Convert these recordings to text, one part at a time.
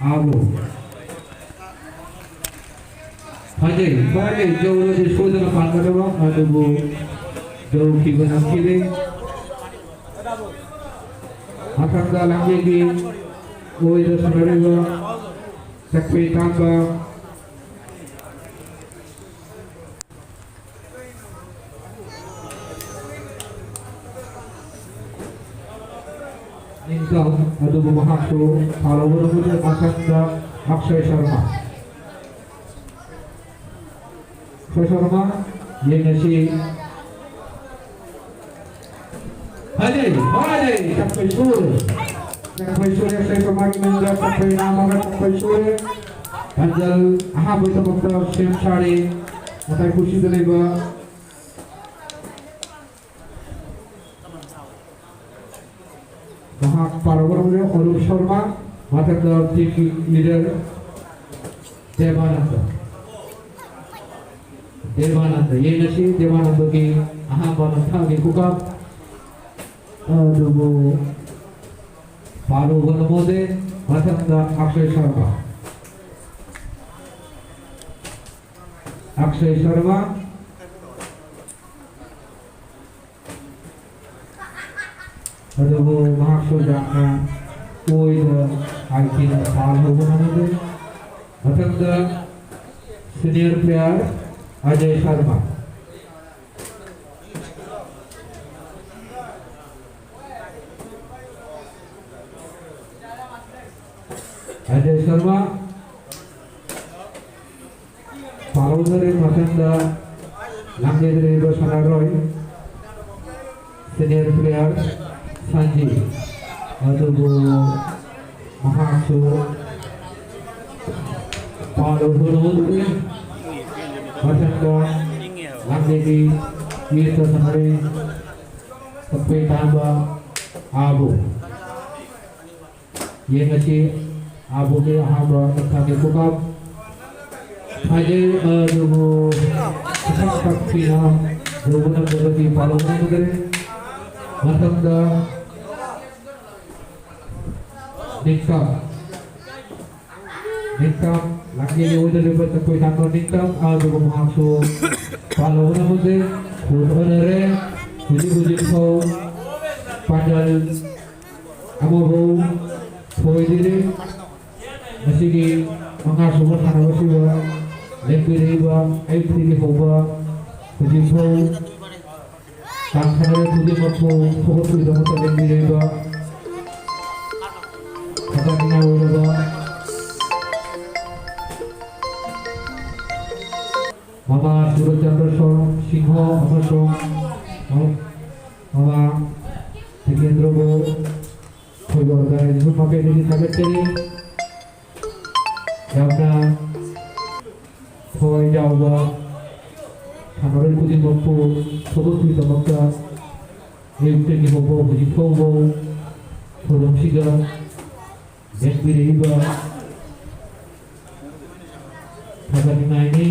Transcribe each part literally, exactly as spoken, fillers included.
ꯑꯥꯕꯨ꯫ ꯐꯖꯩ, ꯐꯔꯦ, ꯖꯧꯔꯗꯤ ꯁꯣꯏꯗꯅ ꯄꯥꯟꯒꯗꯕ, ꯑꯗꯨꯕꯨ ꯖꯧꯈꯤꯕ ꯅꯪꯈꯤꯗꯦ꯫ ꯃꯊꯪꯗ ꯂꯝꯖꯦꯜꯒꯤ ꯑꯣꯏꯗ ꯁꯥꯟꯅꯔꯤꯕ ꯆꯛꯄꯤ ꯇꯥꯝꯕ꯫ ꯅꯤꯡꯊꯧ ꯑꯗꯨꯕꯨ ꯃꯍꯥꯛꯁꯨ ꯐꯥꯜ ꯑꯣꯚꯔ ꯃꯊꯪꯗ ꯑꯛꯁꯌ ꯁꯔꯃ꯫ ꯑꯛꯁꯌ ꯁꯔꯃ, ꯌꯦꯡꯉꯁꯤ꯫ ꯐꯖꯩ, ꯐꯖꯩ, ꯆꯛꯄꯩ ꯁꯨꯔꯦ꯫ ꯆꯛꯄꯩ ꯁꯨꯔꯦ, ꯑꯛꯁꯌ ꯁꯔꯃꯒꯤ ꯃꯅꯤꯡꯗ ꯆꯛꯄꯩ ꯅꯥꯝꯃꯒ ꯆꯛꯄꯩ ꯁꯨꯔꯦ꯫ ꯄꯥꯟꯖꯜ ꯑꯍꯥꯟꯕꯒꯤꯗꯃꯛꯇ ꯁꯦꯝ ꯁꯥꯔꯤ꯫ ꯃꯇꯥꯏ ꯈꯨꯁꯤꯗ ꯂꯩꯕ ꯃꯍꯥꯛ ꯐꯥꯜ ꯑꯣꯚꯔ ꯑꯣꯏꯔꯦ꯫ ꯑꯔꯨꯞ ꯁꯔꯃ, ꯃꯊꯪꯗ ꯇꯤꯝꯒꯤ ꯂꯤꯗꯔ ꯗꯦꯕꯥꯅꯟꯗ꯫ ꯗꯦꯕꯥꯅꯟꯗ, ꯌꯦꯡꯉꯁꯤ ꯗꯦꯕꯥꯅꯟꯗꯒꯤ ꯑꯍꯥꯟꯕ ꯅꯝꯊꯥꯛꯀꯤ ꯈꯨꯀꯥꯞ꯫ ꯑꯗꯨꯕꯨ ꯐꯥꯜ ꯑꯣꯚꯔ ꯅꯝꯍꯧꯗꯦ꯫ ꯃꯊꯪꯗ ꯑꯛꯁꯌ ꯁꯔꯃ꯫ ꯑꯛꯁꯌ ꯁꯔꯃ꯫ ꯑꯗꯨꯕꯨ ꯃꯍꯥꯛꯁꯨ ꯌꯥꯝꯅ ꯑꯣꯏꯅ ꯍꯥꯏꯊꯤꯅ ꯐꯥꯜ ꯍꯧꯕ ꯉꯝꯗꯦ꯫ ꯃꯊꯪꯗ senior player Ajay Sharma. Ajay Sharma. Foul over ꯃꯊꯪꯗ ꯂꯥꯡꯖꯗ꯭ꯔꯤꯕ ꯁꯥꯟꯅꯔꯣꯏ ꯁꯤꯅꯤꯌꯔ ꯄ꯭ꯂꯦꯌꯔ ꯁꯟꯖꯤ, ꯑꯗꯨꯕꯨ ꯃꯍꯥꯛꯁꯨ ꯐꯥꯜ ꯑꯣꯚꯔ ꯂꯧꯍꯧꯗ꯭ꯔꯤ꯫ ꯃꯊꯪꯗ ꯂꯥꯡꯖꯗꯤ ꯌꯦꯠꯇ ꯁꯥꯟꯅꯔꯣꯏ ꯆꯛꯄꯩ ꯇꯥꯝꯕ ꯑꯥꯕꯨ꯫ ꯌꯦꯡꯉꯁꯤ, ꯑꯥꯕꯨꯒꯤ ꯑꯍꯥꯟꯕ ꯃꯊꯪꯒꯤ ꯈꯨꯀꯥꯞ꯫ ꯐꯖꯩ, ꯑꯗꯨꯕꯨ ꯈꯤꯇꯪ ꯇꯞꯄꯤꯅ ꯌꯧꯕ ꯅꯪꯗꯕꯒꯤ ꯐꯥꯜ ꯑꯣꯚꯔ ꯅꯝꯈ꯭ꯔꯦ꯫ ꯃꯊꯪꯗ ꯅꯤꯛꯇ꯫ ꯅꯤꯡꯇꯝ, ꯂꯥꯡꯖꯦꯜꯒꯤ ꯑꯣꯏꯗꯧꯔꯤꯕ ꯆꯛꯄꯩ ꯇꯥꯟꯕ ꯅꯤꯡꯇꯝ, ꯑꯗꯨꯒ ꯃꯍꯥꯛꯁꯨ ꯄꯥꯜꯂꯧꯕꯅ ꯃꯨꯟꯗꯦ, ꯈꯨꯠ ꯍꯣꯠꯅꯔꯦ꯫ ꯍꯧꯖꯤꯛ ꯍꯧꯖꯤꯛ ꯐꯥꯎ ꯄꯥꯡꯒꯜ ꯑꯃꯐꯥꯎ ꯊꯣꯏꯗ꯭ꯔꯤ꯫ ꯃꯁꯤꯒꯤ ꯃꯉꯥꯁꯨꯕ ꯁꯥꯟꯅꯕꯁꯤꯗ ꯂꯦꯡꯕꯤꯔꯛꯏꯕ ꯑꯌꯨꯛꯇꯒꯤ ꯍꯧꯕ ꯍꯧꯖꯤꯛ ꯐꯥꯎ ꯇꯥꯡ ꯁꯥꯟꯅꯔꯣꯏ ꯈꯨꯗꯤꯡꯃꯛꯄꯨ ꯊꯧꯒꯠꯄꯒꯤꯗꯃꯛꯇ ꯂꯦꯡꯕꯤꯔꯛꯏꯕ ꯊꯥꯒꯠꯅꯤꯡꯉꯥꯏ ꯑꯣꯏꯔꯕ ꯃꯃꯥ ꯁꯨꯔꯆꯟꯗ꯭ꯔ ꯁꯣ-, ꯁꯤꯡꯍ ꯑꯃꯁꯨꯡ ꯃꯃꯥ ꯇꯤꯀꯦꯟꯗ꯭ꯔꯕꯨ ꯑꯩꯈꯣꯏꯒꯤ ꯑꯣꯔꯒꯅꯥꯏꯖꯦꯁꯟ ꯃꯥꯏꯀꯩꯗꯒꯤ ꯊꯥꯒꯠꯆꯔꯤ꯫ ꯌꯥꯝꯅ ꯊꯋꯥꯏ ꯌꯥꯎꯕ ꯁꯥꯟꯅꯔꯣꯏ ꯈꯨꯗꯤꯡꯃꯛꯄꯨ ꯊꯧꯒꯠꯄꯒꯤꯗꯃꯛꯇ ꯑꯌꯨꯛꯇꯒꯤ ꯍꯧꯕ ꯍꯧꯖꯤꯛ ꯐꯥꯎꯕ ꯊꯧꯔꯝꯁꯤꯗ ꯂꯦꯡꯕꯤꯔꯛꯏꯕ ꯊꯥꯒꯠꯅꯤꯡꯉꯥꯏꯅꯤ꯫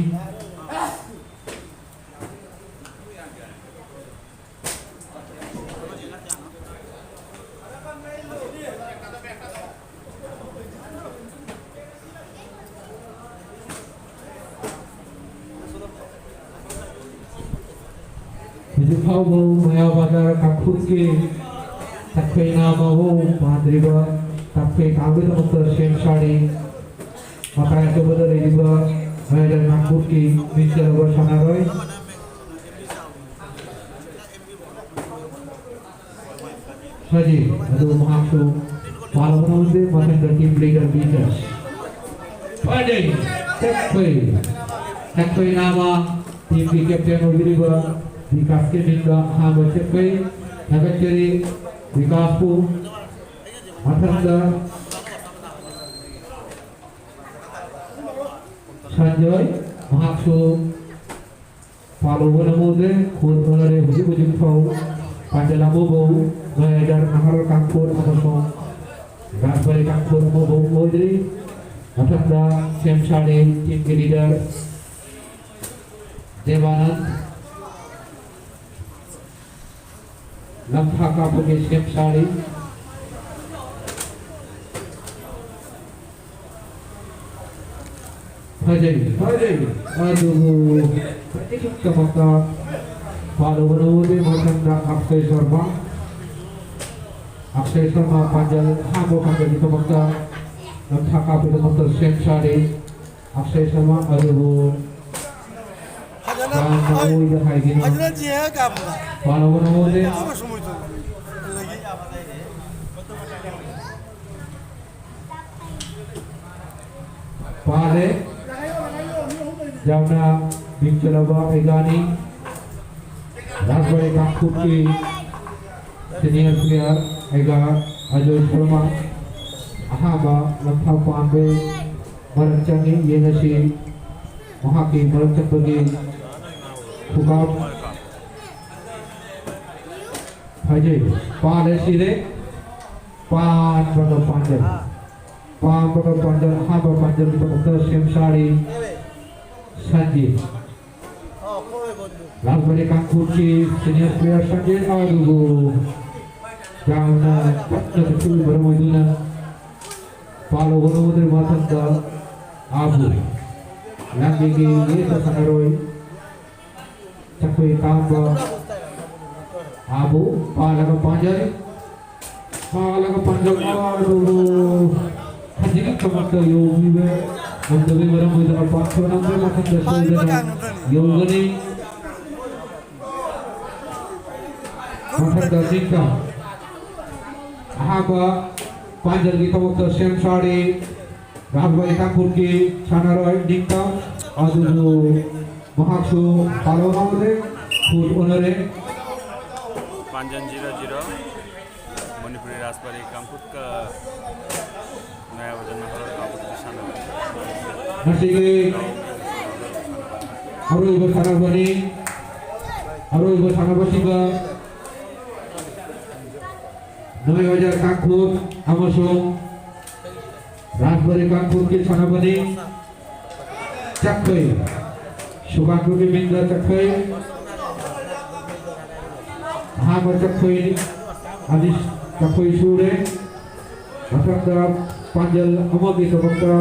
ꯍꯧꯖꯤꯛ ꯐꯥꯎꯕ ꯃꯌꯥ ꯕꯖꯥꯔ ꯀꯥꯡꯈꯨꯠꯀꯤ ꯇꯛꯈꯩ ꯅꯥꯕꯕꯨ ꯄꯥꯟꯗ꯭ꯔꯤꯕ ꯇꯛꯈꯩ ꯇꯥꯕꯒꯤꯗꯃꯛꯇ ꯁꯦꯝ ꯁꯥꯔꯤ꯫ ꯃꯇꯥꯏ ꯑꯆꯧꯕꯗ ꯂꯩꯔꯤꯕ ꯃꯌꯥ ꯕꯖꯥꯔ ꯀꯥꯡꯈꯨꯠꯀꯤ ꯃꯤꯡ ꯆꯜꯂꯕ ꯁꯥꯟꯅꯔꯣꯏ ꯁꯖꯤ, ꯑꯗꯨ ꯃꯍꯥꯛꯁꯨ ꯄꯥꯜꯂꯕ ꯅꯨꯃꯤꯠꯇꯤ ꯃꯊꯪꯗ ꯇꯤꯝ ꯂꯤꯗꯔ ꯕꯤꯀꯥꯁ꯫ ꯐꯖꯩ, ꯆꯠꯈ꯭ꯔꯦ꯫ ꯆꯠꯈ꯭ꯔꯦ ꯅꯥꯃ ꯇꯤꯝꯒꯤ ꯀꯦꯞꯇꯦꯟ ꯑꯣꯏꯕꯤꯔꯤꯕ ꯕꯤꯀꯥꯁꯀꯤ ꯃꯤꯡꯗ ꯑꯍꯥꯟꯕ ꯆꯠꯈ꯭ꯔꯦ꯫ ꯊꯥꯒꯠꯆꯔꯤ ꯕꯤꯀꯥꯁꯄꯨ꯫ ꯃꯊꯪꯗ ꯁꯟꯖꯣꯏ, ꯃꯍꯥꯛꯁꯨ ꯄꯥꯜꯂꯧꯕꯅ ꯃꯨꯟꯗꯦ, ꯈꯨꯠ ꯍꯣꯠꯅꯔꯦ ꯍꯧꯖꯤꯛ ꯍꯧꯖꯤꯛ ꯐꯥꯎ꯫ ꯄꯥꯟꯖꯜ ꯑꯃꯕꯨ ꯃꯌꯥꯏꯗ ꯅꯍꯔ ꯀꯥꯡꯄꯣꯟ ꯑꯃꯁꯨꯡ ꯔꯥꯖꯕꯥꯔꯤ ꯀꯥꯡꯄꯣꯟ ꯑꯃꯕꯨ ꯑꯣꯏꯗ꯭ꯔꯤ꯫ ꯃꯊꯪꯗ ꯁꯦꯝ ꯁꯥꯔꯤ ꯇꯤꯝꯒꯤ ꯂꯤꯗꯔ ꯗꯦꯕꯥꯅꯟ꯫ ꯂꯝꯐꯥ ꯀꯥꯞꯄꯒꯤ ꯁꯦꯝ ꯁꯥꯔꯤ꯫ ꯐꯖꯩ, ꯐꯖꯩ꯫ ꯑꯗꯨꯕꯨ ꯈ꯭ꯋꯥꯏꯗꯒꯤ ꯆꯃꯛꯇ ꯄꯥꯜꯂꯨꯕ ꯅꯣꯡꯃꯗꯤ ꯃꯊꯪꯗ ꯑꯛꯁꯦ ꯁꯔꯃ꯫ ꯑꯛꯁꯦ ꯁꯔꯃ ꯄꯥꯟꯖꯜ, ꯑꯍꯥꯟꯕ ꯄꯥꯟꯖꯜꯒꯤꯗꯃꯛꯇ ꯂꯝꯊꯥ ꯀꯥꯞꯄꯒꯤꯗꯃꯛꯇ ꯁꯦꯝ ꯁꯥꯔꯤ꯫ ꯑꯛꯁꯦ ꯁꯔꯃ ꯑꯗꯨꯕꯨ ꯐꯖꯅ ꯌꯥꯝꯅ ꯑꯣꯏꯗ ꯍꯥꯏꯗꯨꯅ ꯐꯖꯅ ꯌꯦꯡꯉꯒ ꯀꯥꯞꯄꯨ꯫ ꯄꯥꯜꯂꯨꯕ ꯅꯣꯡꯃꯗꯤ ꯁꯨꯝ ꯁꯨꯝ ꯁꯨꯝ꯫ ꯄꯥꯜꯂꯦ꯫ ꯌꯥꯝꯅ ꯃꯤꯡ ꯆꯜꯂꯕ ꯑꯩꯒꯥꯅꯤ꯫ ꯔꯥꯖꯕꯥꯔꯤ ꯀꯥꯡꯈꯨꯠꯀꯤ senior player ꯑꯩꯒꯥ ꯑꯖꯣꯏ ꯁꯔꯃ ꯑꯍꯥꯟꯕ ꯂꯝꯊꯥꯛ ꯄꯥꯟꯕ ꯃꯔꯛ ꯆꯪꯉꯤ꯫ ꯌꯦꯡꯉꯁꯤ ꯃꯍꯥꯛꯀꯤ ꯃꯔꯛ ꯆꯪꯕꯒꯤ ꯈꯨꯀꯥꯞ꯫ ꯐꯖꯩ꯫ ꯄꯥꯜꯂꯦ ꯁꯤꯔꯦ꯫ ꯄꯥꯟꯕꯒ ꯄꯥꯟꯖꯜ꯫ ꯄꯥꯟꯕꯒ ꯄꯥꯟꯖꯜ꯫ ꯑꯍꯥꯟꯕ ꯄꯥꯟꯖꯜꯒꯤꯗꯃꯛꯇ ꯁꯦꯝ ꯁꯥꯔꯤ ꯁꯟꯖꯤꯠ꯫ ꯂꯥꯜꯕꯔꯤ ꯀꯥꯡꯈꯨꯠꯀꯤ senior player ꯁꯟꯖꯤꯠ ꯑꯗꯨꯕꯨ ꯌꯥꯝꯅ ꯀꯟꯅ ꯆꯠꯈꯤꯕ ꯃꯔꯝ ꯑꯣꯏꯗꯨꯅ ꯄꯥꯜꯂꯨꯕ ꯅꯣꯡꯃꯗꯤ ꯃꯊꯛꯇ ꯑꯥꯕꯨ ꯂꯝꯕꯤꯒꯤ ꯌꯦꯠꯇ ꯁꯥꯟꯅꯔꯣꯏ ꯆꯈꯣꯏ ꯀꯥꯝꯕ ꯑꯥꯕꯨ ꯄꯥꯜꯂꯒ ꯄꯥꯟꯖꯜ꯫ ꯄꯥꯜꯂꯒ ꯄꯥꯟꯖꯜ ꯑꯥꯕꯨ ꯈꯖꯤꯛ ꯈꯛꯇꯃꯛꯇ ꯌꯧꯕꯤꯕ ꯉꯝꯗꯕꯒꯤ ꯃꯔꯝ ꯑꯣꯏꯗꯨꯅ ꯄꯥꯟꯊꯣꯛꯅꯕ ꯃꯊꯛꯇ ꯁꯣꯏꯗꯅ ꯌꯧꯒꯅꯤ꯫ ꯃꯊꯛꯇ ꯅꯤꯡꯇꯝ꯫ ꯑꯍꯥꯟꯕ ꯄꯥꯟꯖꯜꯒꯤ ꯊꯕꯛꯇ ꯁꯦꯝ ꯁꯥꯔꯤ ꯔꯥꯖꯕꯥꯔꯤ ꯀꯥꯡꯈꯨꯠꯀꯤ ꯁꯥꯟꯅꯔꯣꯏ ꯅꯤꯡꯇꯝ ꯑꯗꯨꯕꯨ ꯃꯍꯥꯛꯁꯨ ꯄꯥꯜꯂꯣ ꯉꯝꯗ꯭ꯔꯦ꯫ ꯈꯨꯠ ꯑꯣꯟꯅꯔꯦ꯫ ꯄꯥꯟꯖꯟ zero zero, ꯃꯅꯤꯄꯨꯔꯤ ꯔꯥꯖꯕꯥꯔꯤ ꯀꯥꯡꯈꯨꯠꯀ ꯃꯌꯥꯝ ꯑꯣꯏꯗꯅ ꯍꯣꯔꯦꯟ ꯀꯥꯡꯈꯨꯠꯀꯤ ꯁꯥꯟꯅꯕ꯫ ꯉꯁꯤꯒꯤ ꯑꯔꯣꯏꯕ ꯁꯥꯟꯅꯕꯅꯤ꯫ ꯑꯔꯣꯏꯕ ꯁꯥꯟꯅꯕꯁꯤꯗ ꯅꯣꯏ ꯑꯣꯖꯥ ꯀꯥꯡꯈꯨꯠ ꯑꯃꯁꯨꯡ ꯔꯥꯖꯕꯥꯔꯤ ꯀꯥꯡꯈꯨꯠꯀꯤ ꯁꯥꯟꯅꯕꯅꯤ꯫ ꯆꯠꯈ꯭ꯔꯦ꯫ ꯁꯨꯕꯥꯟꯄꯨꯔꯒꯤ ꯃꯤꯡꯗ ꯆꯠꯈ꯭ꯔꯦ꯫ ꯑꯍꯥꯟꯕ ꯆꯠꯈ꯭ꯔꯦ꯫ ꯑꯅꯤ ꯆꯠꯈ꯭ꯔꯦ ꯁꯨꯔꯦ꯫ ꯃꯊꯪꯗ ꯄꯥꯟꯖꯜ ꯑꯃꯒꯤꯗꯃꯛꯇ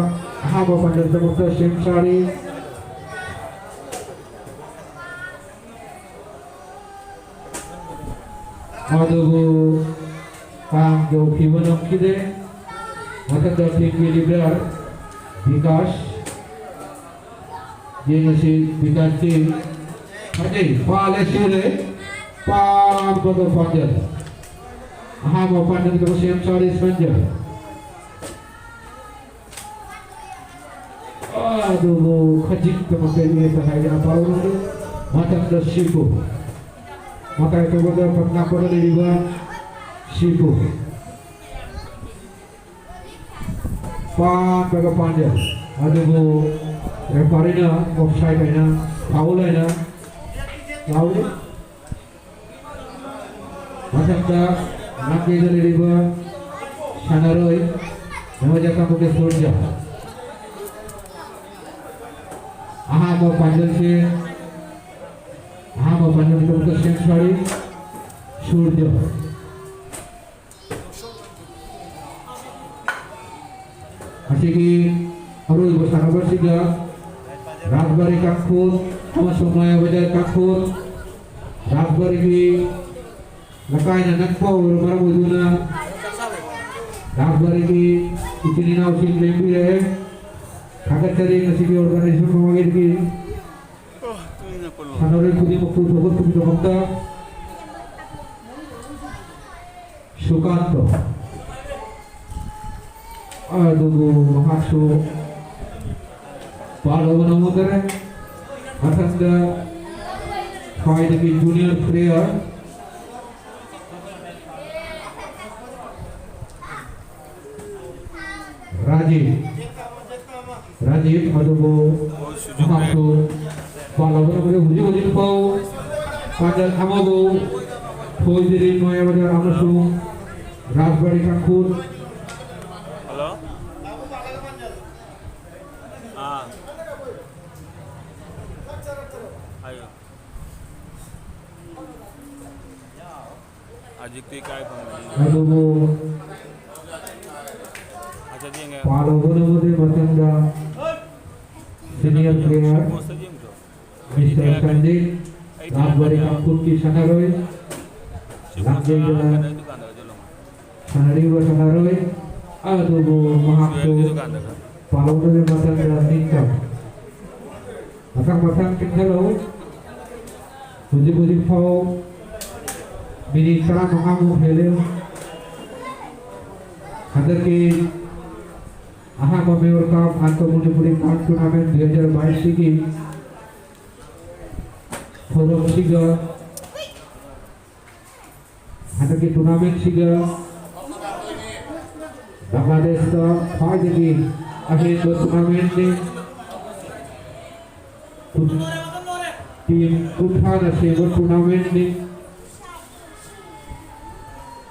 ꯑꯍꯥꯟꯕ ꯄꯥꯟꯖꯜꯒꯤꯗꯃꯛꯇ ꯁꯦꯝ ꯁꯥꯔꯤ꯫ ꯑꯗꯨꯕꯨ ꯀꯥꯡ ꯌꯧꯈꯤꯕ ꯉꯝꯈꯤꯗꯦ꯫ ꯃꯊꯛꯇ ꯇꯤꯝꯒꯤ ꯂꯤꯗꯔ ꯕꯤꯀꯥꯁ꯫ ꯌꯦꯡꯉꯁꯤ ꯕꯤꯀꯥꯁꯀꯤ ꯐꯖꯩ ꯄꯥꯜꯂꯦ ꯁꯤꯔꯦ꯫ ꯄꯥꯟꯕꯗ ꯄꯥꯟꯖꯜ꯫ ꯑꯍꯥꯟꯕ ꯄꯥꯟꯖꯜꯒꯤꯗꯃꯛ ꯁꯦꯝ ꯁꯥꯔꯤ ꯁꯟꯖ꯫ ꯑꯗꯨꯕꯨ ꯈꯖꯤꯛꯇꯃꯛꯇ ꯌꯦꯠꯇ ꯍꯥꯏꯗꯅ ꯄꯥꯎꯔꯝꯃꯤ꯫ ꯃꯊꯪꯗ ꯁꯤꯕꯨ꯫ ꯃꯇꯥꯏ ꯇꯧꯕꯗ ꯄꯠꯅꯥꯄꯗ ꯂꯩꯔꯤꯕ ꯁꯤꯕꯨ꯫ ꯄꯥꯟꯕꯒ ꯄꯥꯟꯖ꯫ ꯑꯗꯨꯕꯨ ꯔꯦꯐꯥꯔꯤꯅ ꯑꯣꯐꯁꯥꯏꯗ ꯍꯥꯏꯅ, ꯐꯥꯎꯜ ꯍꯥꯏꯅ ꯂꯥꯎꯔꯤ꯫ ꯃꯊꯛꯇ ꯂꯝꯕꯤꯗ ꯂꯩꯔꯤꯕ ꯁꯥꯟꯅꯔꯣꯏ ꯅꯣꯡꯃꯩꯖꯥ ꯀꯥꯡꯕꯨꯒꯤ ꯁꯣꯜꯖꯔ꯫ ꯑꯍꯥꯟꯕ ꯄꯥꯟꯖꯜꯁꯦ, ꯑꯍꯥꯟꯕ ꯄꯥꯟꯖꯜꯒꯤꯗꯃꯛꯇ ꯁꯦꯝ ꯁꯥꯔꯤ ꯁꯣꯜꯖꯔ꯫ ꯃꯁꯤꯒꯤ ꯑꯔꯣꯏꯕ ꯁꯥꯟꯅꯕꯁꯤꯗ ꯔꯥꯖꯕꯥꯔꯤ ꯀꯥꯡꯈꯨꯜ ꯑꯃꯁꯨꯡ ꯃꯌꯥꯕꯖꯥꯔ ꯀꯥꯡꯈꯨꯜ, ꯔꯥꯖꯕꯥꯔꯤꯒꯤ ꯂꯩꯀꯥꯏꯅ ꯅꯛꯄ ꯑꯣꯏꯕꯅ ꯃꯔꯝ ꯑꯣꯏꯗꯨꯅ ꯔꯥꯖꯕꯥꯔꯤꯒꯤ ꯏꯆꯤꯟ ꯏꯅꯥꯎꯁꯤꯡ ꯂꯦꯡꯕꯤꯔꯛꯑꯦ꯫ ꯊꯥꯒꯠꯆꯔꯤ ꯉꯁꯤꯒꯤ ꯑꯣꯔꯒꯅꯥꯏꯖꯦꯁꯟ ꯃꯃꯥꯡꯉꯩꯗꯒꯤ ꯁꯥꯟꯅꯔꯣꯏ ꯈꯨꯗꯤꯡꯃꯛꯄꯨ ꯊꯧꯒꯠꯄꯒꯤꯗꯃꯛꯇ꯫ ꯁꯨꯀꯥꯟꯇꯣ꯫ ꯑꯗꯨꯕꯨ ꯃꯍꯥꯛꯁꯨ ꯄꯥꯜ ꯂꯧꯕ ꯉꯝꯍꯧꯗꯔꯦ꯫ ꯃꯊꯪꯗ ꯈ꯭ꯋꯥꯏꯗꯒꯤ ꯖꯨꯅꯤꯌꯔ ꯄ꯭ꯂꯦꯌꯔ ꯔꯥꯖꯤꯕ꯫ ꯔꯥꯖꯤꯕ ꯑꯗꯨꯕꯨ ꯃꯍꯥꯛꯁꯨ ꯄꯥꯜꯂꯕ ꯍꯧꯖꯤꯛ ꯍꯧꯖꯤꯛ ꯐꯥꯎ ꯄꯥꯡꯒꯜ ꯑꯃꯕꯨ ꯊꯣꯏꯗ꯭ꯔꯤ꯫ ꯃꯌꯥꯕꯗ ꯑꯃꯁꯨꯡ ꯔꯥꯖꯕꯥꯔꯤ ꯀꯥꯡꯈꯨꯜ꯫ ꯍꯜꯂꯣ꯫ ꯑꯥ꯫ ꯍꯥꯏꯌꯨ꯫ ꯍꯧꯖꯤꯛꯇꯤ ꯀꯥꯏ ꯐꯪꯒꯅꯤ? ꯑꯗꯨꯕꯨ ꯑꯆꯥ, ꯌꯦꯡꯒꯦ꯫ ꯄꯥꯜꯂꯕ ꯅꯝꯕꯗꯤ ꯃꯊꯪꯗ Senior player, Mister Sanjit, ꯂꯥꯛꯄꯗꯤ ꯀꯥꯡꯈꯨꯠꯀꯤ ꯁꯥꯟꯅꯔꯣꯏ, ꯂꯥꯛꯂꯤꯕ ꯁꯥꯟꯅꯔꯤꯕ ꯁꯥꯟꯅꯔꯣꯏ ꯑꯗꯨꯕꯨ ꯃꯍꯥꯛꯁꯨ ꯄꯥꯜꯍꯧꯗꯕ ꯃꯇꯝꯗ ꯅꯤꯡꯇꯝ꯫ ꯃꯊꯪ ꯃꯊꯪ ꯆꯤꯡꯈꯠꯂꯛꯎ꯫ ꯍꯧꯖꯤꯛ ꯍꯧꯖꯤꯛ ꯐꯥꯎ ꯃꯤꯅꯤꯠ ꯇꯔꯥꯃꯉꯥꯃꯨꯛ ꯍꯦꯜꯂꯦ꯫ ꯍꯟꯗꯛꯀꯤ ꯑꯍꯥꯟꯕ ꯃꯦꯌꯣꯔ ꯀꯞ ꯑꯟꯇꯣ ꯃꯅꯤꯄꯨꯔꯤ ꯀꯞ ꯇꯣꯔꯅꯥꯃꯦꯟ ꯗꯨ ꯍꯖꯥꯔ ꯕꯥꯏꯁꯁꯤꯒꯤ ꯊꯧꯔꯝꯁꯤꯒ ꯍꯟꯗꯛꯀꯤ ꯇꯣꯔꯅꯥꯃꯦꯟꯁꯤꯒ ꯕꯪꯒ꯭ꯂꯥꯗꯦꯁꯇ ꯈ꯭ꯋꯥꯏꯗꯒꯤ ꯑꯍꯦꯟꯕ ꯇꯣꯔꯅꯥꯃꯦꯟꯅꯤ꯫ ꯇꯤꯝ ꯀꯨꯟꯊ꯭ꯔꯥꯅ ꯁꯦꯝꯕ ꯇꯣꯔꯅꯥꯃꯦꯟꯅꯤ꯫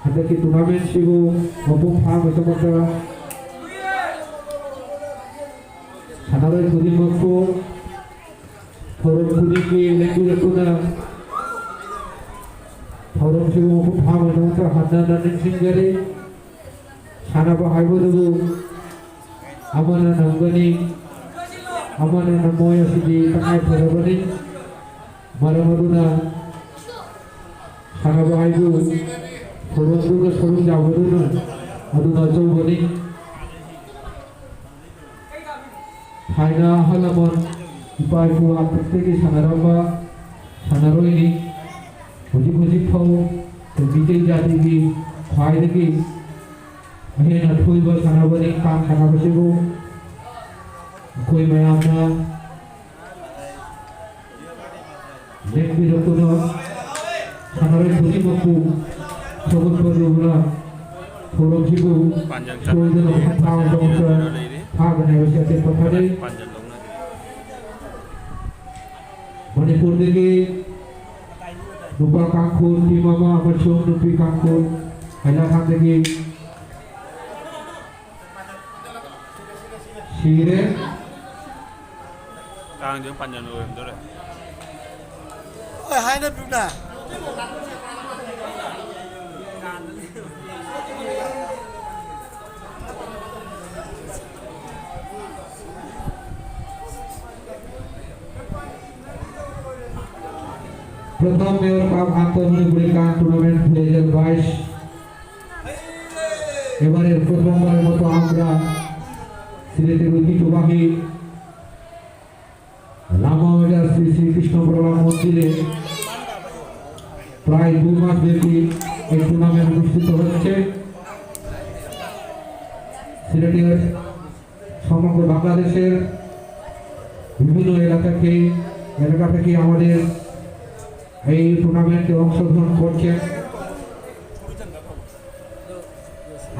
ꯍꯟꯗꯛꯀꯤ ꯇꯣꯔꯅꯥꯃꯦꯟꯁꯤꯕꯨ ꯃꯄꯨꯡ ꯐꯥꯕꯒꯤꯗꯃꯛꯇ ꯁꯥꯟꯅꯔꯣꯏ ꯈꯨꯗꯤꯡꯃꯛꯄꯨ ꯊꯧꯔꯝ ꯈꯨꯗꯤꯡꯒꯤ ꯂꯦꯡꯕꯤꯔꯛꯇꯨꯅ ꯊꯧꯔꯝꯁꯤꯕꯨ ꯃꯄꯨꯡ ꯐꯥꯕꯒꯤꯗꯃꯛꯇ ꯍꯟꯅ ꯍꯟꯅ ꯅꯤꯡꯁꯤꯡꯖꯔꯤ꯫ ꯁꯥꯟꯅꯕ ꯍꯥꯏꯕꯗꯨꯕꯨ ꯑꯃꯅ ꯅꯝꯒꯅꯤ, ꯑꯃꯅ ꯅꯝꯃꯣꯏ, ꯑꯁꯤꯗꯤ ꯇꯉꯥꯏ ꯐꯗꯕꯅꯤ꯫ ꯃꯔꯝ ꯑꯗꯨꯅ ꯁꯥꯟꯅꯕ ꯍꯥꯏꯕꯨ ꯊꯧꯔꯝꯗꯨꯒ ꯁꯔꯨꯛ ꯌꯥꯕꯗꯨꯅ ꯑꯗꯨꯅ ꯑꯆꯧꯕꯅꯤ꯫ ꯊꯥꯏꯅ ꯑꯍꯜ ꯂꯃꯟ ꯏꯄꯥ ꯏꯄꯨ ꯍꯥꯛꯇꯛꯇꯒꯤ ꯁꯥꯟꯅꯔꯝꯕ ꯁꯥꯟꯅꯔꯣꯏꯅꯤ꯫ ꯍꯧꯖꯤꯛ ꯍꯧꯖꯤꯛ ꯐꯥꯎ ꯑꯩꯈꯣꯏ ꯃꯤꯇꯩ ꯖꯥꯇꯤꯒꯤ ꯈ꯭ꯋꯥꯏꯗꯒꯤ ꯑꯍꯦꯟꯅ ꯊꯣꯏꯕ ꯁꯥꯟꯅꯕꯅꯤ ꯀꯥꯡ ꯁꯥꯟꯅꯕꯁꯤꯕꯨ꯫ ꯑꯩꯈꯣꯏ ꯃꯌꯥꯝꯅ ꯂꯦꯡꯕꯤꯔꯛꯇꯨꯅ ꯁꯥꯟꯅꯔꯣꯏ ꯈꯨꯗꯤꯡꯃꯛꯄꯨ ꯊꯧꯒꯠꯄꯗꯨꯅ ꯊꯧꯔꯝꯁꯤꯕꯨ ꯄꯥꯟꯖꯜ ꯁꯣꯏꯗꯅ ꯆꯥꯟꯅꯗꯦ, ꯃꯄꯨꯡ ꯐꯥꯕꯗꯃꯛꯇ ꯄꯥꯟꯖꯜ ꯂꯩꯔꯤ꯫ ꯊꯥꯒꯅꯤ ꯍꯥꯏꯕꯁꯤ ꯑꯇꯦꯛꯄ ꯊꯥꯖꯩ꯫ ꯄꯥꯟꯖꯜ ꯂꯧꯅꯗꯦ꯫ ꯃꯅꯤꯄꯨꯔꯗꯒꯤ ꯅꯨꯄꯥ ꯀꯥꯡꯈꯨ ꯇꯤꯝ ꯑꯃ ꯑꯃꯁꯨꯡ ꯅꯨꯄꯤ ꯀꯥꯡꯈꯨ ꯍꯥꯏꯂꯥꯀꯥꯟꯗꯒꯤ ꯁꯤꯔꯦ꯫ ꯀꯥꯡꯁꯦ ꯄꯥꯟꯖꯟ ꯑꯣꯏꯔꯝꯗꯣꯔꯦ꯫ ꯍꯣꯏ, ꯍꯥꯏꯅꯕꯤꯌꯨꯅ꯫ প্রথম মেয়র কাপ আন্তঃমণিপুরি কাপ টুর্নামেন্ট দুই হাজার বাইশ। এবারের প্রথমবারের মতো আমরা সিলেটের ঐতিহ্যবাহী লামাবাজার শ্রী শ্রীকৃষ্ণ প্রভা মন্দিরে প্রায় দুই মাস ব্যাপী এই টুর্নামেন্ট অনুষ্ঠিত হচ্ছে। সিলেটের সমগ্র বাংলাদেশের বিভিন্ন এলাকাকে এলাকা থেকে আমাদের এই টুর্নামেন্টে অংশগ্রহণ করছেন।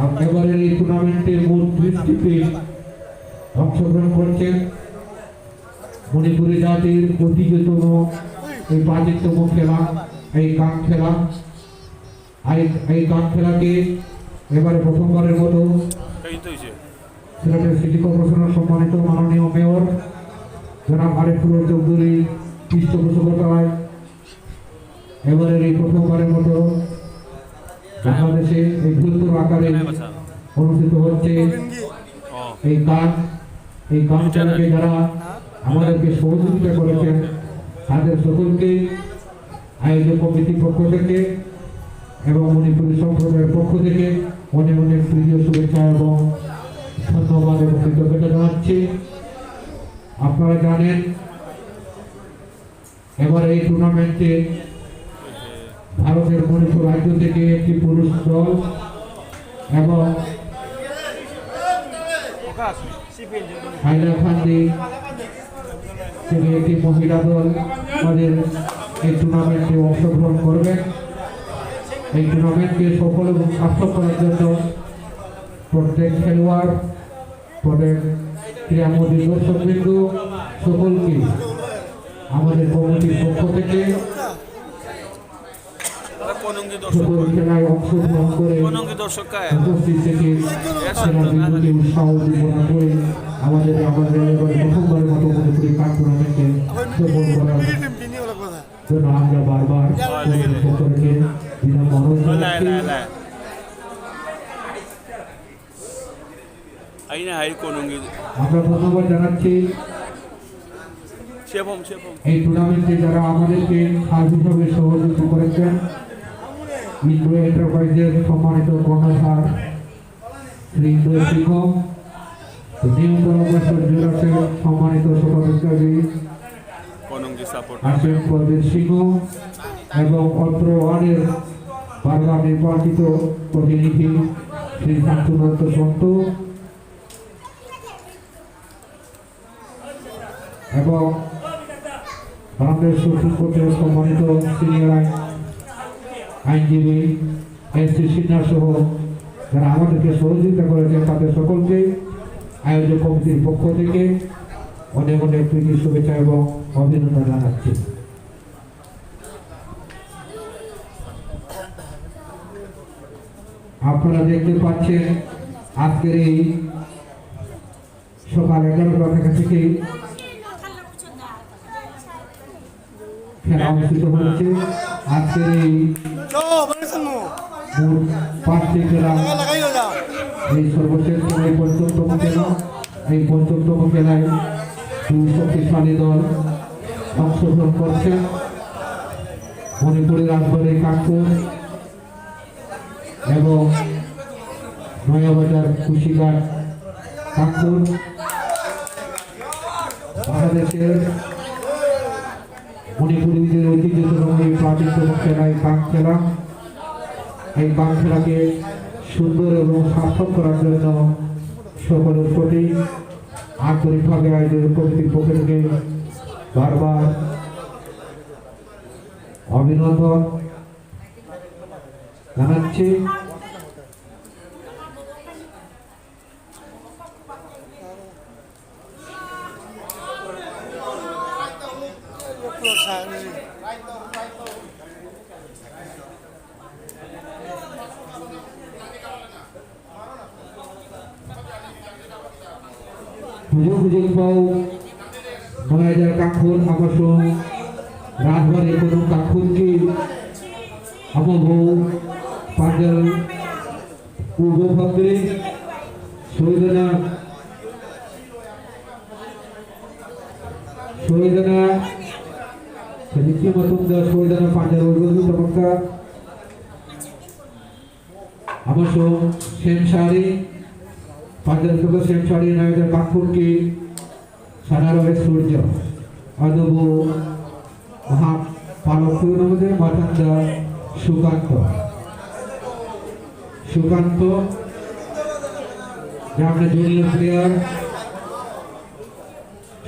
আর এবারের এই টুর্নামেন্টে মোট বিশ টিম অংশগ্রহণ করছেন। মণিপুরী জাতির ঐতিহ্যতম এই প্রাচীনতম খেলা, এই কাপ খেলা। এই এই কাপ খেলাকে এবারে প্রথমবারের মতো সিলেটের সিটি কর্পোরেশনের সম্মানিত মাননীয় মেয়র জনাব আরিফুল চৌধুরী পৃষ্ঠপোষকতায় এবারের এই প্রথমবারের মতো বাংলাদেশে এই বৃহত্তর আকারে অনুষ্ঠিত হচ্ছে এই কাপ। এই কাপ খেলাকে যারা আমাদেরকে সহযোগিতা করেছেন, তাদের সকলকে আয়োজক কমিটির পক্ষ থেকে এবং মণিপুরী সম্প্রদায়ের পক্ষ থেকে অনেক অনেক প্রীতীয় শুভেচ্ছা এবং ধন্যবাদ এবং কৃতজ্ঞতা জানাচ্ছি। আপনারা জানেন, এবার এই টুর্নামেন্টে ভারতের মণিপুর রাজ্য থেকে একটি পুরুষ দল এবং হাইলাকান্দি থেকে একটি মহিলা দল আমাদের এই টুর্নামেন্টে অংশগ্রহণ করবেন। এই টুর্নামেন্টকে সফল এবং সার্থক করার জন্য প্রত্যেক খেলোয়াড়, প্রত্যেক ক্রীড়ামোদী দর্শকবৃন্দ সকলকে আমাদের কমিটির পক্ষ থেকে সকল খেলায় অংশগ্রহণ করে উপস্থিত থেকে খেলার বিপক্ষে উৎসাহ উদ্দীপনা করে আমাদের আমাদের এবারে প্রথমবারের মতো মণিপুরী কাপ টুর্নামেন্টে সফল করার জন্য আমরা বারবার কমিটির পক্ষ থেকে বিনম্র অনুরোধ জানাচ্ছি। ꯑꯩꯅ ꯍꯥꯏ ꯀꯣꯅꯨꯡꯒꯤ আমরা ধন্যবাদ জানাচ্ছি এই টুর্নামেন্টে যারা আমাদেরকে সার্বিকভাবে সহযোগিতা করেছেন, ইন্দ্র এন্টারপ্রাইজের সম্মানিত কর্ণধার শ্রী ইন্দ্র সিংহ, নিউ কর্মকর্তা জেলাতে সম্মানিত সভাধিকারী হাসেম প্রদীপ সিংহ এবং অত্র ওয়ার্ডের বারবার নির্বাচিত প্রতিনিধি শ্রী শান্তিদত্ত সন্ত এবং বাংলাদেশ সুপ্রিম কোর্টের সম্মানিত সিনিয়র আইন আইনজীবী এস সি সিনহা সহ যারা আমাদেরকে সহযোগিতা করেছেন, তাদের সকলকে আয়োজক কমিটির পক্ষ থেকে অনেক অনেক প্রীতি, শুভেচ্ছা এবং অভিনন্দন জানাচ্ছি। আপনারা দেখতে পাচ্ছেন, আজকের এই সকাল এগারোটা থেকে খেলা অনুষ্ঠিত হচ্ছে। আজকের এই মোট পাঁচটি খেলা, এই সর্বশেষ খেলায় পঞ্চমতম খেলা। এই পঞ্চমতম খেলায় দুই শক্তিশালী দল অংশগ্রহণ করছে। মণিপুরের রাজবাড়ি কাকপুর এবং নয়াবাজার কুশিঘাট কাকপুর। বাংলাদেশের মণিপুরীদের ঐতিহ্যতম এই প্রাচীনতম খেলা এই কাক খেলা। এই কাক খেলাকে সুন্দর এবং সার্থক করার জন্য সকলের প্রতি আন্তরিকভাবে আয়োজক কমিটির পক্ষ থেকে বারবার অভিনন্দন জানাচ্ছি। Hujung hujung pau mengajar kakun apa sung rasbari kunung kakun ki apa bu panjal ugo pagri suidana ꯁꯣꯏꯗꯅ, ꯍꯧꯖꯤꯛꯀꯤ ꯃꯇꯨꯡꯗ ꯁꯣꯏꯗꯅ ꯄꯥꯟꯖꯔꯣꯏꯗꯕꯒꯤꯗꯃꯛꯇ ꯑꯃꯁꯨꯡ ꯁꯦꯝ ꯁꯥꯔꯤ, ꯄꯥꯟꯖꯔꯣꯏꯗꯕ ꯁꯦꯝ ꯁꯥꯔꯤ ꯅꯥꯏꯗ ꯀꯥꯡꯄꯣꯛꯄꯤ ꯁꯥꯟꯅꯔꯣꯏ ꯁꯨꯔꯖ, ꯑꯗꯨꯕꯨ ꯃꯍꯥꯛ ꯄꯥꯜꯂꯛꯄ ꯉꯝꯗꯦ꯫ ꯃꯊꯪꯗ ꯁꯨꯀꯥꯟꯇꯣ, ꯁꯨꯀꯥꯟꯇꯣ, ꯌꯥꯝꯅ ꯖꯨꯅꯤꯌꯔ ꯄ꯭ꯂꯦꯌꯔ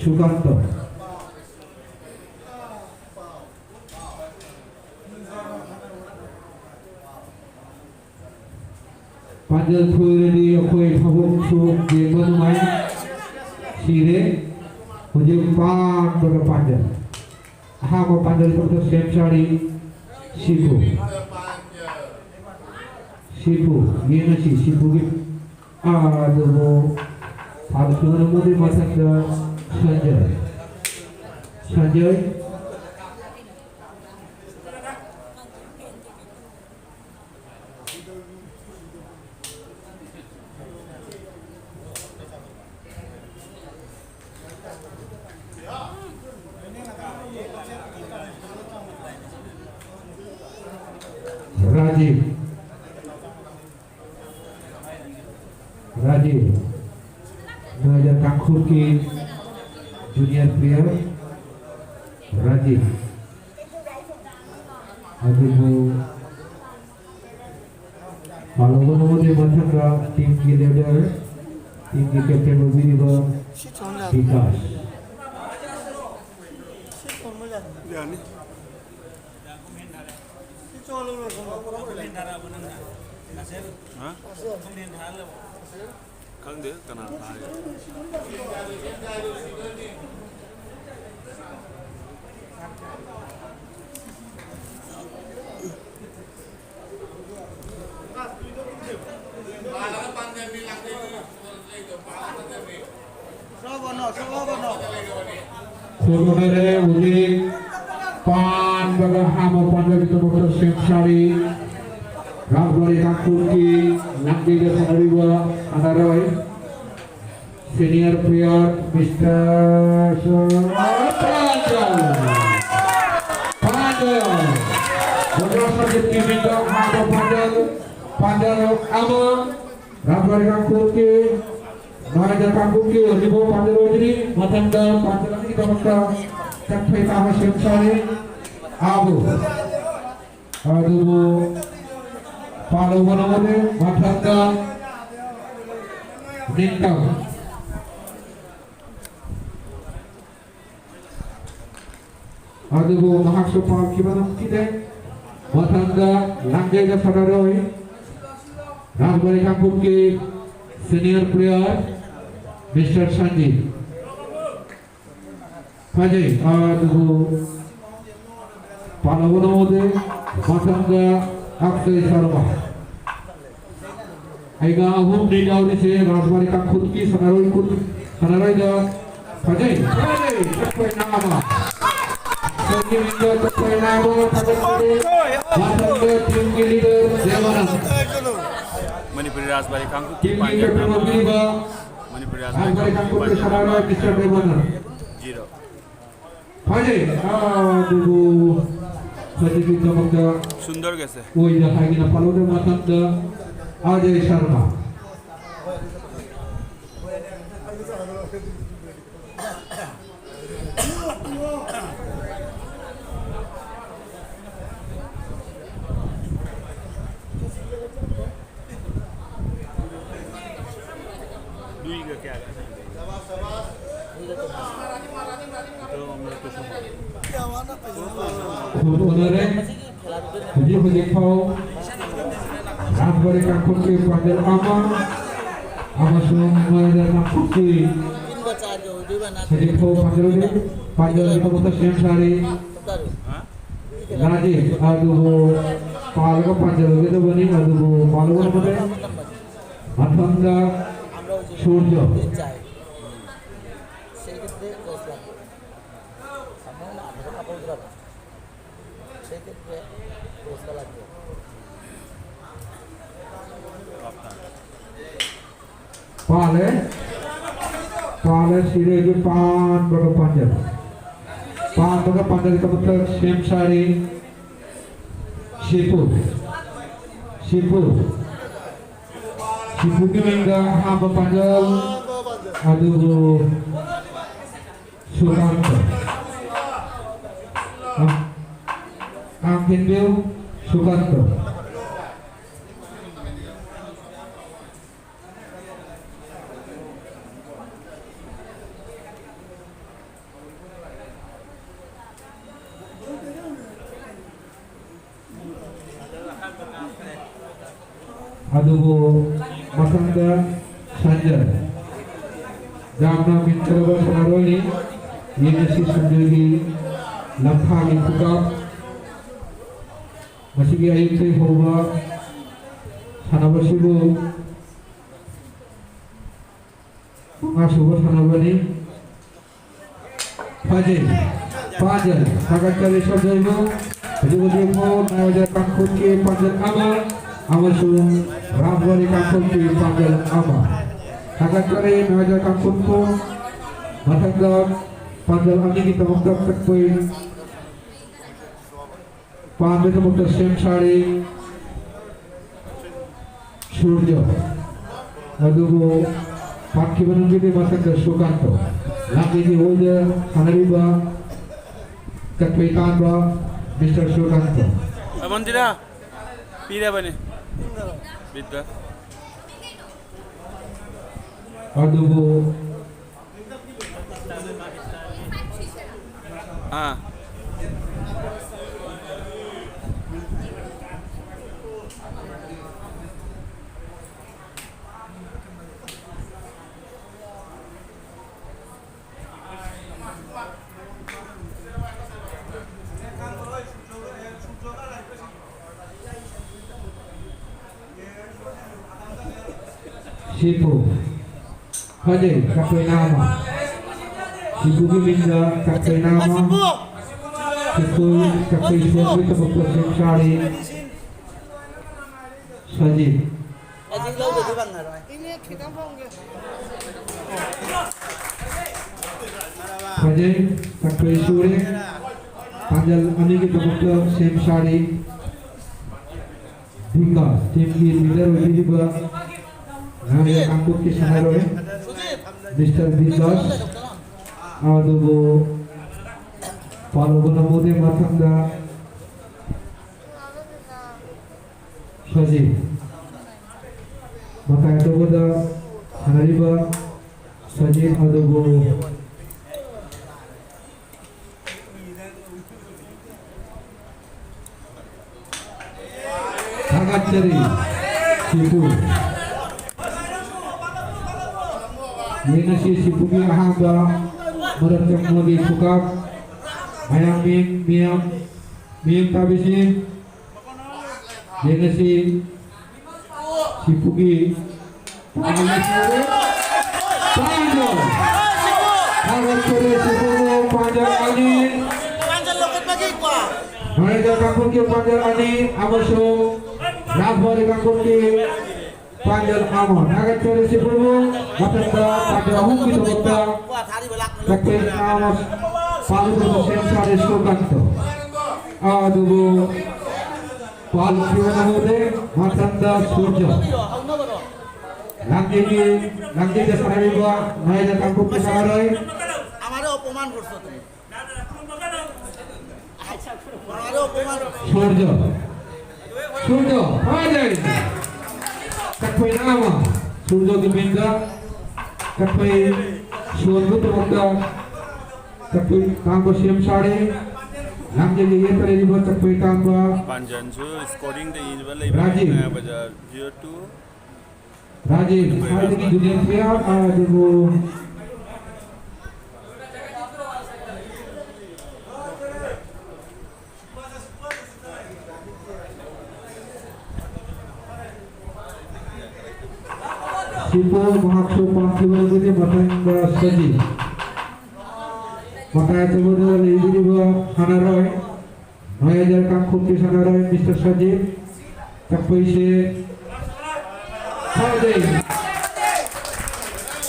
ꯁꯨꯀꯥꯟꯇꯣ꯫ ꯄꯥꯟꯖꯜ ꯊꯣꯏꯔꯗꯤ ꯑꯩꯈꯣꯏ ꯊꯕꯛꯁꯨ ꯌꯦꯡꯕ ꯅꯨꯡꯉꯥꯏ꯫ ꯁꯤꯔꯦ꯫ ꯍꯧꯖꯤꯛ ꯄꯥꯟꯕꯒ ꯄꯥꯟꯖꯜ꯫ ꯑꯍꯥꯟꯕ ꯄꯥꯟꯖꯜ ꯊꯕꯛꯇ ꯁꯦꯝ ꯁꯥꯔꯤ꯫ ꯁꯤꯕꯨ꯫ ꯁꯤꯕꯨ꯫ ꯌꯦꯡꯉꯁꯤ ꯁꯤꯕꯨꯒꯤ꯫ ꯑꯥ, ꯑꯗꯨꯕꯨ ꯐꯥꯜꯁꯨꯅ ꯃꯗꯨꯒꯤ ꯃꯊꯛꯇ ꯁꯟꯖꯣꯏ꯫ ꯁꯟꯖꯣꯏ꯫ ꯔꯥꯖꯤꯕ꯫ ꯔꯥꯖꯤꯕ꯫ ꯅꯣꯏꯗ ꯀꯥꯡꯈꯨꯜꯒꯤ ꯖꯨꯅꯤꯌꯔ ꯄ꯭ꯂꯦꯌꯔ ꯔꯥꯖꯤꯕ꯫ ꯑꯗꯨꯕꯨ ꯄꯥꯜꯂꯧꯕ ꯑꯃꯗꯤ ꯃꯊꯪꯗ ꯇꯤꯝꯒꯤ ꯂꯤꯗꯔ, ꯇꯤꯝꯒꯤ ꯀꯦꯞꯇꯦꯟ ꯑꯣꯏꯕꯤꯔꯤꯕ ꯕꯤꯀꯥꯁ꯫ ꯌꯥꯅꯤ꯫ ꯍꯥ? ꯈꯪꯗꯦ ꯀꯅꯥ ꯊꯥꯒꯦ꯫ ꯈꯨꯟꯅꯔꯦ ꯍꯧꯖꯤꯛ ꯄꯥꯟꯕꯒ ꯍꯥꯃ ꯄꯥꯟꯕꯒꯤꯗꯃꯛꯇ ꯁꯦꯝ ꯁꯥꯔꯤ꯫ ꯔꯥꯖꯕꯥꯔꯤ ꯀꯥꯡꯄꯣꯛꯄꯤ ꯂꯝꯕꯤꯗ ꯁꯥꯟꯅꯔꯤꯕ ꯁꯥꯟꯅꯔꯣꯏ꯫ Senior player, Mister Pandal. Pandal. Moderator, Sadiq Kibinda, Hado Pandal, Pandal Ama, Rajbari Kangkut ki, Maja Kangkut ki, Ribo Pandal Ojri, Matanda, Pandal Ani Kamaka, Chakpei Kama Shemsari, Abu. ꯑꯗꯨꯕꯨ ꯄꯥꯜꯂꯧꯕ ꯅꯉꯣꯟꯗ ꯃꯊꯛꯇ ꯅꯤꯡꯇꯝ꯫ ꯑꯗꯨꯕꯨ ꯃꯍꯥꯛꯁꯨ ꯄꯥꯜꯈꯤꯕ ꯉꯝꯈꯤꯗꯦ꯫ ꯃꯊꯪꯗ ꯂꯥꯡꯖꯩꯗ ꯁꯥꯟꯅꯔꯣꯏ ꯔꯥꯖꯕꯥꯔꯤ ꯀꯥꯡꯄꯣꯛꯀꯤ senior player Mister ꯁꯟꯖꯤꯠ꯫ ꯐꯖꯩ꯫ ꯑꯗꯨꯕꯨ ꯄꯥꯜꯂꯧꯕ ꯅꯉꯣꯟꯗ ꯃꯊꯪꯗ ꯑꯛꯁꯩ ꯁꯔꯃ꯫ ꯑꯩꯒ ꯑꯍꯨꯝꯅꯤ ꯌꯥꯎꯔꯤꯁꯦ ꯔꯥꯖꯕꯥꯔꯤ ꯀꯥꯡꯈꯨꯠꯀꯤ ꯁꯥꯟꯅꯔꯣꯏ ꯈꯨꯠ ꯁꯥꯟꯅꯔꯣꯏꯗ ꯐꯖꯩ, ꯐꯖꯩ, ꯆꯠꯄꯩ ꯅꯥꯕ꯫ ꯁꯣꯝꯒꯤ ꯃꯤꯡꯗ ꯆꯠꯄꯩ ꯅꯥꯕ ꯊꯥꯒꯠꯆꯔꯤ꯫ ꯃꯊꯪꯗ teamꯒꯤ leader ꯗꯦꯕꯥꯅꯟ꯫ ꯃꯅꯤꯄꯨꯔꯤ ꯔꯥꯖꯕꯥꯔꯤ ꯀꯥꯡꯈꯨꯠꯀꯤ teamꯒꯤ ꯄꯥꯟꯖ captain ꯑꯣꯏꯕꯤꯔꯤꯕ ꯃꯅꯤꯄꯨꯔꯤ ꯔꯥꯖꯕꯥꯔꯤ ꯔꯥꯖꯕꯥꯔꯤ ꯀꯥꯡꯈꯨꯠꯀꯤ ꯀꯥꯡꯈꯨꯠꯀꯤ ꯁꯥꯟꯅꯔꯣꯏ ꯃꯤꯁꯇꯔ ꯗꯦꯕꯥꯅꯟ꯫ Zero꯫ ꯐꯖꯩ꯫ ꯑꯗꯨꯕꯨ ꯐꯖꯕꯤꯗꯃꯛꯇ ꯁꯨꯟꯗꯔꯒꯁꯦ ꯑꯣꯏꯅ ꯍꯥꯏꯒꯅ ꯐꯥꯜꯍꯧꯗꯕ ꯃꯇꯝꯗ ꯑꯖꯌ ꯁꯔꯃ꯫ ꯂꯨꯏꯒ ꯀꯌꯥꯒ ꯁꯥꯟꯅꯗꯣꯏꯅꯣ? ꯑꯗꯣ ꯑꯃꯨꯛ ꯀꯩꯁꯨ ꯈꯨꯠ ꯑꯣꯟꯅꯔꯦ꯫ ꯍꯧꯖꯤꯛ ꯍꯧꯖꯤꯛ ꯐꯥꯎ ꯔꯥꯖꯕꯥꯔꯤ ꯀꯥꯡꯄꯣꯛꯀꯤ ꯄꯥꯟꯖꯜ ꯑꯃ ꯑꯃꯁꯨꯡ ꯃꯣꯏꯗ ꯀꯥꯡꯄꯣꯛꯀꯤ ꯍꯧꯖꯤꯛ ꯐꯥꯎ ꯄꯥꯟꯖꯜ ꯄꯥꯟꯖꯜꯒꯤꯗꯃꯛꯇ ꯁꯦꯝ ꯁꯥꯔꯤ꯫ ꯍꯥ? ꯂꯥꯖꯤ ꯑꯗꯨꯕꯨ ꯄꯥꯜꯂꯒ ꯄꯥꯟꯖꯔꯣꯏꯒꯗꯕꯅꯤ, ꯑꯗꯨꯕꯨ ꯄꯥꯜꯂꯒ ꯃꯊꯪꯗ ꯁꯨꯔꯖ꯫ ꯄꯥꯜꯂꯦ꯫ ꯄꯥꯜꯂꯦ, ꯁꯤꯔꯦ, ꯍꯧꯖꯤꯛ ꯄꯥꯟꯕꯒ ꯄꯥꯟꯖꯜ꯫ ꯄꯥꯟꯕꯒ ꯄꯥꯟꯖꯜꯒꯤꯗꯃꯛꯇ ꯁꯦꯝ ꯁꯥꯔꯤ꯫ ꯁꯤꯄꯨ꯫ ꯁꯤꯄꯨ꯫ ꯁꯤꯄꯨꯒꯤ ꯃꯤꯡꯗ ꯑꯍꯥꯟꯕ ꯄꯥꯟꯖꯜ꯫ ꯑꯗꯨꯕꯨ ꯁꯨꯀꯥꯟꯇ꯫ ꯑ-, ꯀꯥꯡꯊꯦꯟꯕꯤꯌꯨ, ꯁꯨꯀꯥꯟꯇ꯫ ꯑꯗꯨꯕꯨ ꯃꯊꯪꯗ ꯁꯟꯖꯌ꯫ ꯌꯥꯝꯅ ꯃꯤꯡꯆꯠꯂꯕ ꯁꯥꯟꯅꯔꯣꯏꯅꯤ꯫ And S C ꯁꯟꯖꯌꯒꯤ ꯂꯝꯐꯥꯒꯤ ꯈꯨꯀꯥꯞ꯫ ꯉꯁꯤꯒꯤ ꯑꯌꯨꯛꯇꯒꯤ ꯍꯧꯕ ꯁꯥꯟꯅꯕꯁꯤꯕꯨ ꯃꯉꯥꯁꯨꯕ ꯁꯥꯟꯅꯕꯅꯤ꯫ ꯐꯖꯩ꯫ ꯄꯥꯟꯖꯜ꯫ ꯊꯥꯒꯠꯆꯔꯤ ꯁꯟꯖꯌꯕꯨ꯫ ꯍꯧꯖꯤꯛ ꯍꯧꯖꯤꯛ ꯐꯥꯎ ꯃꯌꯥꯏꯗ ꯀꯥꯡꯈꯨꯠꯀꯤ ꯄꯥꯟꯖꯜ ꯑꯃ ꯑꯃꯁꯨꯡ ꯔꯥꯝꯕꯔꯤ ꯀꯥꯡꯈꯨꯠꯀꯤ ꯄꯥꯟꯖꯜ ꯑꯃ꯫ ꯊꯥꯒꯠꯆꯔꯤ ꯃꯌꯥꯏꯗ ꯀꯥꯡꯈꯨꯠꯄꯨ꯫ ꯃꯊꯪꯗ ꯄꯥꯟꯖꯜ ꯑꯅꯤꯒꯤꯗꯃꯛꯇ ꯀꯛꯄꯩ ꯄꯥꯟꯕꯒꯤꯗꯃꯛꯇ ꯁꯦꯝ ꯁꯥꯔꯤ꯫ ꯁꯨꯔꯖ꯫ ꯑꯗꯨꯕꯨ ꯄꯥꯟꯈꯤꯕ ꯅꯨꯃꯤꯠꯀꯤ ꯃꯊꯛꯇ ꯁꯨꯀꯥꯟꯇ꯫ ꯂꯥꯛꯂꯤꯕ ꯑꯣꯏꯗ ꯁꯥꯟꯅꯔꯤꯕ ꯀꯠꯄꯩ ꯇꯥꯟꯕ ꯃꯤꯁꯇꯔ ꯁꯨꯀꯥꯟꯇ꯫ ꯑꯃꯟꯗꯤꯔꯥ ꯄꯤꯔꯕꯅꯤ꯫ ꯕꯤꯠꯇ꯫ ꯑꯗꯨꯕꯨ ꯑꯥ꯫ ꯁꯤꯄꯨ꯫ ꯐꯖꯩ, ꯀꯛꯄꯩ ꯅꯥꯃ꯫ ꯁꯤꯄꯨꯒꯤ ꯃꯤꯡꯗ ꯀꯛꯄꯩ ꯅꯥꯃ꯫ ꯁꯤꯄꯨ, ꯀꯛꯄꯩ ꯁꯣꯝꯒꯤ ꯊꯕꯛꯇ ꯁꯦꯝ ꯁꯥꯔꯤ꯫ ꯁꯖꯤꯠ꯫ ꯑꯁꯤ ꯂꯧꯗꯗꯤ ꯐꯪꯉꯔꯣꯏ꯫ ꯏꯅꯦ ꯈꯤꯇꯪ ꯐꯪꯒꯦ꯫ ꯐꯖꯩ, ꯆꯠꯈ꯭ꯔꯦ, ꯁꯨꯔꯦ꯫ ꯄꯥꯟꯖꯜ ꯑꯅꯤꯒꯤꯗꯃꯛꯇ ꯁꯦꯝ ꯁꯥꯔꯤ꯫ ꯕꯤꯀꯥꯁ, ꯇꯤꯝꯒꯤ ꯂꯤꯗꯔ ꯑꯣꯏꯕꯤꯔꯤꯕ ꯉꯥꯡꯂꯩ ꯀꯥꯡꯄꯣꯛꯀꯤ ꯁꯥꯟꯅꯔꯣꯏ ꯃꯤꯁꯇꯔ ꯕꯤꯀꯥꯁ, ꯑꯗꯨꯕꯨ ꯄꯥꯜꯂꯧꯕ ꯅꯝꯍꯧꯗꯦ꯫ ꯃꯊꯪꯗ ꯁꯖꯤꯠ, ꯃꯇꯥꯏ ꯇꯧꯕꯗ ꯁꯥꯟꯅꯔꯤꯕ ꯁꯖꯤꯠ ꯑꯗꯨꯕꯨ ꯊꯥꯒꯠꯆꯔꯤ꯫ ꯁꯤꯄꯨ꯫ ꯌꯦꯡꯉꯁꯤ ꯁꯤꯄꯨꯒꯤ ꯑꯍꯥꯟꯕ ꯃꯔꯛ ꯆꯪꯕꯒꯤ ꯈꯨꯀꯥꯞ꯫ ꯃꯌꯥꯝ ꯃꯤꯠꯌꯦꯡ, ꯃꯤꯌꯥꯝ ꯃꯤꯠꯌꯦꯡ ꯇꯥꯕꯤꯁꯤ꯫ ꯌꯦꯡꯉꯁꯤ ꯁꯤꯄꯨꯒꯤ ꯄꯥꯟꯖꯜ꯫ ꯊꯥꯒꯠꯆꯔꯤ ꯁꯤꯄꯨꯕꯨ꯫ ꯄꯥꯟꯖꯜ ꯑꯅꯤ꯫ ꯄꯥꯟꯖꯜ ꯂꯧꯈꯠꯄꯒꯤ ꯀꯣ꯫ ꯃꯔꯩꯗ ꯀꯥꯡꯄꯣꯛꯀꯤ ꯄꯥꯟꯖꯜ ꯑꯅꯤ ꯑꯃꯁꯨꯡ ꯂꯥꯐꯣꯔ ꯀꯥꯡꯄꯣꯛꯀꯤ ꯄꯥꯟꯖꯜ ꯑꯃ꯫ ꯊꯥꯒꯠꯆꯔꯤ ꯁꯤꯄꯨꯕꯨ꯫ ꯃꯊꯪꯗ ꯄꯥꯟꯖꯜ ꯑꯍꯨꯝꯒꯤꯗꯃꯛꯇ ꯀꯛꯄꯩ ꯑꯃ ꯄꯥꯜꯂꯤꯕ ꯁꯦꯝ ꯁꯥꯔꯦ ꯁꯨꯀꯥꯟꯇ꯫ ꯑꯗꯨꯕꯨ ꯄꯥꯜ ꯈꯤꯕ ꯅꯪꯍꯧꯗꯦ꯫ ꯃꯊꯪꯗ ꯁꯨꯔꯖ꯫ ꯂꯥꯡꯖꯩꯒꯤ, ꯂꯥꯡꯖꯩꯗ ꯁꯥꯟꯅꯔꯤꯕ ꯃꯔꯩꯗ ꯀꯥꯡꯄꯣꯛꯀꯤ ꯁꯥꯟꯅꯔꯣꯏ꯫ আমারে অপমান করছো তুমি। আমারে অপমান করছো। সূর্য, সূর্য, পাওয়া যায়নি। ꯀꯛꯄꯩ ꯅꯥꯃ, ꯁꯨꯔꯖꯒꯤ ꯃꯤꯡꯗ ꯀꯛꯄꯩ ꯁꯣꯟꯕ ꯊꯕꯛꯇ ꯀꯛꯄꯩ ꯇꯥꯡꯕ ꯁꯦꯝ ꯁꯥꯔꯦ꯫ ꯂꯥꯡꯖꯩꯒꯤ ꯌꯦꯠꯇ ꯂꯩꯔꯤꯕ ꯀꯛꯄꯩ ꯇꯥꯡꯕ ꯄꯥꯟꯖꯟꯁꯨ ꯁ꯭ꯀꯣꯔꯤꯡꯗ ꯏꯕ ꯂꯩꯕ ꯔꯥꯖꯤꯕ꯫ ꯃꯌꯥ ꯕꯖꯥꯔ ꯖꯤꯔꯣ ꯇꯨ꯫ ꯔꯥꯖꯤꯕ, ꯁ꯭ꯋꯥꯏꯗꯒꯤ ꯖꯨꯅꯤꯌꯔ ꯄ꯭ꯂꯦꯌꯔ ꯑꯗꯨꯕꯨ ꯁꯤꯄꯣ ꯃꯍꯥꯛꯁꯨ ꯄꯥꯝꯈꯤꯕ ꯑꯗꯨꯗꯤ ꯃꯊꯪꯗ ꯁꯖꯤ꯫ ꯃꯇꯥꯏ ꯆꯨꯝꯕꯗ ꯂꯩꯕꯤꯔꯤꯕ ꯁꯥꯟꯅꯔꯣꯏ ꯅꯣꯌꯥꯏꯖꯔ ꯀꯥꯡꯈꯨꯞꯀꯤ ꯁꯥꯟꯅꯔꯣꯏ ꯃꯤꯁꯇꯔ ꯁꯖꯤꯠ꯫ ꯆꯛꯄꯩꯁꯦ ꯐꯥꯎꯖꯩ꯫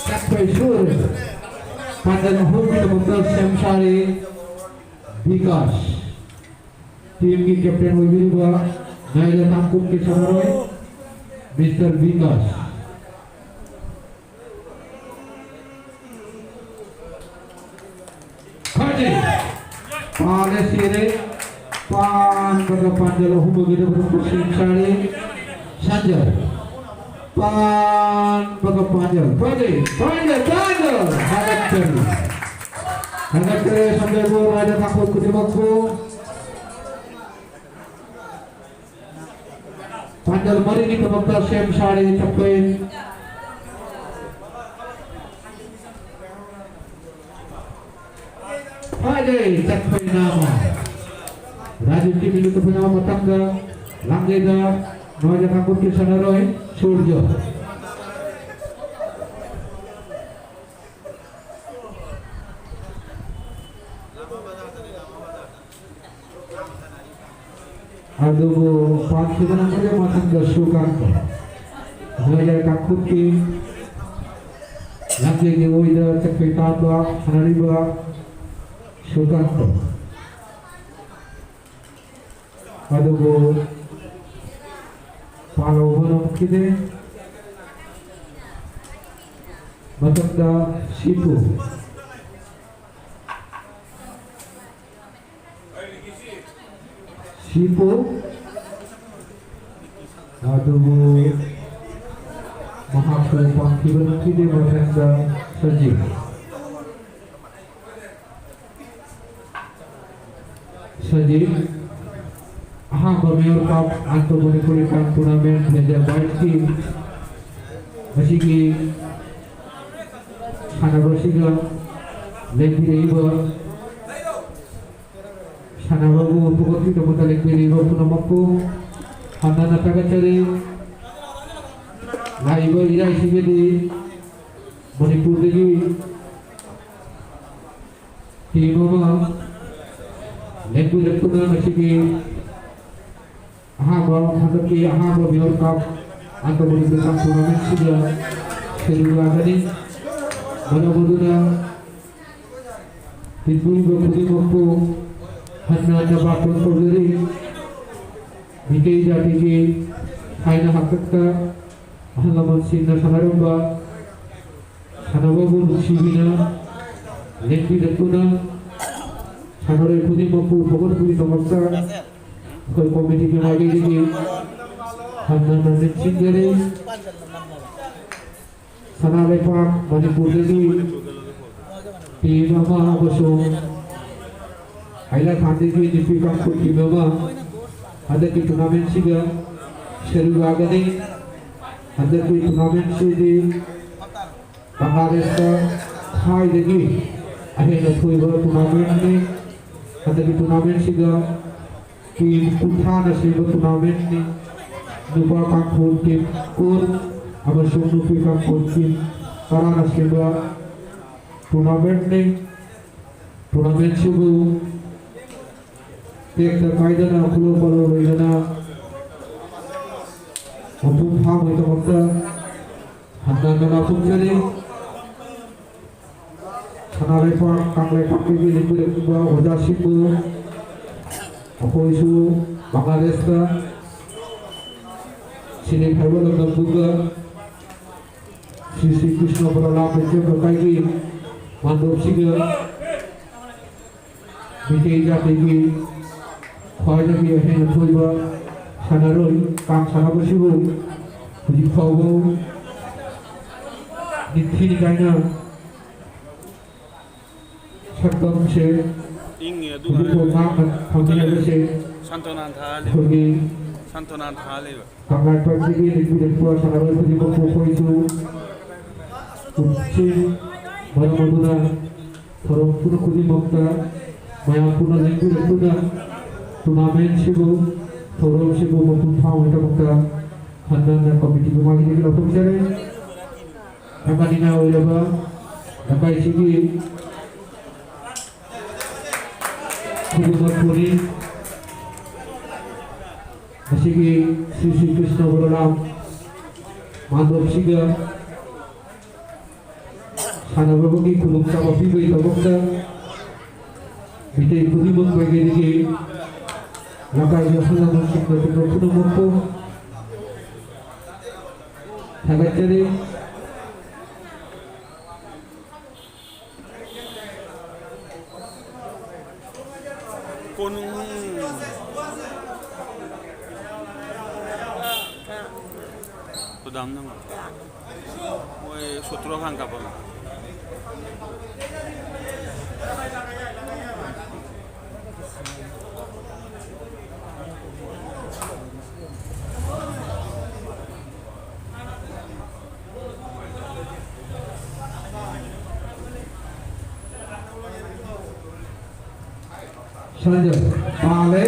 ꯆꯛꯄꯩ ꯁꯨꯔꯦ꯫ ꯄꯥꯟꯖꯜ ꯑꯍꯨꯝꯒꯤꯗꯃꯛꯇ ꯁꯦꯝ ꯁꯥꯔꯤ ꯕꯤꯀꯥꯁ꯫ ꯇꯤꯝꯒꯤ ꯀꯦꯞꯇꯦꯟ ꯑꯣꯏꯕꯤꯔꯤꯕ ꯉꯥꯏꯔ ꯇꯥꯡꯀꯨꯞꯀꯤ ꯁꯥꯟꯅꯔꯣꯏ ꯃꯤꯁꯇꯔ ꯕꯤꯀꯥꯁ꯫ ꯐꯖꯩ꯫ ꯄꯥꯜꯂꯦ, ꯁꯤꯔꯦ꯫ ꯄꯥꯟꯕꯒ ꯄꯥꯟꯖꯜ ꯑꯍꯨꯝ ꯑꯣꯏꯒꯗꯕꯗꯨ ꯁꯦꯝ ꯁꯥꯔꯤ ꯁꯟꯖꯜ꯫ ꯄꯥꯟꯕꯒ ꯄꯥꯟꯖꯜ꯫ ꯐꯖꯩ, ꯄꯥꯟꯖꯜ, ꯄꯥꯟꯖꯜ꯫ ꯊꯥꯒꯠꯆꯔꯤ꯫ ꯊꯥꯒꯠꯆꯔꯤ, ꯁꯟꯖꯜꯕꯨ, ꯉꯥꯏꯔ ꯇꯥꯡꯀꯨꯞ ꯈꯨꯗꯤꯡꯃꯛꯄꯨ꯫ ꯄꯥꯟꯖꯜ ꯃꯔꯤꯒꯤꯗꯃꯛꯇ ꯁꯦꯝ ꯁꯥꯔꯤ ꯆꯠꯄꯩ꯫ ꯐꯖꯩ, ꯆꯠꯄꯩ ꯅꯥꯃ꯫ ꯔꯥꯖꯤꯕꯀꯤ ꯃꯤꯅꯨ ꯆꯠꯄꯩ ꯅꯥꯃ ꯃꯊꯪꯗ ꯂꯥꯡꯖꯩꯗ ꯅꯣꯏꯗ ꯀꯥꯡꯕꯨꯒꯤ ꯁꯥꯟꯅꯔꯣꯏ ꯁꯨꯔꯖ꯫ ꯑꯗꯨꯕꯨ ꯄꯥꯟꯈꯤꯕꯅ ꯃꯔꯝ ꯃꯊꯪꯗ ꯁꯨꯀꯥꯟꯇ ꯃꯌꯥꯏ ꯀꯥꯡꯈꯨꯠꯀꯤ ꯂꯝꯖꯦꯜꯒꯤ ꯑꯣꯏꯗ ꯆꯠꯄꯩ ꯇꯥꯕ ꯁꯥꯟꯅꯔꯤꯕ ꯁꯨꯀꯥꯟꯇ ꯑꯗꯨꯕꯨ ꯄꯥꯜꯍꯧꯕ ꯉꯝꯈꯤꯗꯦ꯫ ꯃꯊꯪꯗ ꯁꯤꯄꯨ꯫ ꯁꯤꯄꯨ꯫ ꯑꯗꯨꯕꯨ ꯃꯍꯥꯛꯁꯨ ꯄꯥꯟꯈꯤꯕ ꯅꯠꯈꯤꯗꯦ꯫ ꯃꯊꯪꯗ ꯁꯖꯤꯕ꯫ ꯁꯖꯤꯕ꯫ ꯑꯍꯥꯟꯕ ꯃꯦꯌꯔ ꯀꯞ ꯑꯟꯇꯣ ꯃꯅꯤꯄꯨꯔꯤ ꯀꯞ ꯇꯣꯔꯅꯥꯃꯦꯟ ꯇꯨ ꯊꯥꯎꯖꯟ ꯕꯥꯏꯁꯀꯤ ꯃꯁꯤꯒꯤ ꯁꯥꯟꯅꯕ ꯑꯁꯤꯒ ꯂꯦꯡꯕꯤꯔꯛꯏꯕ ꯁꯥꯟꯅꯕꯕꯨ ꯄꯨꯈꯠꯄꯤꯅꯕꯗ ꯂꯦꯡꯕꯤꯔꯛꯏꯕ ꯄꯨꯝꯅꯃꯛꯄꯨ ꯍꯟꯅ ꯍꯟꯅ ꯊꯥꯒꯠꯆꯔꯤ꯫ ꯂꯥꯛꯏꯕ ꯏꯔꯥꯏꯁꯤꯒꯗꯤ ꯃꯅꯤꯄꯨꯔꯗꯒꯤ ꯇꯤꯝ ꯑꯃ ꯂꯦꯡꯕꯤꯔꯛꯇꯨꯅ ꯉꯁꯤꯒꯤ ꯑꯍꯥꯟꯕ, ꯍꯟꯗꯛꯀꯤ ꯑꯍꯥꯟꯕ ꯃꯦꯌꯔ ꯀꯞ ꯑꯟꯇꯣ ꯃꯅꯤꯄꯨꯔꯤ ꯀꯞ ꯇꯣꯔꯅꯥꯃꯦꯟꯁꯤꯗ ꯁꯔꯨꯛ ꯌꯥꯒꯅꯤ꯫ ꯃꯔꯝ ꯑꯗꯨꯅ ꯂꯦꯡꯕꯤꯔꯤꯕ ꯈꯨꯗꯤꯡꯃꯛꯄꯨ ꯍꯟꯅ ꯍꯟꯅ ꯕꯥꯔꯇꯣꯟ ꯇꯧꯖꯔꯤ꯫ ꯃꯤꯇꯩ ꯖꯥꯇꯤꯒꯤ ꯊꯥꯏꯅ ꯍꯥꯛꯇꯛꯇ ꯑꯍꯜ ꯂꯃꯟꯁꯤꯡꯅ ꯁꯥꯟꯅꯔꯝꯕ ꯁꯥꯟꯅꯕꯕꯨ ꯅꯨꯡꯁꯤꯕꯤꯅ ꯂꯦꯡꯕꯤꯔꯛꯇꯨꯅ ꯁꯥꯟꯅꯔꯣꯏ ꯈꯨꯗꯤꯡꯃꯛꯄꯨ ꯐꯒꯠꯄꯒꯤꯗꯃꯛꯇ ꯑꯩꯈꯣꯏ ꯀꯣꯃꯤꯇꯤꯒꯤ ꯃꯥꯏꯀꯩꯗꯒꯤ ꯍꯟꯅ ꯍꯟꯅ ꯅꯤꯡꯁꯤꯡꯖꯔꯤ꯫ ꯁꯅꯥ ꯂꯩꯄꯥꯛ ꯃꯅꯤꯄꯨꯔꯗꯒꯤ ꯇꯤꯝ ꯑꯃ ꯑꯃꯁꯨꯡ ꯍꯥꯏꯂꯥꯀꯥꯟꯗꯒꯤ ꯅꯨꯄꯤ ꯀꯥꯡꯄꯨ ꯇꯤꯝ ꯑꯃ ꯍꯟꯗꯛꯀꯤ ꯇꯣꯔꯅꯥꯃꯦꯟꯁꯤꯗ ꯁꯔꯨꯛ ꯌꯥꯒꯅꯤ꯫ ꯍꯟꯗꯛꯀꯤ ꯇꯣꯔꯅꯥꯃꯦꯟꯁꯤꯗꯤ ꯕꯪꯒ꯭ꯂꯥꯗꯦꯁꯇ ꯈ꯭ꯋꯥꯏꯗꯒꯤ ꯑꯍꯦꯟꯅ ꯊꯣꯏꯕ ꯇꯣꯔꯅꯥꯃꯦꯟꯅꯤ꯫ ꯍꯟꯗꯛꯀꯤ ꯇꯣꯔꯅꯥꯃꯦꯟꯁꯤꯗ ꯇꯤꯝ ꯀꯨꯟꯊ꯭ꯔꯥꯅ ꯁꯦꯝꯕ ꯇꯣꯔꯅꯥꯃꯦꯟꯅꯤ꯫ ꯅꯨꯄꯥ ꯀꯥꯡꯄꯨ ꯇꯤꯝ ꯀꯨꯟ ꯑꯃꯁꯨꯡ ꯅꯨꯄꯤ ꯀꯥꯡꯄꯨ ꯇꯤꯝ ꯇꯔꯥꯅ ꯁꯦꯝꯕ ꯇꯣꯔꯅꯥꯃꯦꯟꯅꯤ꯫ ꯇꯣꯔꯅꯥꯃꯦꯟꯁꯤꯕꯨ ꯇꯦꯛꯇ ꯀꯥꯏꯗꯅ ꯈꯨꯂꯣ ꯄꯥꯂꯣ ꯂꯩꯗꯅ ꯃꯄꯨꯡ ꯐꯥꯕꯒꯤꯗꯃꯛꯇ ꯍꯟꯅ ꯍꯟꯅ ꯂꯥꯎꯊꯣꯛꯆꯔꯤ꯫ ꯁꯅꯥ ꯂꯩꯄꯥꯛ ꯀꯪꯂꯩꯄꯥꯛꯇꯒꯤ ꯂꯦꯡꯕꯤꯔꯛꯂꯤꯕ ꯑꯣꯖꯥꯁꯤꯡꯕꯨ ꯑꯩꯈꯣꯏꯁꯨ ꯕꯪꯒ꯭ꯂꯥꯗꯦꯁꯇ ꯁꯤꯅꯦ ꯐꯥꯏꯕ ꯂꯝꯗꯝꯗꯨꯒ ꯁ꯭ꯔꯤ ꯁ꯭ꯔꯤ ꯀ꯭ꯔꯤꯁꯅ ꯕꯣꯔꯥꯂꯥ ꯀꯩꯊꯦꯜ ꯂꯩꯀꯥꯏꯒꯤ ꯃꯥꯟꯗꯣꯞꯁꯤꯗ ꯃꯤꯇꯩ ꯖꯥꯇꯤꯒꯤ ꯈ꯭ꯋꯥꯏꯗꯒꯤ ꯑꯍꯦꯟꯅ ꯊꯣꯏꯕ ꯁꯥꯟꯅꯔꯣꯏ ꯀꯥꯡ ꯁꯥꯟꯅꯕꯁꯤꯕꯨ ꯍꯧꯖꯤꯛ ꯐꯥꯎꯕ ꯅꯤꯡꯊꯤ ꯅꯤꯡꯉꯥꯏꯅ ꯁꯛꯇꯝꯁꯦ ꯏꯪꯉꯦ ꯑꯗꯨ ꯍꯧꯖꯤꯛ ꯐꯥꯎ ꯉꯥꯛꯅ ꯊꯝꯕꯤꯔꯤꯕꯁꯦ ꯁꯥꯟꯇꯣꯅꯥꯟ ꯊꯥꯍꯜꯂꯤꯕ ꯑꯩꯈꯣꯏꯒꯤ ꯁꯥꯟꯇꯣꯅꯥꯟ ꯊꯥꯍꯜꯂꯤꯕ ꯀꯪꯂꯥꯄꯥꯠꯇꯒꯤ ꯂꯦꯡꯕꯤꯔꯛꯄ ꯁꯥꯟꯅꯔꯣꯏ ꯈꯨꯗꯤꯡꯃꯛꯄꯨ ꯑꯩꯈꯣꯏꯁꯨ ꯎꯠꯁꯤ꯫ ꯃꯔꯝ ꯑꯗꯨꯅ ꯊꯧꯔꯝ ꯄꯨꯝꯅ ꯈꯨꯗꯤꯡꯃꯛꯇ ꯃꯌꯥꯝ ꯄꯨꯟꯅ ꯂꯦꯡꯕꯤꯔꯛꯇꯨꯅ ꯇꯣꯔꯅꯥꯃꯦꯟꯁꯤꯕꯨ, ꯊꯧꯔꯝꯁꯤꯕꯨ ꯃꯄꯨꯡ ꯐꯥꯕꯒꯤꯗꯃꯛꯇ ꯍꯟꯅ ꯍꯟꯅ ꯀꯃꯤꯇꯤꯒꯤ ꯃꯥꯏꯀꯩꯗꯒꯤ ꯂꯧꯊꯣꯛꯆꯔꯤ꯫ ꯊꯥꯒꯠꯅꯤꯡꯉꯥꯏ ꯑꯣꯏꯔꯕ ꯂꯩꯀꯥꯏꯁꯤꯒꯤ ꯈꯨꯗꯤꯡꯃꯛꯄꯨꯅꯤ꯫ ꯉꯁꯤꯒꯤ ꯁ꯭ꯔꯤ ꯁ꯭ꯔꯤ ꯀ꯭ꯔꯤꯁꯅ ꯕꯣꯔꯣꯂꯥꯝ ꯃꯥꯟꯗꯣꯞꯁꯤꯗ ꯁꯥꯟꯅꯕꯒꯤ ꯈꯨꯗꯣꯡꯆꯥꯕ ꯄꯤꯕꯒꯤꯗꯃꯛꯇ ꯃꯤꯇꯩ ꯈꯨꯗꯤꯡꯃꯛ ꯃꯥꯏꯀꯩꯗꯒꯤ ꯂꯩꯀꯥꯏꯒꯤ ꯑꯍꯜ ꯂꯃꯟꯁꯤꯡ, ꯃꯇꯝ ꯄꯨꯝꯅꯃꯛꯄꯨ ꯊꯥꯒꯠꯆꯔꯤ꯫ ꯀꯣꯅꯨꯡ꯫ ꯈꯨꯗꯥꯝꯅ ꯃꯣꯏ ꯁꯣꯇ꯭ꯔꯣ ꯈꯥꯟ ꯀꯥꯞꯄꯝꯃꯤ꯫ ꯁꯟꯖꯣꯏ ꯄꯥꯜꯂꯦ꯫